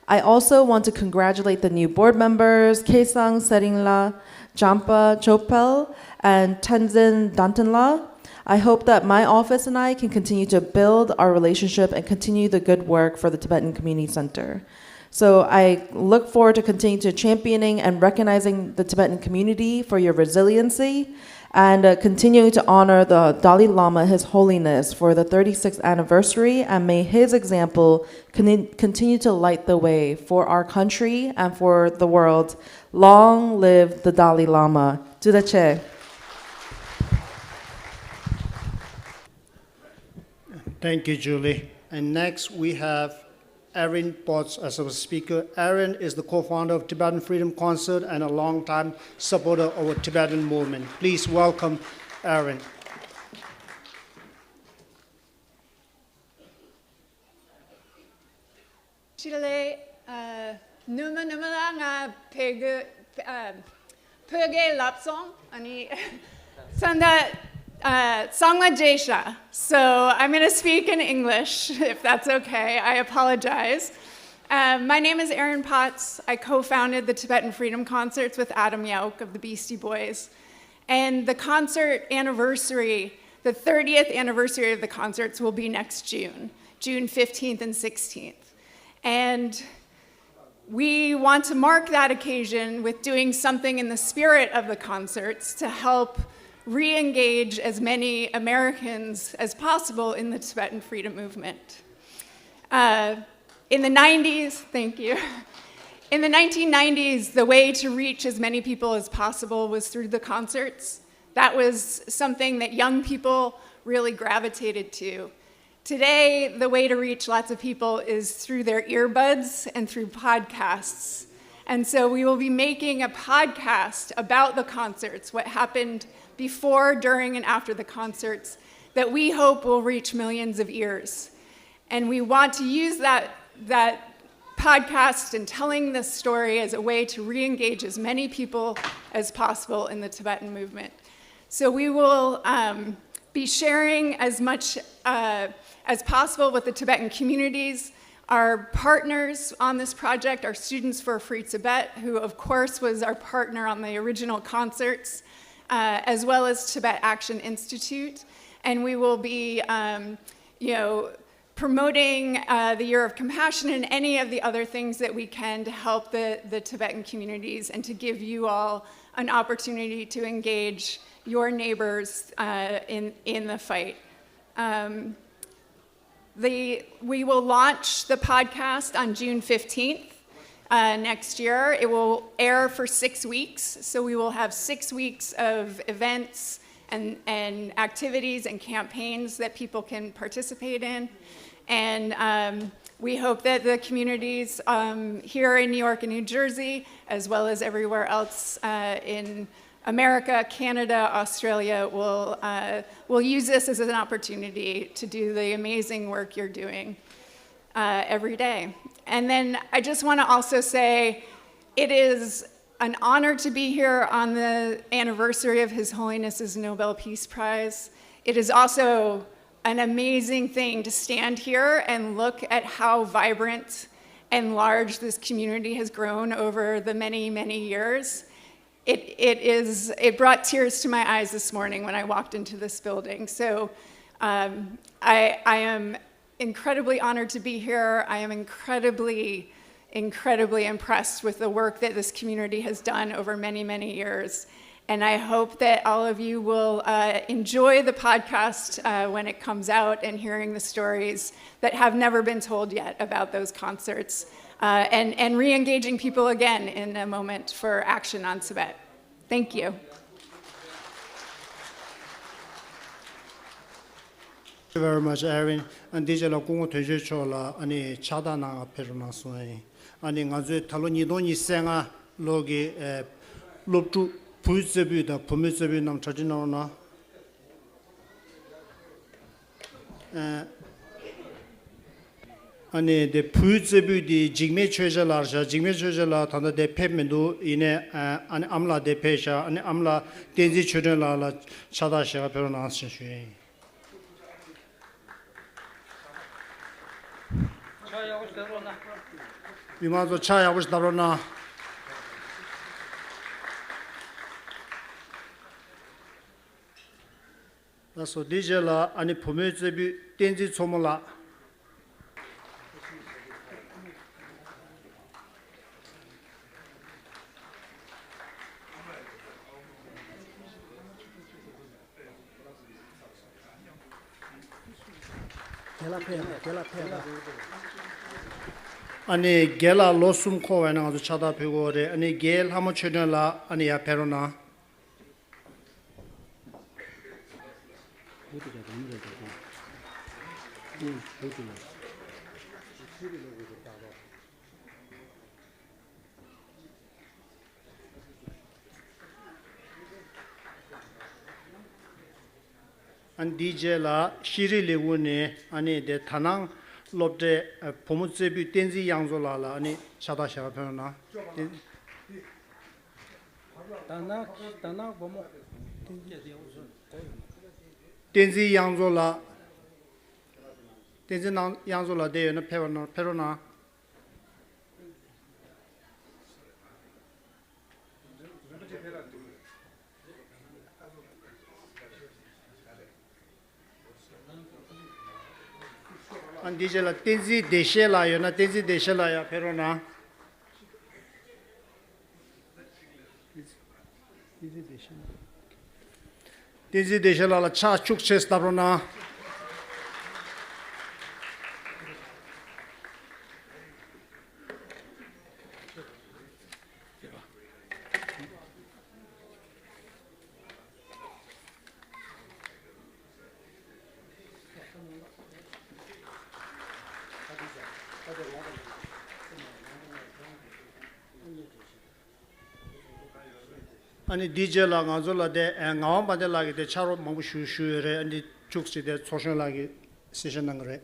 I also want to congratulate the new board members, Kesang Seringla, Jampa Chopel, and Tenzin Dantanla. I hope that my office and I can continue to build our relationship and continue the good work for the Tibetan Community Center. So I look forward to continue to championing and recognizing the Tibetan community for your resiliency and uh, continue to honor the Dalai Lama, His Holiness, for the thirty-sixth anniversary, and may his example con- continue to light the way for our country and for the world. Long live the Dalai Lama. Tudache. Thank you, Julie. And next, we have Aaron Potts as our speaker. Aaron is the co-founder of Tibetan Freedom Concert and a long-time supporter of our Tibetan movement. Please welcome Aaron. Chile, uh, numa numa la nga pege, uh, pege lapsong ani sanda uh, sangla jesha. So I'm going to speak in English if that's okay. I apologize. Uh, my name is Erin Potts. I co-founded the Tibetan Freedom Concerts with Adam Yauch of the Beastie Boys. And the concert anniversary, the thirtieth anniversary of the concerts will be next June, June fifteenth and sixteenth. And we want to mark that occasion with doing something in the spirit of the concerts to help re engage as many Americans as possible in the Tibetan freedom movement. Uh, in the nineties, thank you. In the nineteen nineties, the way to reach as many people as possible was through the concerts. That was something that young people really gravitated to. Today, the way to reach lots of people is through their earbuds and through podcasts. And so we will be making a podcast about the concerts, what happened before, during, and after the concerts, that we hope will reach millions of ears. And we want to use that, that podcast and telling this story as a way to re engage as many people as possible in the Tibetan movement. So we will um, be sharing as much uh, as possible with the Tibetan communities. Our partners on this project are Students for a Free Tibet, who, of course, was our partner on the original concerts, uh, as well as Tibet Action Institute. And we will be, um, you know, promoting uh, the Year of Compassion and any of the other things that we can to help the, the Tibetan communities and to give you all an opportunity to engage your neighbors uh, in, in the fight. Um, the, we will launch the podcast on June fifteenth uh, next year. It will air for six weeks, so we will have six weeks of events and, and activities and campaigns that people can participate in. And um, we hope that the communities um, here in New York and New Jersey, as well as everywhere else uh, in America, Canada, Australia, will, uh, will use this as an opportunity to do the amazing work you're doing uh, every day. And then I just want to also say it is an honor to be here on the anniversary of His Holiness's Nobel Peace Prize. It is also an amazing thing to stand here and look at how vibrant and large this community has grown over the many, many years. It, it, is, it brought tears to my eyes this morning when I walked into this building. So um, I, I am incredibly honored to be here. I am incredibly incredibly impressed with the work that this community has done over many, many years. And I hope that all of you will uh, enjoy the podcast uh, when it comes out and hearing the stories that have never been told yet about those concerts uh, and, and re engaging people again in a moment for action on Tibet. Thank you. Thank you very much, Erin. ཨ་ནི་འདི་རྗེས་ལ་སྐུ་ངོ་དོན་གཅོད་མཆོག་ལ་ཨ་ནི་ཕྱག་རྟགས་གནང་ཕེབས་རོགས་གནང་གསུངས་ཡིན། ཨ་ནི་ང་ཚོས་ད་ལོ་ཉིས་སྟོང་ཉི་ཤུ་རྩ་ལྔ་ལོ་གི་ཨེ་སློབ་ཕྲུག་བུའི་རྩེ་ཕུད་དང་བུ་མོའི་རྩེ་ཕུད་རྣམས་གྲ་སྒྲིག་གནང་རོགས་གནང་། ཨེ། ཨ་ནི་དེ་བུའི་རྩེ་ཕུད་དེ་འཇིགས་མེད་ཆོས་རྒྱལ་ལགས་རེད་ཤག་འཇིགས་མེད་ཆོས་རྒྱལ་ལགས་ད་ལྟ་དེ་ཕེབས་མི་འདུག་ཡིན་ནའི་ཨ་ཨ་ནི་ཨ་མ་ལགས་དེ་ཕེབས་ཤག་ཨ་ནི་ཨ་མ་ལགས་བསྟན་འཛིན་ཆོས་སྒྲོན་ལགས་ལ་ཕྱག་རྟགས་ཞལ་ཁ་ཕུལ་རོགས་གནང་ཞེས་ཞུ་ཡ་ཡིན། ཕྱག་ཡག་པོ་ཞིག་བརྡབ་རོགས་གནང་། མི་མང་ཚོ་ཕྱག་ཡག་པོ་ཞིག་བརྡབ་རོགས་གནང་། ལགས་སོ། དེའི་རྗེས་ལ་ཨ་ནི་བུ་མོའི་རྩེ་ཕུད་བསྟན་འཛིན་མཚོ་མོ་ལགས། རྒན་ལགས་ཕེབས་ཡ། རྒན་ལགས་ཕེབས་ཡ། ཨ་ནི་རྒན་ལགས་ལོ་གསུམ་འཁོར་བ་ཡིན་ན་ང་ཚོ་ཕྱག་རྟགས་ཕུལ་དགོས་རེད། ཨ་ནི་རྒན་ལྷ་མོ་ཆོས་སྒྲོན་ལགས་ཨ་ནི་ཡར་ཕེབས་རོགས་གནང་། ཨ་ནི་འདིའི་རྗེས་ལ་ཤེས་རིག་ལས་ཁུངས་ནས་ཨ་ནི་དེ་དག་སྣང་སློབ་གྲྭའི་བུ་མོ་རྩེ་ཕུད་བསྟན་འཛིན་དབྱངས་མཚོ་ལགས་ལ་ཨ་ནི་ཕྱག་རྟགས་ཞལ་ཁ་ཕུལ་གནང་། དག་སྣང་དག་སྣང་བུ་མོ། བསྟན་འཛིན་དབྱངས་མཚོ་ལགས། བསྟན་འཛིན་དབྱངས་མཚོ་ལགས་བསྡད་ཡོད་ན་ཕེབས་རོགས་གནང་། ཕེབས་རོགས་གནང་། ཨ་འདི་རྗེས་ལ་བསྟན་འཛིན་བདེ་གཤེགས་ལགས་ཡོད་ན་བསྟན་འཛིན་བདེ་གཤེགས་ལགས་ཡར་ཕེབས་རོགས་གནང་། བསྟན་འཛིན་བདེ་གཤེགས་ལགས། བསྟན་འཛིན་བདེ་གཤེགས་ལགས་ལ་ཕྱག་ཤུགས་ཆེ་བརྡབ་རོགས་གནང་། ཨ་ནི་འདིའི་རྗེས་ལ་ང་ཚོ་ལ་དེ་ཨེ་ངག་དབང་དཔལ་ལྡན་ལགས་ཀྱིས་དེ་ཕྱག་རོགས་མང་པོ་ཞུ་ཞུས་ཡོད་རེད། ཨ་ནི་ཅུག་ཅིག་དེ་ཚོགས་གཞོན་ལགས་ཀྱིས་གསལ་བཤད་གནང་གི་རེད།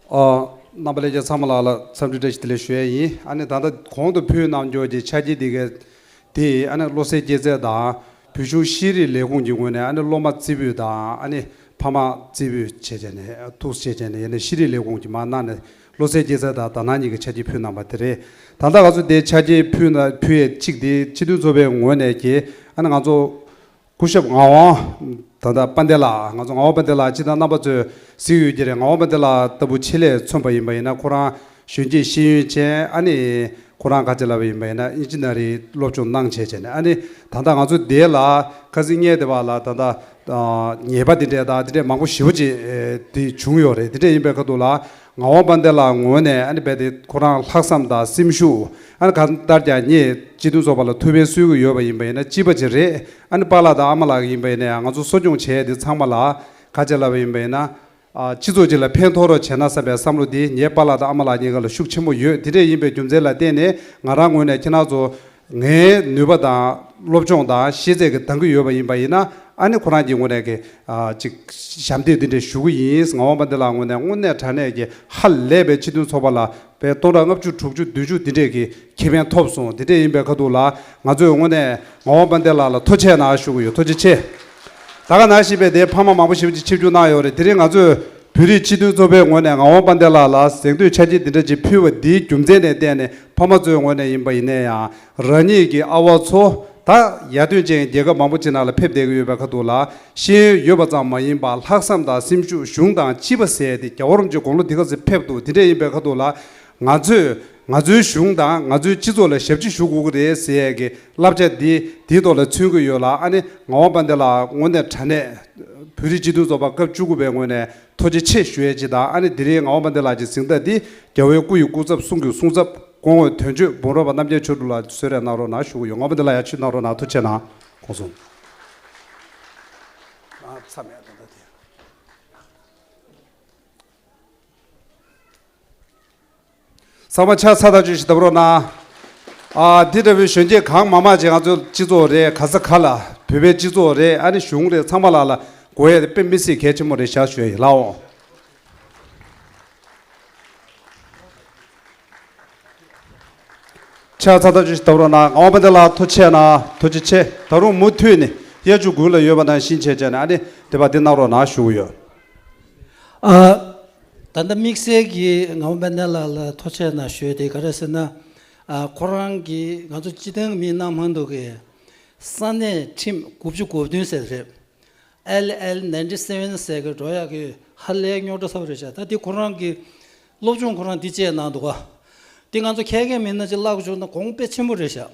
ཨ། རྣམ་པ་ལྷན་རྒྱས་ཚང་མ་ལ་ལ་འཚམས་འདྲི་བཀྲ་ཤིས་བདེ་ལེགས་ཞུ་ཡས་ཡིན། ཨ་ནི་ད་ལྟ་གོང་དུ་ཕུལ་གནང་རྒྱུ་གི་ཕྱག་འཁྱེར་འདི་གའི་དེ་ཨ་ནི་བློ་གསལ་སྐྱེད་ཚལ་དང་བོད་གཞུང་ཤེས་རིག་ལས་ཁུངས་ཀྱི་ངོས་ནས་ཨ་ནི་སློབ་མ་རྩེ་ཕུད་དང་ཨ་ནི་ཕ་མ་རྩེ་ཕུད་བྱས་བྱས་ནས་ཐུགས་རྗེ་ཆེ་བྱས་ནས་ཡིན་ན་ཤེས་རིག་ལས་ཁུངས་ཀྱི་མར་གནང་ནས་བློ་གསལ་སྐྱེད་ཚལ་དང་དག་སྣང་གཉིས་ཀྱི་ཕྱག་འཁྱེར་ཕུལ་གནང་པ་དེ་རེད། ད་ལྟ་ང་ཚོ་དེ་ཕྱག་འཁྱེར་ཕུལ་ན་ཕུལ་ཡས་གཅིག་དེ་སྤྱི་འཐུས་ཚོགས་པའི་ངོས་ནས་ཀྱི་ཨ་ནི་ང་ཚོ་སྐུ་ཞབས་ངག་དབང་ད་ལྟ་དཔལ་ལྡན་ལགས། ང་ཚོ་ངག་དབང་དཔལ་ལྡན་ལགས་སྤྱིར་བཏང་རྣམ་པ་ཚོས་གཟིགས་ཡོད་ཀྱི་རེད། ངག་དབང་དཔལ་ལྡན་ལགས་ལྟ་བུ་ཆེད་ལས་མཚོན་པ་ཡིན་པ་ཡིན་ན་ཁོ་རང་གཞོན་སྐྱེས་ཤེས་ཡོན་ཅན། ཨ་ནི་ཁོ་རང་ག་ཅི་ལབ་པ་ཡིན་པ་ཡིན་ན་ཨིན་ཇི་ནི་ཡར་སློབ་སྦྱོང་གནང་བྱས་བྱས་ནས་ཨ་ནི་ད་ལྟ་ང་ཚོ་འདི་ལ་ཁ་སང་ངས་དེ་བ་ལ་ད་ལྟ་ཉེས་པ་འདི་འདྲས་དང་འདི་འདྲས་མང་པོ་ཞེ་པོ་ཅིག་དེ་བྱུང་ཡོད་རེད། འདི་འདྲས་ཡིན་པའི་ཁ་ཐུག་ལ་ངག་དབང་དཔལ་ལྡན་ལགས་ངོས་ནས་ཨ་ནི་རྦད་དེ་ཁོ་རང་ལྷག་བསམ་དང་སེམས་ཤུགས་ཨ་ནི་གང་ལྟར་ཀྱང་ངས་སྤྱི་འཐུས་ཚོགས་པ་ལ་ཐུགས་ཕན་གསོས་ཀྱི་ཡོད་པ་ཡིན་པ་ཡིན་ན་གཅིག་པ་ཅིག་རེད། ཨ་ནི་པཱ་ལགས་དང་ཨ་མ་ལགས་ཡིན་པ་ཡིན་ན་ཡང་ང་ཚོ་གསོ་སྐྱོང་བྱས་དེ་ཚང་མ་ལ་ག་ཅི་ལབ་པ་ཡིན་པ་ཡིན་ན། ཨ། སྤྱི་ཚོགས་ཅིག་ལ་ཕན་ཐོགས་རོགས་བྱས་ན་བསམ་པའི་བསམ་བློ་འདི་ངའི་པཱ་ལགས་དང་ཨ་མ་ལགས་གཉིས་ཀ་ལ་ཤུགས་ཆེན་པོ་ཡོད། དེ་འདྲས་ཡིན་པའི་རྒྱུ་མཚན་ལ་བརྟེན་ནས་ང་རང་ངོས་ནས་ཁྱེད་རང་ཚོ་ངའི་ནུས་པ་དང་སློབ་སྦྱོང་དང་ཤེས་ཚད་ཀྱི་འདང་གི་ཡོད་པ་ཡིན་པ་ཡིན་ན་ཨ་ནི་ཁོ་རང་གི་ངོས་ནས་ཀྱི་ཨ་ཅིག་ཞབས་འདེགས་འདི་འདྲས་ཞུ་གི་ཡིན། ངག་དབང་དཔལ་ལྡན་ལགས་ངོས་ནས་དངོས་གནས་དྲང་གནས་ཀྱི་ཧ་ལས་པའི་སྤྱི་འཐུས་ཚོགས་པ་ལ་པའི་སྟོང་ཕྲག་ལྔ་བཅུ་དྲུག་ཅུ་བདུན་ཅུ་འདི་འདྲས་ཀྱི་ཁེ་ཕན་ཐོབ་སོང་། འདི་འདྲས་ཡིན་པའི་ཁ་ཐུག་ལ་ང་ཚོས་དངོས་གནས་ངག་དབང་དཔལ་ལྡན་ལགས་ལ་ཐུགས་རྗེ་ཆེ་གནང་ཞུ་གི་ཡོད། ཐུགས་རྗེ་ཆེ། ད་ག་ནང་བཞིན་པའི་དེའི་ཕ་མ་མང་པོ་ཞེ་པོ་ཅིག་ཆིབས་བསྒྱུར་གནང་ཡོད་རེད། དེ་རིང་ང་ཚོས་བོད་རིགས་སྤྱི་མཐུན་ཚོགས་པའི་ངོས་ནས་ངག་དབང་དཔལ་ལྡན་ལགས་ལ་གཟེངས་བསྟོད་ཕྱག་འཁྱེར་འདི་འདྲ་ཅིག་ཕུལ་བ་འདིའི་རྒྱུ་མཚན་ནས་བལྟས་ནས་ཕ་མ་ཚོའི་ངོས་ནས་ཡིན་པ་ཡིན་ན་ཡང་རང་ཉིད་ཀྱི་ཨ་བ་ཚོ་ད་ཡར་ཐོན་ཅན་རྒྱལ་ཁབ་མང་པོ་ཅིག་ནང་ལ་ཕེབས་བསྡད་ཀྱི་ཡོད་པའི་ཁ་ཐུག་ལ་ཤེས་ཡོན་ཡོད་པ་ཙམ་མ་ཡིན་པར་ལྷག་བསམ་དང་སེམས་ཤུགས་གཞུང་དང་སྤྱི་པ་ཟེར་ཏེ་རྒྱལ་བ་རིན་པོ་ཆེ་དགུང་ལོ་འདི་ག་ཚོད་ཕེབས་འདུག་དེ་འདྲ་ཡིན་པའི་ཁ་ཐུག་ལ་ང་ཚོས་ང་ཚོའི་གཞུང་དང་ང་ཚོའི་སྤྱི་ཚོགས་ལ་ཞབས་ཕྱི་ཞུ་དགོས་ཀྱི་རེད་ཟེར་ཡས་ཀྱི་བསླབ་བྱ་འདི་དེའི་ཐོག་ལ་མཚོན་གྱི་ཡོད་ལ། ཨ་ནི་ངག་དབང་དཔལ་ལྡན་ལགས་དངོས་གནས་དྲང་གནས་བོད་རིགས་སྤྱི་མཐུན་ཚོགས་པ་སྐབས་བཅུ་དགུ་པའི་ངོས་ནས་ཐུགས་རྗེ་ཆེ་ཞུ་ཡས་ཅིག་དང་། ཨ་ནི་དེ་རིང་ངག་དབང་དཔལ་ལྡན་ལགས་ཀྱི་གཟེངས་རྟགས་འདི་རྒྱལ་བའི་སྐུ་ཡི་སྐུ་ཚབ་གསུང་གི་གསུང་ཚབ་སྐུ་ངོ་དོན་གཅོད་འབུམ་རམས་པ་རྣམ་རྒྱལ་ཆོས་གྲུབ་ལགས་གསོལ་རས་གནང་རོགས་གནང་ཞུ་གི་ཡོད། ངག་དབང་དཔལ་ལྡན་ལགས་ཡར་ཕྱིར་གནང་རོགས་གནང་། ཐུགས་རྗེ་གནང་། གོང་སོང་། ཨ་མཚམས་ཡར་ད་ལྟ་དེ། ཚང་མ་ཕྱག་འཚལ་ཐག་ཆོད་ཞིག་བརྡབ་རོགས་གནང་། ཨ། འདི་འདྲ་བའི་གཞོན་སྐྱེས་གང་མང་མང་ཅིག་ང་ཚོའི་སྤྱི་ཚོགས་རེད། ག་ས་ག་ལ་བོད་པའི་སྤྱི་ཚོགས་རེད། ཨ་ནི་གཞུང་རེད། ཚང་མ་ལ་ལ་དགོས་ཡས་དེ་དཔེ་མི་སྲིད་གལ་ཆེན་པོ་རེད་ཤག་ཞུ་ཡ་ཡིན་ལགས་འོ། ཕྱག་འཚལ་ཐབས་ཅིག་གདབ་རོགས་གནང་། ངག་དབང་དཔལ་ལྡན་ལགས་ཐུགས་རྗེ་ཆེ་གནང་། ཐུགས་རྗེ་ཆེ། ད་རུང་མུ་མཐུད་ནས་དབྱར་ཆོས་དགུན་ལ་ཡོད་པ་ནང་བཞིན་བྱས་བྱས་ནས་ཨ་ནི་དེ་པར་འདི་གནང་རོགས་གནང་ཞུ་གི་ཡོད། ཨ། ད་ལྟ་དམིགས་བསལ་གྱིས་ངག་དབང་དཔལ་ལྡན་ལགས་ལ་ཐུགས་རྗེ་ཆེ་གནང་ཞུ་ཡས་དེ་ག་རེ་ཟེར་ན། ཨ། ཁོ་རང་གིས་ང་ཚོ་སྤྱི་བཏང་མི་སྣང་མ་འདུག་གི། ས་གནས་ཁྲིམས་དགུ་བཅུ་གོ་བདུན་ཟེར་རེད། ཨེལ་ཨེལ་ནའིན་ཊི་སེ་ཝེན་ཟེར་གི་འགྲོ་ཡག་གི་ཧ་ལས་རྙོག་དྲ་ཚ་པོ་རེད་ཤག་ད་འདི་ཁོ་རང་གི་སློབ་སྦྱོང་ཁོ་རང་འདི་བྱས་གནང་འདུག་ག་འདི་ང་ཚོ་མཁས་མཁན་མི་སྣ་ཅིག་བརླག་བྱུང་ན་གོང་དཔེ་ཆེན་པོ་རེད་ཤག་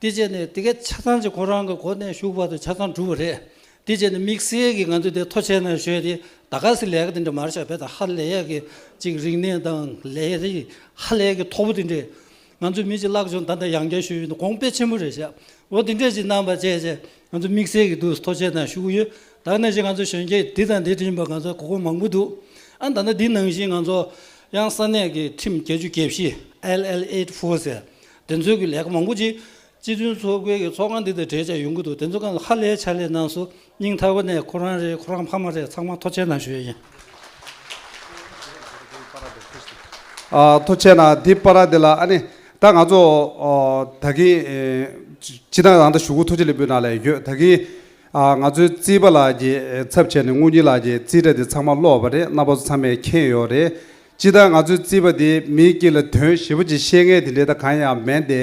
འདི་བྱས་ནས་དེ་གའི་ཆ་ཚང་ཅིག་ཁོ་རང་གི་གོ་གནས་ཞུགས་བར་དུ་ཆ་ཚང་འགྲུབ་པ་རེད། འདི་བྱས་ནས་དམིགས་བསལ་གྱི་ང་ཚོས་དེ་ཐུགས་རྗེ་ཆེ་གནང་ཞུ་ཡས་དེ་ད་ག་སེ་ལས་ཀ་དེ་འདྲ་མ་རེད་ཤག་བས་ད་ཧ་ལས་ཡག་གི་ཅིག་རིག་གནས་དང་ལས་རིགས་ཧ་ལས་ཡག་གི་མཐོ་པོ་དེ་འདྲས། ང་ཚོ་མི་གཅིག་བརླག་བྱུང་ད་ལྟ་ཡང་བསྐྱར་ཞུས་ཡིན་གོང་དཔེ་ཆེན་པོ་རེད་ཤག་འོ་དེ་འདྲས་ཅིག་གནང་བ་བཅས་བྱས་ང་ཚོ་དམིགས་བསལ་གྱི་འདུག་ཐུགས་རྗེ་ཆེ་གནང་ཞུ་གི་ཡོད། ད་ནང་བཞིན་ང་ཚོ་གཞོན་སྐྱེས་འདི་དང་འདི་འདྲ་ཡིན་པ་ང་ཚོ་གོ་སྐབས་མང་པོ་འདུག་ཨ་ད་ལྟ་འདི་ནང་བཞིན་ང་ཚོ་ཡང་ས་གནས་ཀྱི་ཁྲིམས་བརྒྱད་ཅུ་གྱ་བཞི་ཨེལ་ཨེལ་ཨེཊ་ཕོར་ཟེར་དེ་ཚོའི་གི་ལས་ཀ་མང་པོ་ཅིག་སྤྱི་མཐུན་ཚོགས་པའི་གི་ཚོགས་ཁང་འདི་དང་འབྲེལ་བྱས་ཡོང་གི་འདུག་དེ་ཚོ་གང་ལ་ཧ་ལས་ཕྱག་ལས་གནང་སོང་། སྙིང་ཐག་པ་ནས་ཁོ་རང་རེད་ཁོ་རང་ཕ་མ་རེད་ཚང་མ་ཐུགས་རྗེ་ཆེ་གནང་ཞུ་ཡས་ཡིན། ཨ། ཐུགས་རྗེ་གནང་། འདི་པར་འདི་ལ་ཨ་ནི་ད་ང་ཚོ་ཨ་ད་གིན་ཨེ་སྤྱི་བཏང་རང་ད་ཞུ་སྒོ་ཐུགས་རྗེ་ལེགས་འབུལ་ནང་ལ་ཡོད། ད་གིན་ཨ་ང་ཚོའི་རྩིས་པ་ལགས་ཀྱི་ཚབ་བྱས་ནས་དངུལ་གཉེར་ལགས་ཀྱི་རྩིས་ཁྲ་འདི་ཚང་མ་ཀློག་པ་རེད། རྣམ་པ་ཚོ་ཚང་མས་མཁྱེན་ཡོད་རེད། སྤྱིར་བཏང་ང་ཚོའི་རྩིས་པ་འདི་མིའི་དཀྱིལ་ལ་དོན་ཞེ་པོ་ཅིག་བཤད་མཁན་དེ་འདྲའི་ད་གང་ཡང་མིན་ཏེ།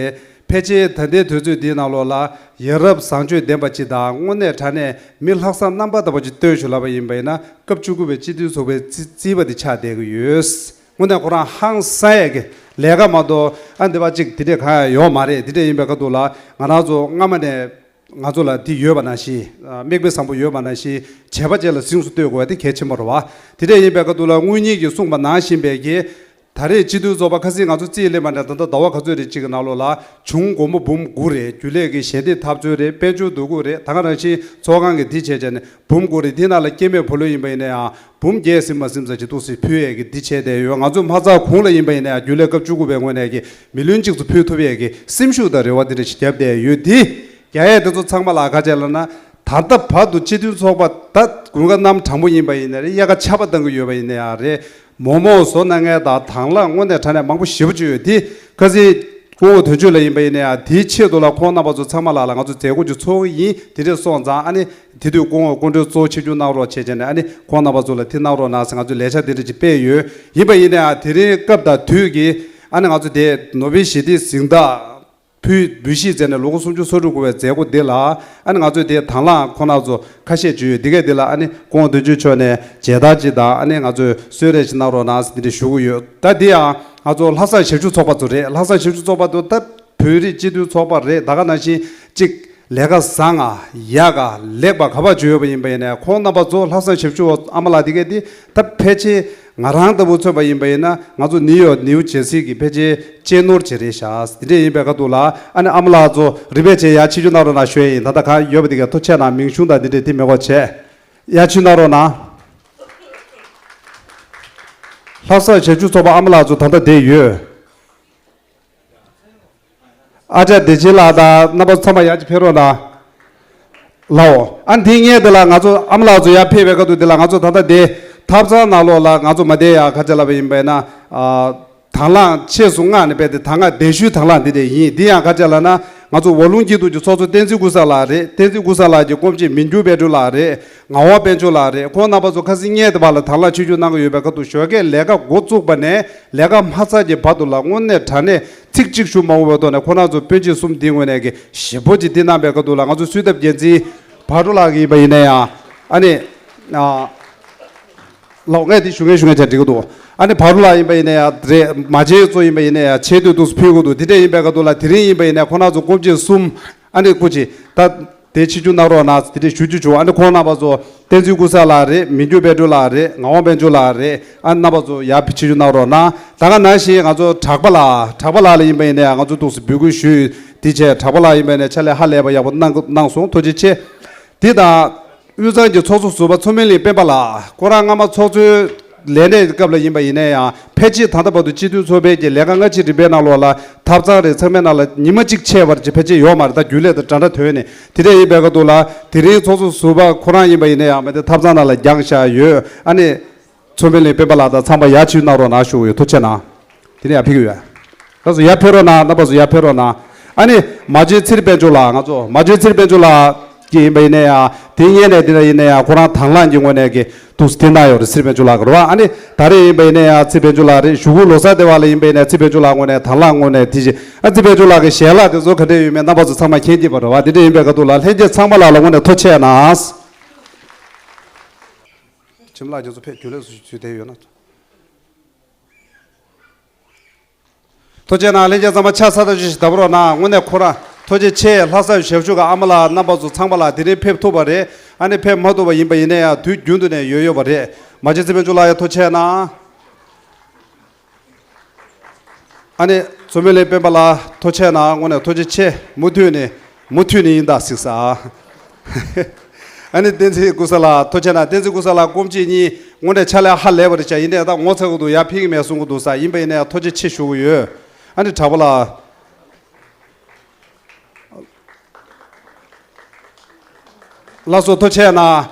ཕལ་ཆེར་ད་ལྟའི་དུས་ཚོད་འདིའི་ནང་ལོགས་ལ་ཡ་རབས་བཟང་སྤྱོད་ལྡན་པ་ཅིག་དང་དངོས་གནས་དྲང་གནས་མི་ལྷག་བསམ་རྣམ་པ་ལྟ་བུ་ཅིག་སྟོན་ཞུ་ལབ་པ་ཡིན་པ་ཡིན་ན་སྐབས་བཅུ་དགུ་པའི་སྤྱི་འཐུས་ཚོགས་པའི་རྩི་རྩིས་པ་འདི་ཆགས་བསྡད་ཀྱི་ཡོད། དངོས་གནས་ཁོ་རང་ཧང་སང་ཡས་ཀྱི་ལས་ཀ་མ་གཏོགས་ཨ་འདི་བ་ཅིག་དེ་འདྲས་གང་ཡང་ཡོད་མ་རེད། དེ་འདྲས་ཡིན་པའི་ཁ་ཐུག་ལ་ང་རང་ཚོ་སྔ་མ་ནས། ང་ཚོ་ལ་དེ་ཡོད་པ་ནང་བཞིན། ཨ། མིག་དཔེ་བཟང་པོ་ཡོད་པ་ནང་བཞིན་བྱས་པ་བཅས་ལ་གཟེངས་སུ་གཏོད་དགོས་པ་དེ་གལ་ཆེན་པོ་རེད་བ། དེ་འདྲ་ཡིན་པའི་སྐབས་དུ་ལ་དངུལ་གཉེར་གྱིས་གསུངས་པ་ནང་བཞིན་པའི་གི། ད་རེས་སྤྱི་འཐུས་ཚོགས་པ་ཁ་སང་ང་ཚོ་རྩིས་ལེན་པ་ནས་ད་ལྟ་ཟླ་བ་ག་ཚོད་རེད་གཅིག་གི་ནང་ལོགས་ལ་བྱུང་སྒོར་མོ་འབུམ་དགུ་རེད། རྒྱུན་ལས་ཀྱི་ཞལ་འདེབས་ཐབས་ཚུལ་རེད། དཔལ་འབྱོར་འདུ་འགོད་རེད། ད་ག་ནང་བཞིན་ཚོགས་ཁང་གི་འདི་བྱས་བྱས་ནས་འབུམ་དགུ་རེད། འདི་ནང་ལ་སྐྱེ་དམན་བུ་ལོན་ཡིན་པ་ཡིན་ན་ཡང་འབུམ་བརྒྱད་ཟིན་མ་ཟིན་ཙམ་ཅིག་འདུག་སེ་ཕུལ་ཡས་ཀྱི་འདི་བྱས་བསྡད་ཡོད། ང་ཚོ་མ་རྩ་གོང་ལ་ཡིན་པ་ཡིན་ན་ཡང་རྒྱུན་ལས་སྐབས་བཅུ་དགུ་པའི་ངོས་ནས་ཀྱི་མི་ལོན་གཅིག་ཙམ་ཕུལ་ཐུབ་ཡས་ཀྱི་སེམས་ཤུགས་དང་རེ་བ་འདི་འདྲ་ཞིག་བརྒྱབ་བསྡད་ཡོད་དེ། རྒྱ་ཡས་དེ་ཚོ་ཚང་མ་ལ་ག་བྱས་ལབ་ན། ད་ལྟ་བར་དུ་སྤྱི་མཐུན་ཚོགས་པ་ད་དགུན་ཁ་གནམ་གྲང་མོ་ཡིན་པ་ཡིན་ན་རེད། དབྱར་ཁ་ཆར་པ་བཏང་གི་ཡོད་པ་ཡིན་ན་ཡང་རེད། མོག་མོག་བཟོ་གནང་མཁན་དང་དང་བླངས་དངོས་གནས་དྲང་གནས་མང་པོ་ཞེ་པོ་ཅིག་ཡོད་དེ། ཁ་སང་སྐུ་ངོ་དོན་གཅོད་ལ་ཡིན་པ་ཡིན་ན་ཡང་དེའི་ཆེད་དུ་ལ་ཁོང་རྣམ་པ་ཚོ་ཚང་མ་ལ་ལ་ང་ཚོ་མཛད་སྒོ་ཅིག་ཚོགས་ཀྱི་ཡིན། དེ་འདྲས་སོང་ཙང་ཨ་ནི་དེ་དུས་སྐུ་ངོ་སྐུ་མགྲོན་གཙོ་བོ་ཆིབས་བསྒྱུར་གནང་རོགས་བྱས་བྱས་ནས་ཨ་ནི་ཁོང་རྣམ་པ་ཚོ་ལ་དེ་གནང་རོགས་གནང་ཟེར་ང་ཚོས་ལས་འཆར་དེ་འདྲ་ཅིག་སྤེལ་ཡོད། ཡིན་པ་ཡིན་ན་ཡང་དེ་རིང་སྐབས་དང་དུས་ཀྱི་ཨ་ནི་ང་ཚོ་དེ་ནོ་བེལ་ཞི་བདེའི་གཟེངས་རྟགས། ཕུལ་འབུལ་བཞེས་མཛད་ནས་ལོ་ངོ་སུམ་ཅུ་སོ་དྲུག་འཁོར་བའི་མཛད་སྒོ་འདི་ལ་ཨ་ནི་ང་ཚོས་དེ་དང་བླངས་ཁོང་རྣམ་ཚོ་ཁ་ཤས་བྱོས་ཡོད། འདི་གས་འདི་ལ་ཨ་ནི་སྐུ་ངོ་དོན་གཅོད་མཆོག་ནས་མཇལ་དར་ཅིག་དང་ཨ་ནི་ང་ཚོས་གསོལ་རས་ཅིག་གནང་རོགས་གནང་ཟེར་འདི་འདྲ་ཞུ་གི་ཡོད། ད་འདི་ཡང་ང་ཚོ་ལྷ་བསངས་ཞབས་ཞུ་ཚོགས་པ་ཚོ་རེད། ལྷ་བསངས་ཞབས་ཞུ་ཚོགས་པ་ཚོ་ད་བོད་རིགས་སྤྱི་མཐུན་ཚོགས་པ་རེད། ད་ག་ནང་བཞིན་གཅིག་ལས་ཀ་བཟང་ང་ཡག་ག་ལེགས་པ་ག་པར་བྱོས་ཡོད་པ་ཡིན་པ་ཡིན་ནའི་ཁོང་རྣམ་པ་ཚོ་ལྷ་བསངས་ཞབས་ཞུ་བ་ཨ་མ་ལགས་འདི་གས་འདི་ད་ཕལ་ཆེར། ང་རང་ལྟ་བུ་མཚོན་པ་ཡིན་པ་ཡིན་ན་ང་ཚོ་ནིའུ་ཡོག་ནིའུ་ཇེར་སི་གི་ཕལ་ཆེར་གཅེས་ནོར་ཅིག་རེད་ཤག་འདི་འདྲས་ཡིན་པའི་ཁ་ཐུག་ལ་ཨ་ནི་ཨ་མ་ལགས་ཚོ་རིམ་པས་བྱས་ཡར་ཆིབས་བསྒྱུར་གནང་རོགས་གནང་ཞུ་ཡས་ཡིན། ད་ལྟ་གང་ཡོད་པ་འདི་ག་ཐུགས་རྗེ་གནང་། མིང་གཞུང་དང་འདི་འདྲས་དེ་མི་དགོས་བྱས་ཡར་ཆིབས་གནང་རོགས་གནང་། ལྷ་བསངས་ཞབས་ཞུ་ཚོགས་པ་ཨ་མ་ལགས་ཚོ་ད་ལྟ་བསྡད་ཡོད། ཨ་ཅག་བདེ་ཆེན་ལགས་དང་རྣམ་པ་ཚང་མ་ཡར་ཅིག་ཕེབས་རོགས་གནང་། ལའོ། ཨ་འདི་སྔས་དེ་ལ་ང་ཚོ་ཨ་མ་ལགས་ཚོ་ཡར་ཕེབས་པའི་སྐབས་དུ་དེ་ལ་ང་ཚོ་ད་ལྟ་དེ་ཐབ་ཚང་ནང་ལོགས་ལ་ང་ཚོ་མ་བསྡད་ཡ་ཁ་ཆེ་ལབ་པ་ཡིན་པས་ན། ཨ། དང་བླངས་ཆེས་སུ་མངགས་ནས་སྤེལ་ཏེ་ད་སྔ་གདན་ཞུའི་དང་བླངས་འདི་འདྲས་ཡིན། འདི་ཡང་ཁ་ཆེ་ལབ་ན་ང་ཚོ་ཝ་ལུང་སྐྱིད་སྡུག་གི་ཚོགས་གཙོ་བསྟན་འཛིན་ཀུན་བཟང་ལགས་རེད། བསྟན་འཛིན་ཀུན་བཟང་ལགས་ཀྱི་སྐུ་མཆེད་མི་འགྱུར་དཔལ་སྒྲོན་ལགས་རེད། ངག་དབང་དཔལ་འབྱོར་ལགས་རེད། ཁོང་རྣམ་པ་ཚོ་ཁ་སང་སྔས་དེ་བར་ལ་དང་བླངས་ཆིབས་བསྒྱུར་གནང་གི་ཡོད་པའི་ཁ་ཐུག་ཞོགས་ཀས་ལས་ཀ་འགོ་བཙུགས་པ་ནས་ལས་ཀ་མ་ཚར་གྱི་བར་དུ་ལ་དངོས་གནས་དྲང་གནས་ཚིག་གཅིག་ཞུ་མ་དགོས་པའི་ཐོག་ནས་ཁོ་རང་ཚོ་དཔོན་ཆེན་གསུམ་འདིའི་ངོས་ནས་ཀྱི་ཞེ་པོ་ཅིག་འདི་གནང་པའི་སྐབས་དུ་ལ་ང་ཚོ་སུའི་ཐབ་འགན་འཛིན་བར་འགྲོ་ལགས་ཀྱི་ཡིན་པ་ཡིན་ན་ཡང་ཨ་ནི། ལགས་ངས་འདི་ཞུ་ངེས་ཞུ་ངེས་བྱས་འགྲིག་གི་འདུག་ཨ་ནི་བར་འགྲོ་ལགས་ཡིན་པ་ཡིན་ན་ཡང་རེད། མ་བྱན་གཙོ་ཡིན་པ་ཡིན་ན་ཡང་ཆེ་བསྟོད་འདུག་ཕུལ་དགོས་འདུག་དེ་འདྲས་ཡིན་པའི་སྐབས་དུ་ལ་དེ་རིང་ཡིན་པ་ཡིན་ན་ཁོ་རང་ཚོ་སྐུ་མཆེད་གསུམ་ཨ་ནི་སྐུ་མཆེད་ད། དེ་ཆིབས་བསྒྱུར་གནང་རོགས་གནང་དེ་འདྲས་ཞུ་རྒྱུ་བྱུང་། ཨ་ནི་ཁོང་རྣམ་པ་ཚོ་བསྟན་འཛིན་ཀུན་བཟང་ལགས་རེད། མི་འགྱུར་དཔལ་སྒྲོན་ལགས་རེད། ངག་དབང་དཔལ་འབྱོར་ལགས་རེད། ཨ་ནི་རྣམ་པ་ཚོ་ཡར་ཆིབས་བསྒྱུར་གནང་རོགས་གནང་། ད་ག་ནང་བཞིན་ང་ཚོ་གྲགས་པ་ལགས་གྲགས་པ་ལགས་ལ་ཡིན་པ་ཡིན་ན་ཡང་ང་ཚོ་ཏོག་ཙམ་འབོད་སྐུལ་ཞུས་དེ་བྱས་གྲགས་པ་ལགས་ཡིན་པ་ཡིན་ན་ཕྱག་ལས་ཧ་ལས་པ་ཡག་པོ་གནང་གནང་སོང་། ཐུགས་རྗེ་ཆེ། དེ་དང་། དབུས་གཙང་གི་ཚོགས་གཙོ་ཟུར་པ་མཚོ་སྨན་གླིང་སྤེན་པ་ལགས་ཁོ་རང་སྔ་མ་ཚོགས་གཙོའི་ལས་གནས་སྐབས་ལ་ཡིན་པ་ཡིན་ན་ཡང་ཕལ་ཆེར་ད་ལྟ་བར་དུ་སྤྱི་འཐུས་ཚོགས་པའི་གི་ལས་ཀ་སྔ་ཕྱི་རིམ་པའི་ནང་ལོགས་ལ་ཐབ་ཚང་རེད་ཚང་མའི་ནང་ལ་ཉི་མ་གཅིག་ཆད་པར་གྱི་ཕལ་ཆེར་ཡོད་མ་རེད། ད་རྒྱུན་ལས་དང་འདྲ་འདྲ་ཐོན་ནས་དེ་འདྲ་ཡིན་པའི་སྐབས་དུ་ལ་དེ་རིང་ཚོགས་གཙོ་ཟུར་པ་ཁོ་རང་ཡིན་པ་ཡིན་ན་ཡང་མ་དེ་ཐབ་ཚང་ནང་ལ་འགྱངས་བཞག་ཡོད། ཨ་ནི་མཚོ་སྨན་གླིང་སྤེན་པ་ལགས་དང་ཚང་མ་ཡར་ཆིབས་གནང་རོགས་གནང་ཞུ་གི་ཡོད། ཐུགས་རྗེ་གནང་། དེ་ནས་ཡར་ཕེབས་ཀྱི་ཡོད། ལགས་སོ། ཡར་ཕེབས་རོགས་གནང་། རྣམ་པ་ཚོ་ཡར་ཕེབས་རོགས་གནང་། ཨ་ནི་མ་བྱན་ཚེ་རིང་དཔལ་འབྱོར་ལགས། ང་ཚོ་མ་བྱན་ཚེ་རིང་དཔལ་འབྱོར་ལགས་ཀྱི་ཡིན་པ་ཡིན་ན་ཡང་། དེ་སྔོན་ནས་འདི་འདྲ་ཡིན་ན་ཡང་ཁོ་རང་དང་བླངས་ཀྱི་ངོས་ནས་ཀྱི་འདུག་སེ་བསྟན་གནང་ཡོད་རེད། ཚེ་རིང་དཔལ་འབྱོར་ལགས་ཀྱིས་རེད་བ། ཨ་ནི་ད་རེས་ཡིན་པ་ཡིན་ན་ཡང་ཚེ་རིང་དཔལ་འབྱོར་ལགས་རེད། གཞུག་གུ་ལོ་གསར་དེ་བ་ལ་ཡིན་པ་ཡིན་ན་ཚེ་རིང་དཔལ་འབྱོར་ལགས་ངོས་ནས་དང་བླངས་ངོས་ནས་དེ་བཞིན་ཨ་ཚེ་རིང་དཔལ་འབྱོར་ལགས་ཀྱི་ཞལ་ལག་དེ་ཚོ་ག་འདྲ་ཡོད་མེད་རྣམ་པ་ཚོ་ཚང་མ་མཁྱེན་གྱི་ཡོད་པ་རེད་བ། དེ་འདྲ་ཡིན་པའི་ཁ་ཐུག་ལ་ལྷན་རྒྱས་ཚང་མ་ལ་ལ་ངོས་ནས་ཐུགས་རྗེ་ཆེ་གནང་། ཁྱིམ་ལགས་ཁྱེད་ཚོ་ཕེབས་རྒྱུན་ལས་སུ་ཞིག་ཚུད་བསྡད་ཡོད་ན། ཐུགས་རྗེ་གནང་། ལྷན་རྒྱས་ཚང་མ་ཕྱག་འཚལ་ཐབས་ཤིག་བརྡབ་རོགས་གནང་། དངོས་གནས་ཁོ་རང་ཐུགས་རྗེ་ཆེ། ལྷ་ས་ཞབས་ཞུ་གི་ཨ་མ་ལགས་རྣམ་པ་ཚོ་ཚང་མ་ལ་དེ་རིང་ཕེབས་ཐུབ་པ་རེད། ཨ་ནི་ཕེབས་མ་ཐུབ་པ་ཡིན་པ་ཡིན་ན་ཡང་དུས་རྒྱུན་དུ་ནས་ཡོད་ཡོད་པ་རེད། མ་བྱན་ཚེ་རིང་དཔལ་འབྱོར་ལགས་ཡང་ཐུགས་རྗེ་གནང་། ཨ་ནི་མཚོ་མོ་གླིང་སྤེན་པ་ལགས་ཐུགས་རྗེ་གནང་། དངོས་གནས་ཐུགས་རྗེ་ཆེ། མུ་མཐུད་ནས་མུ་མཐུད་ནས་ཡིན་ད་གཟིགས་ས། ཨ་ནི་བསྟན་འཛིན་ཀུན་བཟང་ལགས་ཐུགས་རྗེ་གནང་། བསྟན་འཛིན་ཀུན་བཟང་ལགས་སྐུ་མཆེད་གཉིས་དངོས་གནས་ཕྱག་ལས་ཧ་ལས་པ་རེད་ཤག་ཡིན་ནའི་ད་ངོ་ཚ་གི་འདུག་ཡར་ཕེབས་ཀྱི་མེད་གསུང་གི་འདུག་ས། ཡིན་པ་ཡིན་ནའི་ཐུགས་རྗེ་ཆེ་ཞུ་གི་ཡོད། ཨ་ནི་གྲགས་པ་ལགས། ལགས་སོ། ཐུགས་རྗེ་གནང་།